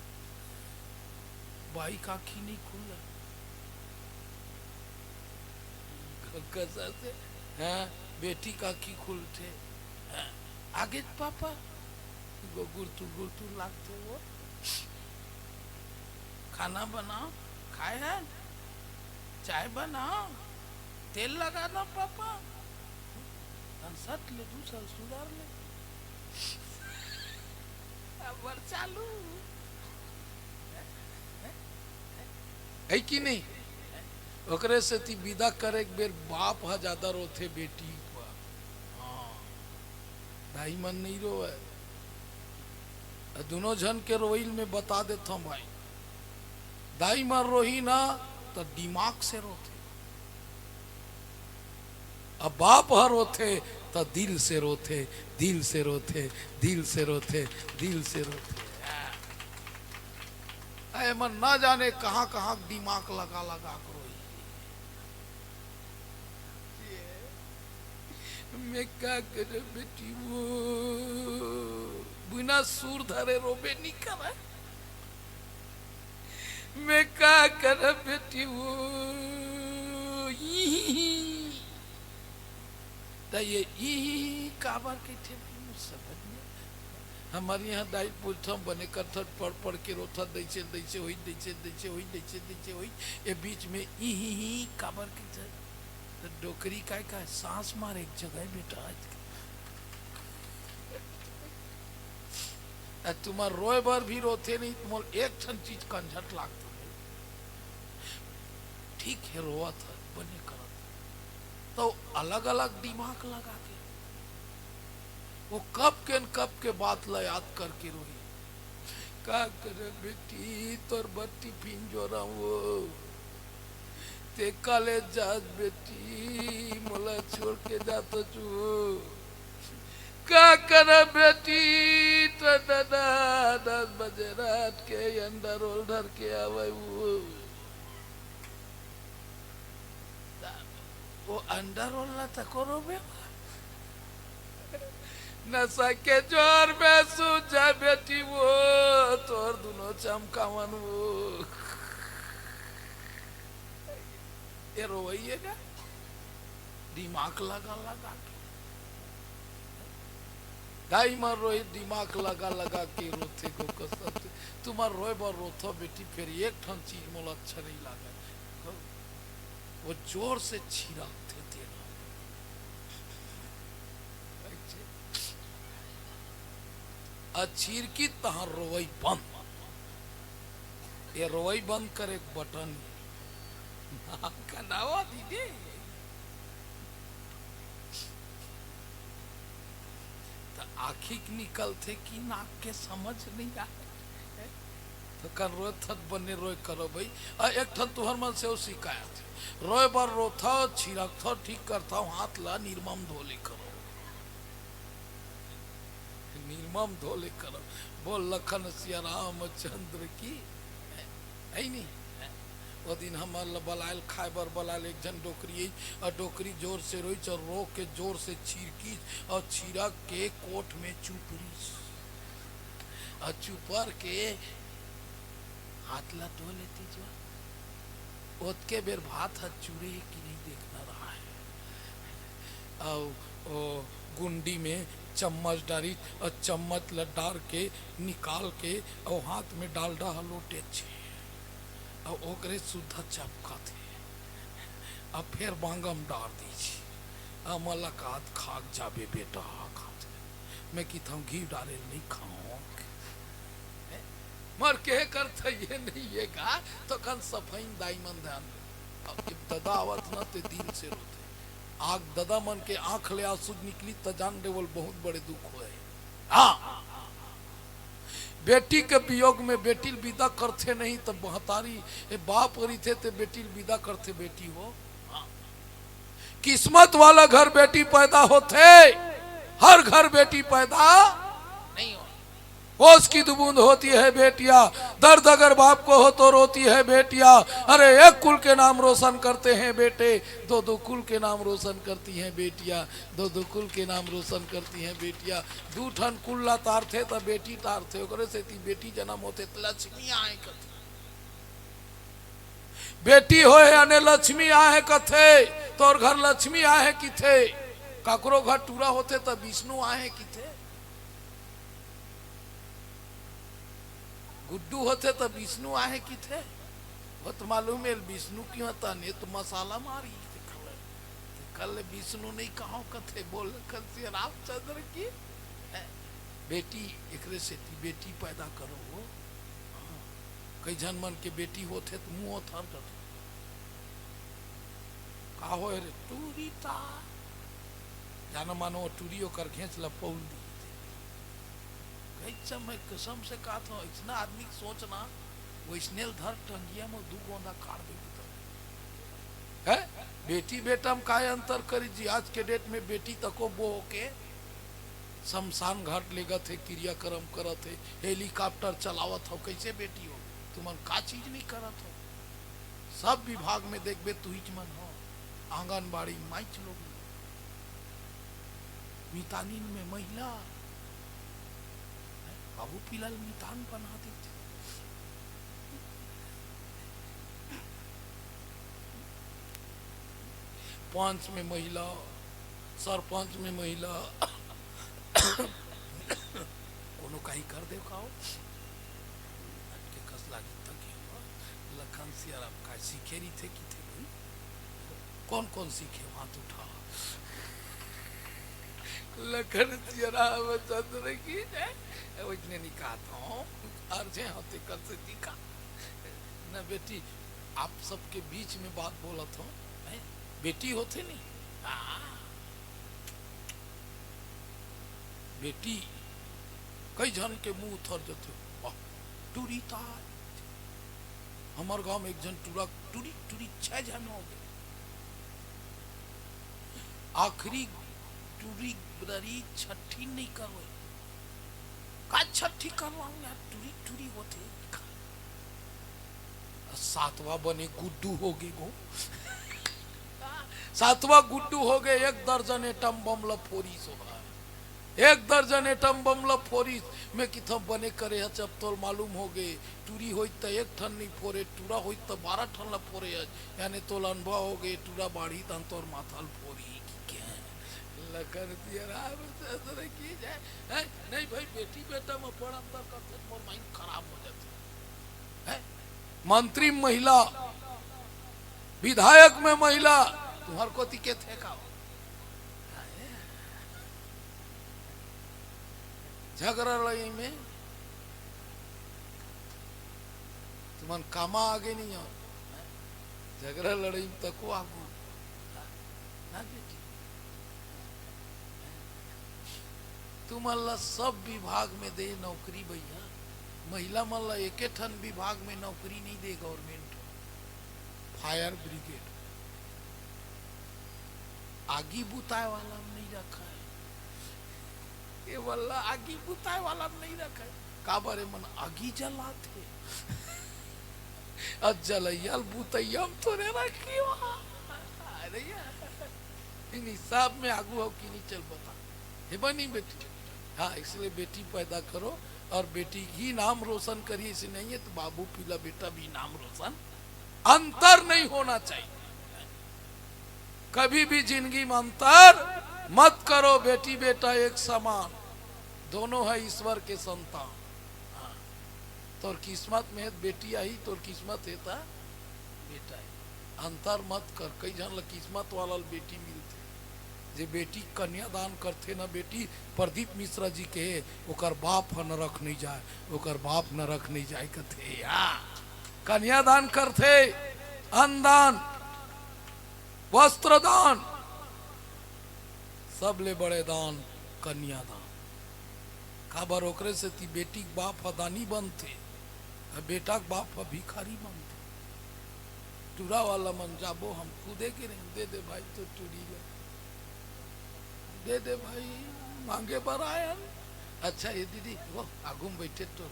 बाई के आंखी नहीं खुले। कसा से? हाँ, बेटी के आंखी खुलथे। हाँ, आगे पापा। गो गुरतुर गुरतुर लागथे वो। खाना बनाओ, खाए हन? चाय बनाओ, तेल लगा दो पापा। तन सट ले, दूसर सुधार ले। अबर चालू। है कि नहीं? ओकरे सेती बिदा करे के बेर बाप ह ज्यादा रोथे बेटी पर। हाँ, दाई मन नहीं रोवय। अ दुनो झन के रोइल में बता देथंव भाई, दाई मन रोही ना त दिमाग से रोथे, अब बाप ह रोथे त दिल से रोथे, दिल से रोथे, दिल से रोथे, दिल से रोथे। अ एमन ना जाने कहाँ कहाँ दिमाग लगा लगा के रोही। मैं का करब बेटी वो, बिना सुर धरे रोबे नहीं करे। मैं का करब बेटी वो, ई। त ये ई काबर कहिथे भाई, मोर समझ में। हमर इहाँ दाई पूछथन, बने करथन, पढ़ पढ़ के रोथन, "दइसे दइसे होई, दइसे दइसे होई, दइसे दइसे होई।" ए बीच में इही ही काबर के थे? त डोकरी काय काय सांस मारे एक जगह बेटा। आ तुमन रोय बर भी रोथे नहीं, मोल एक ठन चीज कंझट लागथे। ठीक हे, रोवत हे, बने करत हे, तो अलग-अलग दिमाग लगा के, वो कब के न कब के बात ला याद करके रोही। का करे बेटी, तोर बर टिफिन जोरंव वो, ते कॉलेज जास बेटी, मोला छोड़ के जात हस वो। का करे बेटी, तो दादा दस बजे रात के अंडा रोल धर के आवय वो। वो अंडा रोल ला तको रोबे। नशा के जोर में सूझ जाय बेटी वो, तोर दुनो चमकावन वो। ए रोवइया का दिमाग लगा लगा के। दाई मन रोही, दिमाग लगा लगा के रोथे गो कसम से। तुमन रोय बर रोथव बेटी, फेर एक ठन चीज मोला अच्छा नहीं लागय। वो जोर से छिरकथे तेला। आ छिरकी तहाँ रोवई बंद। ये रोवई बंद करे के बटन। नाक कनावा दीदी। त आँखी के निकलथे कि नाक के, समझ नहीं आय। त कन रोय थत बने रोय करो भाई। आ, एक ठन तुहर मन से वो शिकायत हे। रोय बर रोथव, छिरकथव, ठीक करथव, हाथ ला निरमा म धो ले करो। निरमा म धो ले करो। बोल लखन सिया रामचंद्र की। हे नहीं? वो दिन हमर ल बलायल, खाय बर बलायल, एक झन डोकरी आई, अउ डोकरी जोर से रोईस, अउ रो के जोर से छिरकीस, अउ छिरक के कोठ में चुपरीस, अउ चुपर के हाथ ला धो लेती जो। ओतके बेर भात ह चुरे हे कि नहीं देखना रहा है। अउ ओ गुंडी में चम्मच डारिस, अउ चम्मच ल डार के निकाल के अउ हाथ में डालडा ह लोटेच हे। अउ ओकरे सुद्धा चपकत हे। अब फेर बांगम डार दीस। अउ मोला कहत, "खाक जाबे बेटा," कहत हे। मैं किथंव, "घी डारे ल नहीं खाओं।" मर के करत हे ये नहीं ये का, तो कन सफाइन दाई मन ध्यान दे। अब जब ददा आवत न, ते दिल से रोथे। आग ददा मन के आंख ले आंसू निकली, त जान दे, बोल बहुत बड़े दुख होय। हाँ, बेटी के वियोग में बेटी ल विदा करथे नहीं, त महतारी, ए, बाप रहिथे, ते बेटी ल विदा करथे, बेटी हो। हाँ। किस्मत वाला घर बेटी पैदा होथे, हर घर बेटी पैदा नहीं हो। होश की दो बूंद होती है बेटियां, दर्द अगर बाप को हो तो रोती है बेटियां। अरे, एक कुल के नाम रोशन करते हैं बेटे, दो दो कुल के नाम रोशन करती हैं बेटियां, दो दो कुल के नाम रोशन करती हैं बेटियां। दू ठन कुल ला तारथे त बेटी तारथे, ओकरे सेती बेटी जन्म होथे त लक्ष्मी आए कथे। बेटी होए अने लक्ष्मी आहे कथे, तोर घर लक्ष्मी आहे किथे। काकरो घर टूरा होथे त विष्णु आहे किथे। गुड्डू होथे त विष्णु आहे किथे। वो त मालूम हे विष्णु की होता ने तो मसाला मारी। ते कल, ते कल विष्णु नहीं कहो कथे, बोल कल से रामचंद्र की। हैं? बेटी एकरे सेती बेटी पैदा करो हो। हाँ। कई झन मन के बेटी होथे त मुंह ओथर करथे। का होय रे? टूरी ता। जानो मानो वो टूरी ओकर घेंच ल पउल दी। कई समय कसम से कहत हूँ, अइसना आदमी के सोच ना, वइसने ल धर टंगिया में दू गोंदा काढ़ देबे त। हैं? बेटी बेटा में काय अंतर करी जी? आज के डेट में बेटी तको बो होके शमशान घाट लेगत हे, क्रियाक्रम करत हे, हेलीकॉप्टर चलावत हो, कैसे बेटी हो? तुमन का चीज नहीं करत हो? सब विभाग में देखबे तुहिच मन हो, आंगनबाड़ी माइच लोग, मितानिन में महिला, बाबू पिला ल मितान बना देथे। पंच में महिला, सरपंच में महिला, कोनो कहीं कर दे का हो? अटके कस लागी तक हे वो। लखन सियाराम का सीखे रहिथे किथे भाई? कौन कौन सीखे, हाथ उठा। लखन सियाराम चंद्र की जय। वैतने नहीं कहत हूँ, अर्जे होते कर से दिखा। न बेटी, आप सबके बीच में बात बोलत हूँ, हैं? बेटी होथे नहीं? हाँ। बेटी, कई झन के मुंह उथर जथे, "वाह, टूरी ताय।" हमर गांव में एक झन टूरा, टूरी, टूरी छह झन हो गए। आखिरी टूरी बरारी छठी नहीं करवे। का छठी करवाऊं यार, टूरी, टूरी होथे। सातवां बने गुड्डू हो गे गो। सातवां गुड्डू हो गे, एक दर्जन एटम बम ल फोरिस हो भाई। एक दर्जन एटम बम ल फोरिस। मैं किथों बने करे हच, अब तोल मालूम हो गे, टूरी होई त एक ठन नहीं फोरे, टूरा होई त बारह ठन ल फोरे हच। याने तोल अनुभव हो गे, टूरा बाढ़ी तहन तोर माथा ल फोरी कि क्या? लखन सियाराम चंद्र की जय। हैं? नहीं भाई, बेटी बेटा में बड़ अंतर करथे, मोर माइंड खराब हो जाथे। हैं? मंत्री महिला, विधायक में महिला, तुम्हार कोती के थे का हो? झगड़ा लड़ाई में तुमन कामा आगे नहीं हो, झगड़ा लड़ाई में तको आगू। ना बेटी, तुमन ला सब विभाग में दे नौकरी भैया, महिला मन ला एके ठन विभाग में नौकरी नहीं दे गवर्नमेंट। फायर ब्रिगेड, आगी बुताए वाला में नहीं रखा है, ये वाला आगी बुताए वाला में नहीं रखा है। काबर ए मन आगी जलाथे। अ जलैया ल बुतैया म तोरे रखी हो। अरे यार, इन हिसाब में आगू हो कि नहीं, चल बता। हे बनी बेटी, हाँ, इसलिए बेटी पैदा करो और बेटी ही नाम रोशन करी, ऐसे नहीं है तो बाबू पीला बेटा भी नाम रोशन, अंतर नहीं होना चाहिए। कभी भी जिंदगी में अंतर मत करो, बेटी बेटा एक समान, दोनों है ईश्वर के संतान। हाँ। तोर किस्मत में हे त बेटी आही, तोर किस्मत हे त बेटा आही। अंतर मत कर, कई झन ल किस्मत वाला ल बेटी मिलथे, जे बेटी कन्यादान करथे न बेटी, प्रदीप मिश्रा जी के, ओकर बाप ह नरक नहीं जाए, ओकर बाप नरक नहीं जाए कथे। हाँ, कन्यादान करथे, अन्नदान, वस्त्रदान, सबले बड़े दान कन्यादान। काबर ओकरे सेती बेटी के बाप ह दानी बनथे, अउ बेटा के बाप ह भिखारी बनथे। टूरा वाला मन जाबो, हम खुदे के रही, दे दे भाई तो टूरी ला, दे दे भाई, मांगे बर आयन। अच्छा ये दीदी, वो आगू में बैठे तो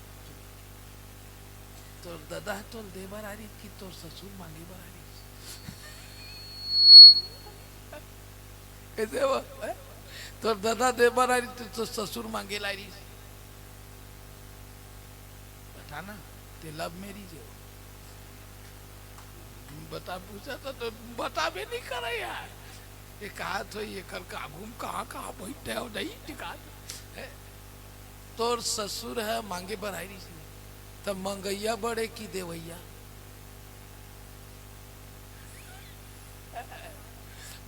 तोर ददा ह तोल दे बर आ रही कि तोर ससुर मांगे बर आ रही? कैसे वो, हैं? तोर ददा दे बर आ रही, तो तोर ससुर मांगे ला रही। बता ना, ते लव मैरिज हो? बता, पूछा तो, तो बताबे नहीं करे यार। ये कहा तो ये कर काबू में कहाँ, कहाँ बैठे हो, नहीं टिका है। तोर ससुर ह मांगे बर आय रहिस, त मंगइया बड़े कि देवइया?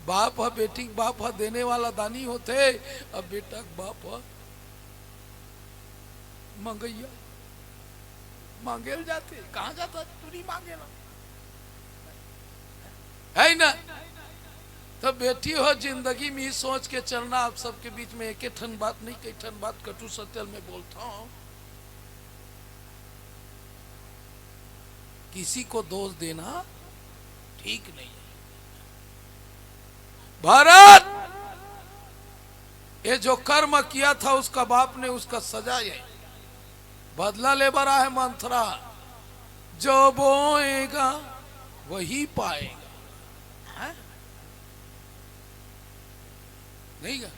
बाप ह, बेटी के बाप ह देने वाला दानी होथे, अब बेटा के बाप ह मंगइया। मांगे ल जाथे, कहाँ जाथा? टूरी मांगे ला। है ना? तो बेटी हो, जिंदगी में ही सोच के चलना। आप सबके बीच में एक ठन बात नहीं, कई ठन बात कटु सत्य ल मैं बोलता हूँ। किसी को दोष देना ठीक नहीं है। भारत, ये जो कर्म किया था उसका बाप ने, उसका सजा है। बदला ले बर आहे मंथरा, जो बोएगा वही पाएगा। हैं? नहीं गा?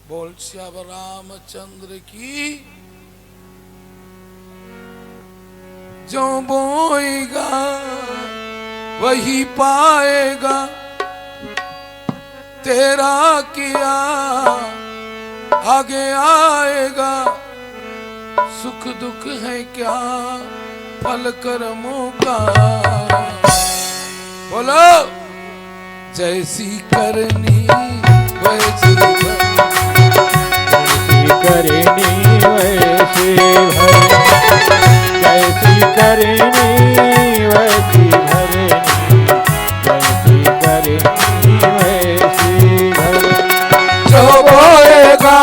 बोल सियावर रामचंद्र की। जो बोएगा वही पाएगा, तेरा किया आगे आएगा। सुख दुख है क्या फल कर्मों का। बोलो, जैसी करनी वैसी भरनी। जैसी करनी वैसी भरनी। जैसी करनी वैसी भरनी। जैसी करनी वैसी भरनी। जो बोएगा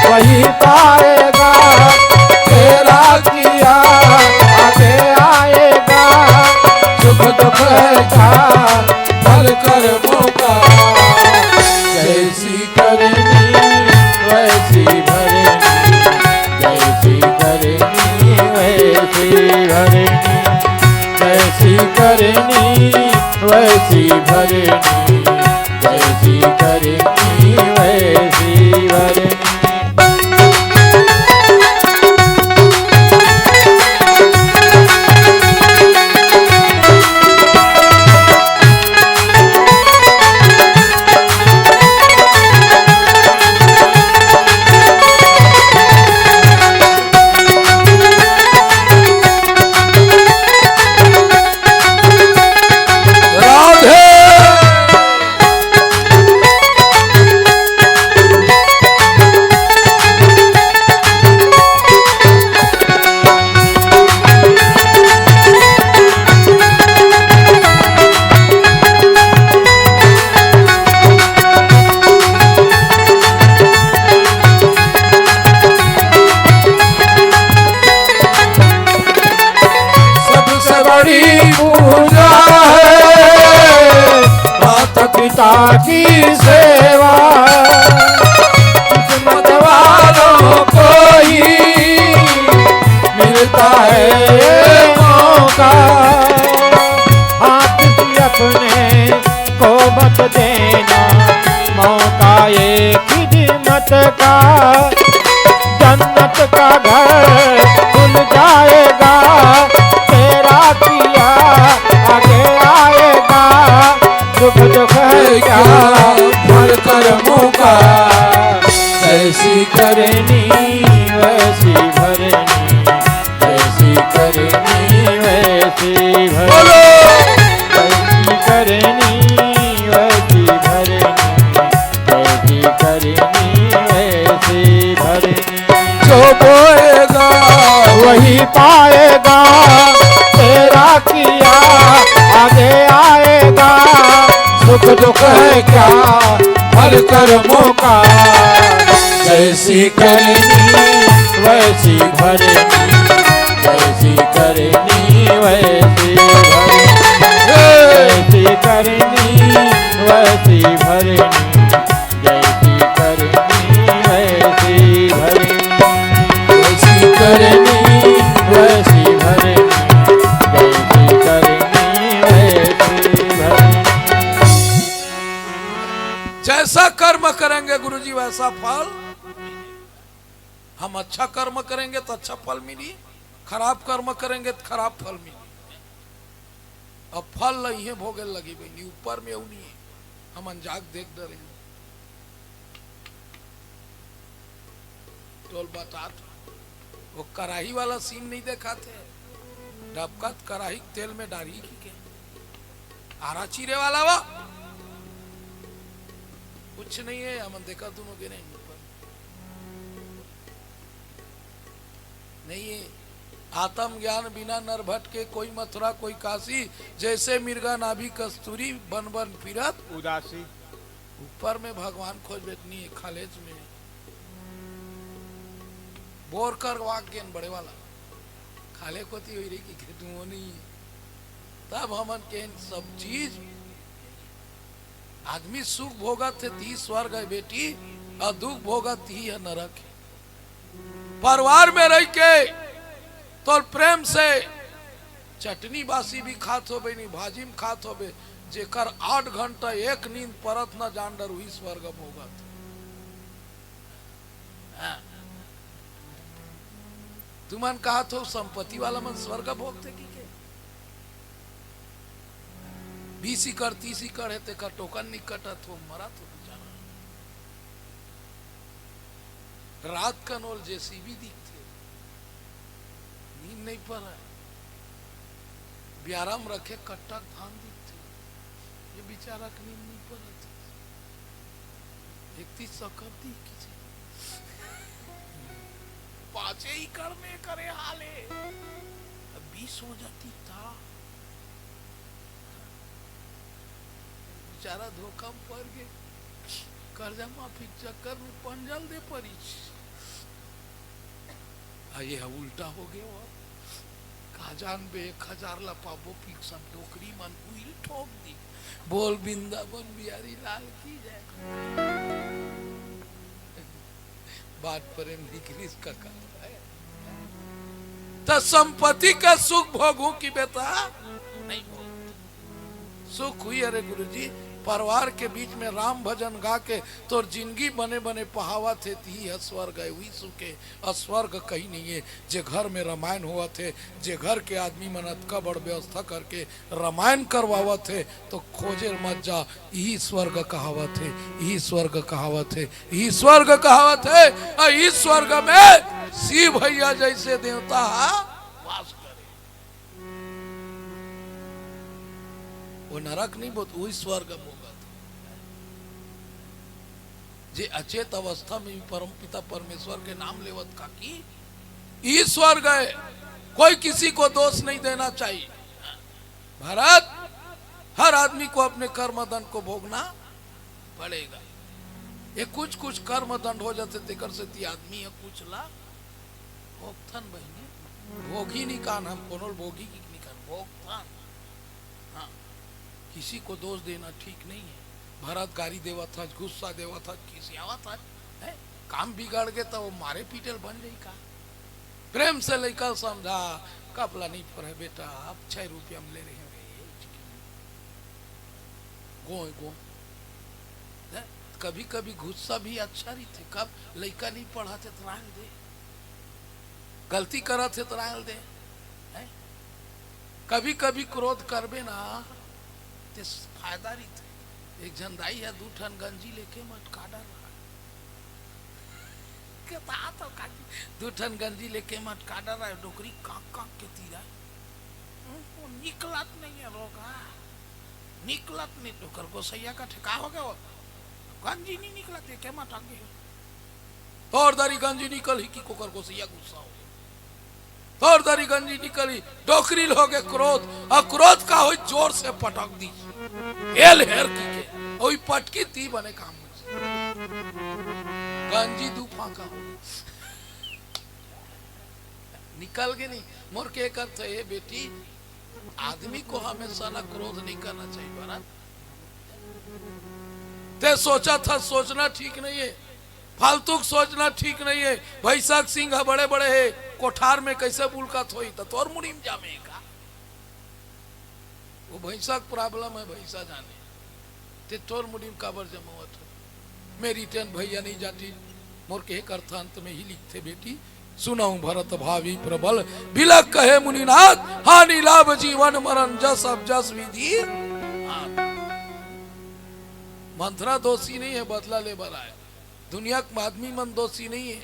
वही पाएगा, तेरा किया आगे आएगा। सुख दुख है क्या फल कर्मों का। जैसी करनी वैसी भरनी। जैसी करनी वैसी भरनी। जैसी करनी वैसी भरनी। जैसी करनी वैसी भरनी। राधे। सबसे बड़ी पूजा है माता पिता की सेवा। किस्मत वालों को ही मिलता है ये मौका। हाँ, किसी अपने को मत देना मौका ये खिदमत का। जन्नत का घर खुल जाएगा, तेरा किया आगे आएगा। दुख दुख है क्या फल कर्मों का। जैसी करनी वैसी भरनी। जैसी करनी वैसी भरनी। बोलो। जैसी करनी वैसी भरनी। जैसी करनी वैसी भरनी। जो बोएगा वही पाएगा, तेरा किया आगे आएगा। सुख दुख है क्या फल कर्मों का। जैसी करनी वैसी भरनी। जैसी करनी वैसी भरनी। जैसी करनी वैसी भरनी। जैसी करनी वैसी भरनी। जैसी करनी वैसी भरनी। जैसी करनी वैसी भरनी। जैसा कर्म करेंगे गुरुजी, वैसा फल। हम अच्छा कर्म करेंगे तो अच्छा फल मिली, खराब कर्म करेंगे तो खराब फल मिली। अब फल ल इहें भोगे लगही बहिनी, ऊपर में अउ नहीं है। हमन जाग देख डरे हन। तोल बतात हंव। वो कराही वाला सीन नहीं देखात हे? डबकत कराही तेल में डारही कि के? आरा चीरे वाला वो? कुछ नहीं है, हमन देखा दोनों गे नहीं ऊपर। नहीं है। आत्म ज्ञान बिना नर भटके, कोई मथुरा कोई काशी, जैसे मृगा नाभि कस्तूरी, बन बन फिरत उदासी। ऊपर में भगवान खोजबे त नहीं है, खालेच में। बोर कर वाक गेन बड़े वाला। खाले कोती होई रही कि खेतुओ नहीं है। तब हमन के सब चीज, आदमी सुख भोगत हे ती स्वर्ग है बेटी, और दुख भोगत ती है नरक है। परिवार में रह के तोर प्रेम से चटनी बासी भी खात होबे, नहीं भाजी में खात होबे, जेकर आठ घंटा एक नींद परत न जान डर, वही स्वर्ग भोगत। हाँ। तुमन कहत हो संपत्ति वाला मन स्वर्ग भोगथे कि के? बीस एकड़, तीस एकड़ हे, तेकर टोकन नि कटत हो, मरत हो बेचारा। रात कन ओला जेसीबी दिखथे, नींद नइ परय, बियारा म रखे कट्टा के धान दिखथे, ये बिचारा के नींद नइ परत हे। एक तीस सौ कब दिख किसे? पाँचे एकड़ में करे हाले, अब बीस हो जाती त। बिचारा धोखा में पड़ गे, कर्जा माफी के चक्कर में पंजल दे परिस। आ ये ह उल्टा हो गे हो। का जानबे, एक हजार ला पाबो, फिर सब डोकरी मन उइल ठोक दी। बोल वृंदावन बिहारी लाल की जय। बात प्रेम निकलिस कका। त संपत्ति के सुख भोगहूं कि बेटा नहीं भोग। सुख होही, अरे गुरुजी, परिवार के बीच में राम भजन गा के तोर जिंदगी बने बने पहावत हे, तिही ह स्वर्ग हे, उही सुख हे। अउ स्वर्ग कहीं नहीं हे। जे घर में रामायण होवत हे, जे घर के आदमी मन अतका बड़ व्यवस्था करके रामायण करवावत हे, तो खोजे मत जा, इही स्वर्ग कहावत हे, इही स्वर्ग कहावत हे, इही स्वर्ग कहावत हे। अउ इही स्वर्ग में शिव भैया जैसे देवता ह वास करे। वो नरक नहीं, वो तो वही स्वर्ग भोगत। जे अचेत अवस्था में भी परमपिता परमेश्वर के नाम लेवत, काकी, ई स्वर्ग है, कोई किसी को दोष नहीं देना चाहिए। भरत, हर आदमी को अपने कर्म दंड को भोगना पड़ेगा। ये कुछ कुछ कर्म दंड हो जाथे, तेकर सेती आदमी ह कुछ ला भोगथन बहिनी, भोगी नहीं कान हम, कोनो ल भोगी की नहीं कान, भोगथन। हाँ, किसी को दोष देना ठीक नहीं है। भरत गारी देवत हस, गुस्सा देवत हस, खिसियावत हस, हैं? काम बिगड़ गे त वो मारे पीटे ल बन जाही का? प्रेम से लइका ल समझा, कपला नहीं फरे बेटा, अब छह रुपया में ले रहे हैं। गोय गोय। हैं? कभी कभी गुस्सा भी अच्छा रहिथे। कब लइका नहीं पढ़त हे त रांग दे, गलती करत हे त रांग दे, हैं? कभी कभी क्रोध करबे ना, ते फायदा रहिथे। एक झन दाई ह दू ठन गंजी लेके मटका डर रहा। के तात हो काकी, दू ठन गंजी लेके मटका डर रहा, डोकरी कांक कांक के तीरा। हम्म, वो निकलत नहीं है रोगा, निकलत नहीं। डोकर गोसैया का ठेका हो गया, वो गंजी नहीं निकलत, एके मटक गए। तोर दरी गंजी निकलही कि कोकर गोसैया गुस्सा हो गे। तोर दरी गंजी निकलही, डोकरी ल हो गे क्रोध, अउ क्रोध का होई, जोर से पटक दी। हेल हेर की के, ओई पटकी ती बने काम होई। गंजी दू फांका हो गे। निकल गे नहीं, मोर के करत हे बेटी, आदमी को हमेशा ना क्रोध नहीं करना चाहिए, भरत। ते सोचत हस, सोचना ठीक नहीं है, फालतू के सोचना ठीक नहीं है। भैंसा के सींग ह बड़े बड़े हे, कोठार में कैसे बुलकत होई, त तोर मुड़ी में जामे का? वो भैंसा के problem है, भैंसा जाने। ते तोर मुड़ी में काबर जमावत हो? मेरी टेन भैया नहीं जाती, मोर के करत अंत में ही लिखथे बेटी, सुनहु भरत भावी प्रबल, बिलख कहे मुनिनाथ, हानि लाभ जीवन मरण जस अब जस विधि। हाँ। मंथरा दोषी नहीं है, बदला ले बर आए। दुनिया के आदमी मन दोषी नहीं है,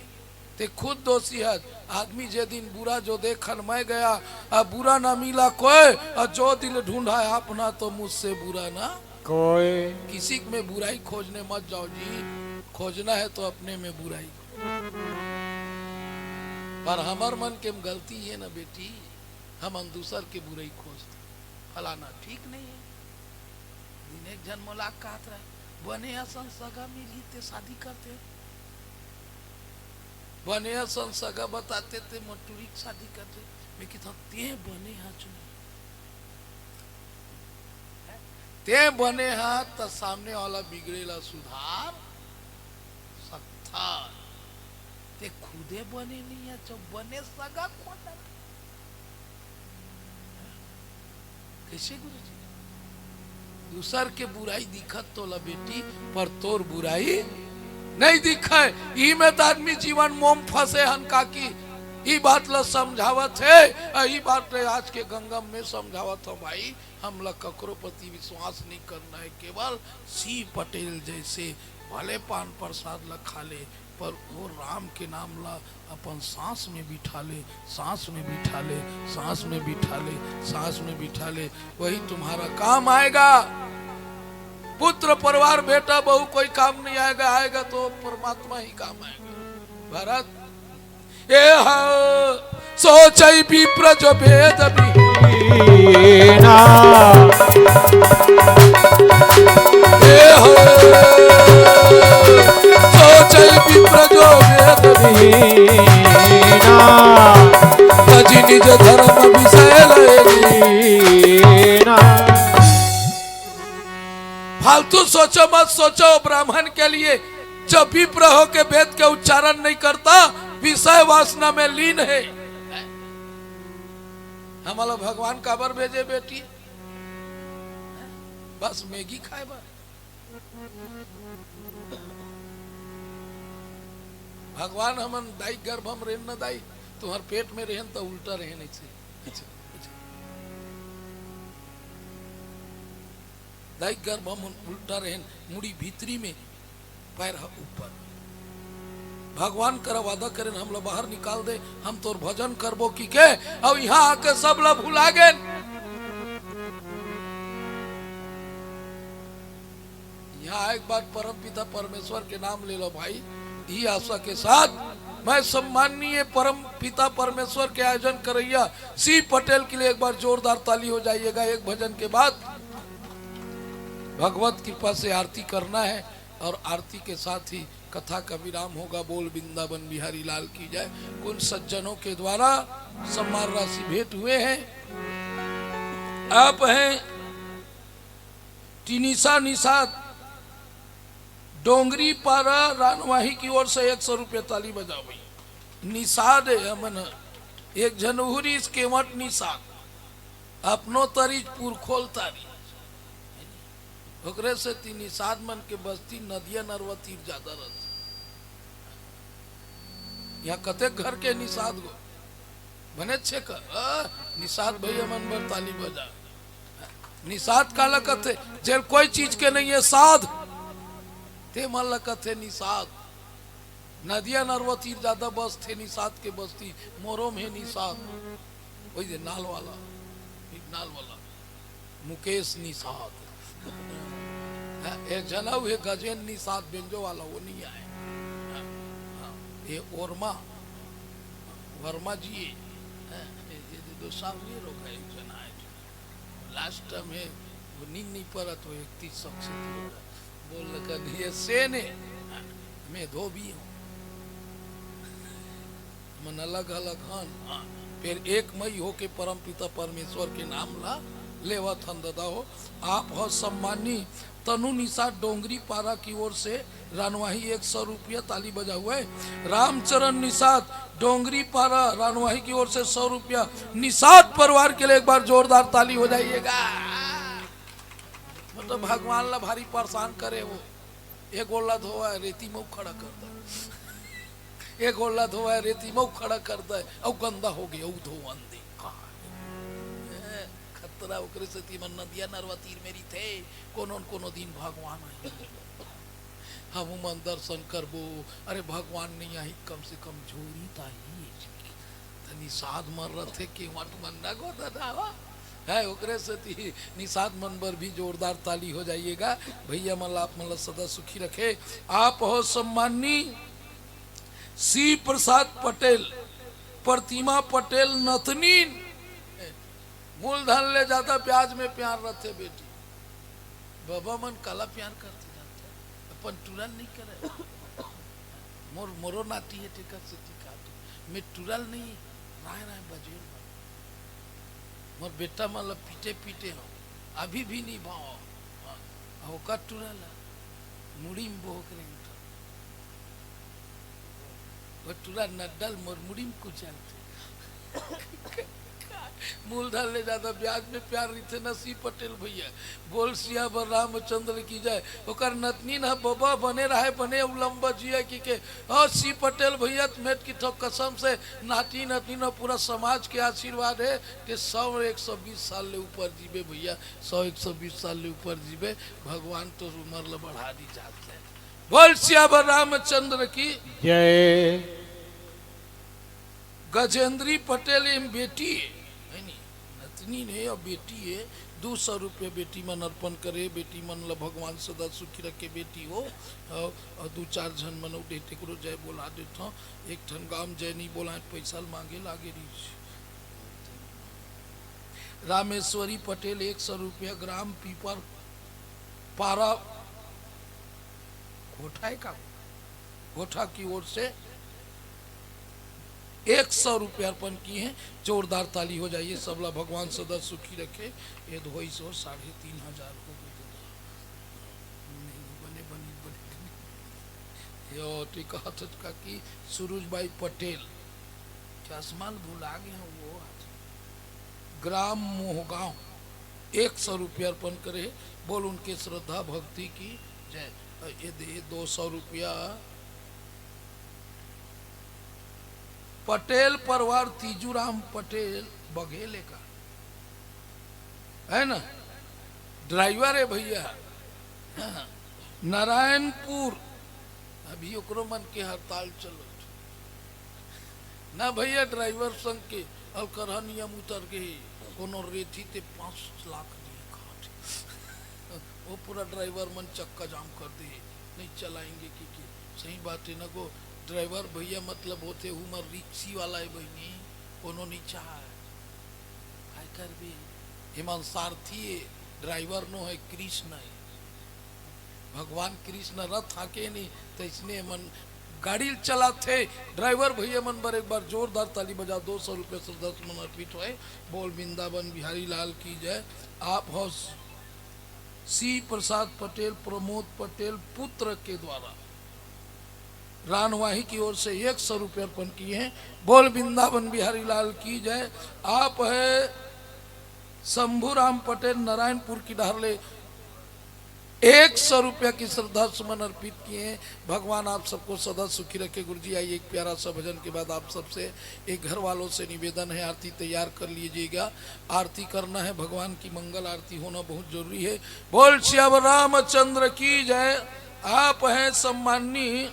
ते खुद दोषी हस। आदमी जे दिन बुरा जो देखन मैं गया, अब बुरा ना मिला कोई, और जो दिल ढूंढा है अपना तो मुझसे बुरा ना कोई। किसी में बुराई खोजने मत जाओ जी, खोजना है तो अपने में बुराई। पर हमर मन के गलती ये ना बेटी, हमन दूसर के बुराई खोजथन, फलाना ठीक नहीं है। दिन एक झन मोला कहत रहे, बने असन सगा मिलही ते शादी करते, बने असन सगा बताते ते मोर टुरी के शादी करते। मैं कहत हंव, ते बने हच नहीं, ते बने ह त सामने वाला बिगड़े ला सुधार सकथस, ते खुदे बने नहीं हच, बने सगा खोजत। कैसे गुरुजी? दूसर के बुराई दिखत तोला बेटी, पर तोर बुराई नहीं दिखय। ई में त आदमी जीवन मोम फंसे हन काकी। ई बात ला समझावत हे, आ ई बात ला आज के गंगम में समझावत हंव भाई। हमला ककरो प्रति विश्वास नहीं करना है, केवल शिव पटेल जैसे भले पान प्रसाद ला खा ले, पर वो राम के नाम ला अपन सांस में बिठा ले, सांस में बिठा ले, सांस में बिठा ले, सांस में बिठा ले, वही तुम्हारा काम आएगा। पुत्र, परिवार, बेटा, बहू कोई काम नहीं आएगा, आएगा तो परमात्मा ही काम आएगा। भरत, एह सोचै विप्र जो वेद विहीना। एह सोचै विप्र जो वेद विहीना। तजि निज धर्म विषय लय लीना। फालतू सोचो मत, सोचो ब्राह्मण के लिए। जब विप्र हो के वेद के उच्चारण नहीं करता, विषय वासना में लीन है। हमला भगवान काबर भेजे बेटी? बस मैगी खाए बर? भगवान हमन दाई गर्भ में रहेन न दाई, तुम्हार पेट में रहेन त उल्टा रहेन ऐसे। दाई गर्भ में उल्टा रहेन, मुड़ी भीतरी में, पैर ह ऊपर। भगवान करा वादा करेन, हमला बाहर निकाल दे, हम तोर भजन करबो कि के, अउ यहाँ आके सब ला भुला गेन। यहाँ एक बार परम पिता परमेश्वर के नाम ले लो भाई, यही आशा के साथ मैं सम्माननीय परम पिता परमेश्वर के आयोजन करैया सी पटेल के लिए एक बार जोरदार ताली हो जाइएगा। एक भजन के बाद भगवत कृपा से आरती करना है और आरती के साथ ही कथा का विराम होगा। बोल वृंदावन बिहारी लाल की जय। कुछ सज्जनों के द्वारा सम्मान राशि भेंट हुए हैं। आप हैं टिनिसा निषाद, डोंगरी पारा रानवाही की ओर से एक सौ रुपये ताली बजाओ भाई। निषाद है हमन, एक झन उहरी इसके वट निषाद, अपनो तरीज पुरखोल तारी। ओकरे सेती निषाद मन के बस्ती नदिया नरवा तीर जादा रहथे। यहाँ कतेक घर के निषाद गो बने छे का? आ, निषाद भैया मन बर ताली बजा। निषाद काला कथे? जेल कोई चीज के नहीं है साध, ते मन ला कथे निषाद। नदिया नरवा तीर जादा बसथे निषाद के बस्ती, मोरो में हे निषाद। वही दे नाल वाला, एक नाल वाला, मुकेश निषाद। हाँ, एक झन अउ हे गजेंद्र निषाद बेंजो वाला, वो नहीं आए। हाँ, हाँ, ये ओरमा, वर्मा जी ये, हाँ, ये, ये दो साल नहीं रोका, एक झन आए। लास्ट टाइम हे, वो नींद नहीं पड़ा तो एक तीस शौक से बोल लगा, ये सेन हे, हाँ, मैं धोबी हूँ। मन अलग-अलग हन, हाँ, फेर एक मई होके परमपिता परमेश्वर के नाम ला लेवत हन ददा हो। आप हो सम्मानी तनु निषाद डोंगरी पारा की ओर से रानवाही एक सौ रुपया, ताली बजा हुआ है। रामचरण निषाद डोंगरी पारा रानवाही की ओर से सौ रुपया निषाद परिवार के लिए एक बार जोरदार ताली हो जाइएगा। मतलब भगवान ला भारी परेशान करे हो। एक गोड़ ला धोवा, रेती में खड़ा कर दे। एक गोड़ ला धोवा, रेती में खड़ा कर दे, अउ गंदा हो गया, अउ धोवन दे। का है? ए, खतरा ओकरे सेती मन नदिया नरवा तीर में रहिथे, कोनो न कोनो दिन भगवान आही। हमू मन दर्शन करबो। अरे भगवान नहीं आही, कम से कम झोरी त आही। त निषाद मन रथे के वट मन न गो ददावा है, ओकरे सेती निषाद मन बर भी जोरदार ताली हो जाइएगा। भैया मन ला, आप मन ला सदा सुखी रखे। आप हो सम्माननीय सी प्रसाद पटेल, प्रतिमा पटेल नतनीन। मूलधन ले जादा ब्याज में प्यार रथे बेटी। बाबा मन काला प्यार करथे जानथे, अपन टुरल नहीं करे। मोर, मोरो नाती हे, तेकर सेती काट। मैं टुरल नहीं, राय राय बजेर बन। मोर बेटा मन ला पीटे पीटे हो, अभी भी नहीं भाव। हाँ, ओकर टुरल हे, मुड़ी में बोहक रेंगत। वो टुरा नड्डल मोर मुड़ी में कुचलथे। मूलधन ले जादा ब्याज में प्यार रहिथे न सी पटेल भैया। बोल सियावर रामचंद्र की जय। ओकर नतनीन ह बबा बने रहे, बने अउ लंबा जिया की के। और सी पटेल भैया, त मेट की ठोक कसम से नाती नतनीन अउ पूरा समाज के आशीर्वाद है कि सौ एक सौ बीस साल ले ऊपर जीबे भैया, सौ एक सौ बीस साल ले ऊपर जीबे। भगवान तो उम्र ल बढ़ा दी जात है। बोल सियावर रामचंद्र की। जय। गजेंद्री पटेल एम बेटी है, है नी? नतनी ने अब बेटी है। दू सौ रुपया बेटी मन अर्पण करे। बेटी मन ल भगवान सदा सुखी रखे बेटी हो। और, और दू चार झन मन उठे तेकरो जय बोला देथों। एक ठन गाम जय नहीं बोलाए, पैसा ल मांगे लागे रहीस। रामेश्वरी पटेल एक सौ रुपया ग्राम पीपर पारा घोठा है का? घोठा की ओर से एक सौ रुपया अर्पण किए हैं। जोरदार ताली हो जाइए, सबला भगवान सदा सुखी रखे। ये धोई सो साढ़े तीन हजार हो गए दादा। नहीं बने, बनी, बने, बनी। यो, ठीक कहत हच काकी, सुरुज बाई पटेल। चश्मा ल भुला गया वो आज। ग्राम मोहगांव एक सौ रुपया अर्पण करे। बोल उनके श्रद्धा भक्ति की जय। ये दे दो सौ रुपया। पटेल परिवार तीजूराम पटेल बघेले का है ना, ड्राइवर है भैया। हाँ, नारायणपुर, अभी ओकरो मन के हड़ताल चलत। ना भैया, ड्राइवर संघ के अलकरहा नियम उतर गए। कोनो रेथी ते पाँच लाख दिए काट। वो पूरा ड्राइवर मन चक्का जाम कर दे, नहीं चलाएंगे कि, कि। सही बात है ना, को ड्राइवर भैया मतलब होते उमर रिक्सी वाला है बहिनी, कोनो नहीं चाहे। काय करबे, एमन सारथी है, ड्राइवर नो है, कृष्ण है। भगवान कृष्ण रथ हाके नहीं, तो इसने मन गाड़ी चलाथे। ड्राइवर भैया मन बर एक बार जोरदार ताली बजा, दो सौ रुपये श्रद्धा सुमन अर्पित होए। बोल वृंदावन बिहारी लाल की जय। आप हो सी प्रसाद पटेल, प्रमोद पटेल पुत्र के द्वारा रानवाही की ओर से एक सौ रुपये अर्पण किए हैं। बोल वृंदावन बिहारी लाल की जय। आप है शंभूराम पटेल नारायणपुर की डहर ले एक सौ रुपया की श्रद्धा सुमन अर्पित किए हैं। भगवान आप सबको सदा सुखी रखे। गुरु जी, आइए, एक प्यारा सा भजन के बाद आप सबसे एक घर वालों से निवेदन है, आरती तैयार कर लीजिएगा। आरती करना है, भगवान की मंगल आरती होना बहुत जरूरी है। बोल सियावर रामचंद्र की जय। आप हैं सम्माननीय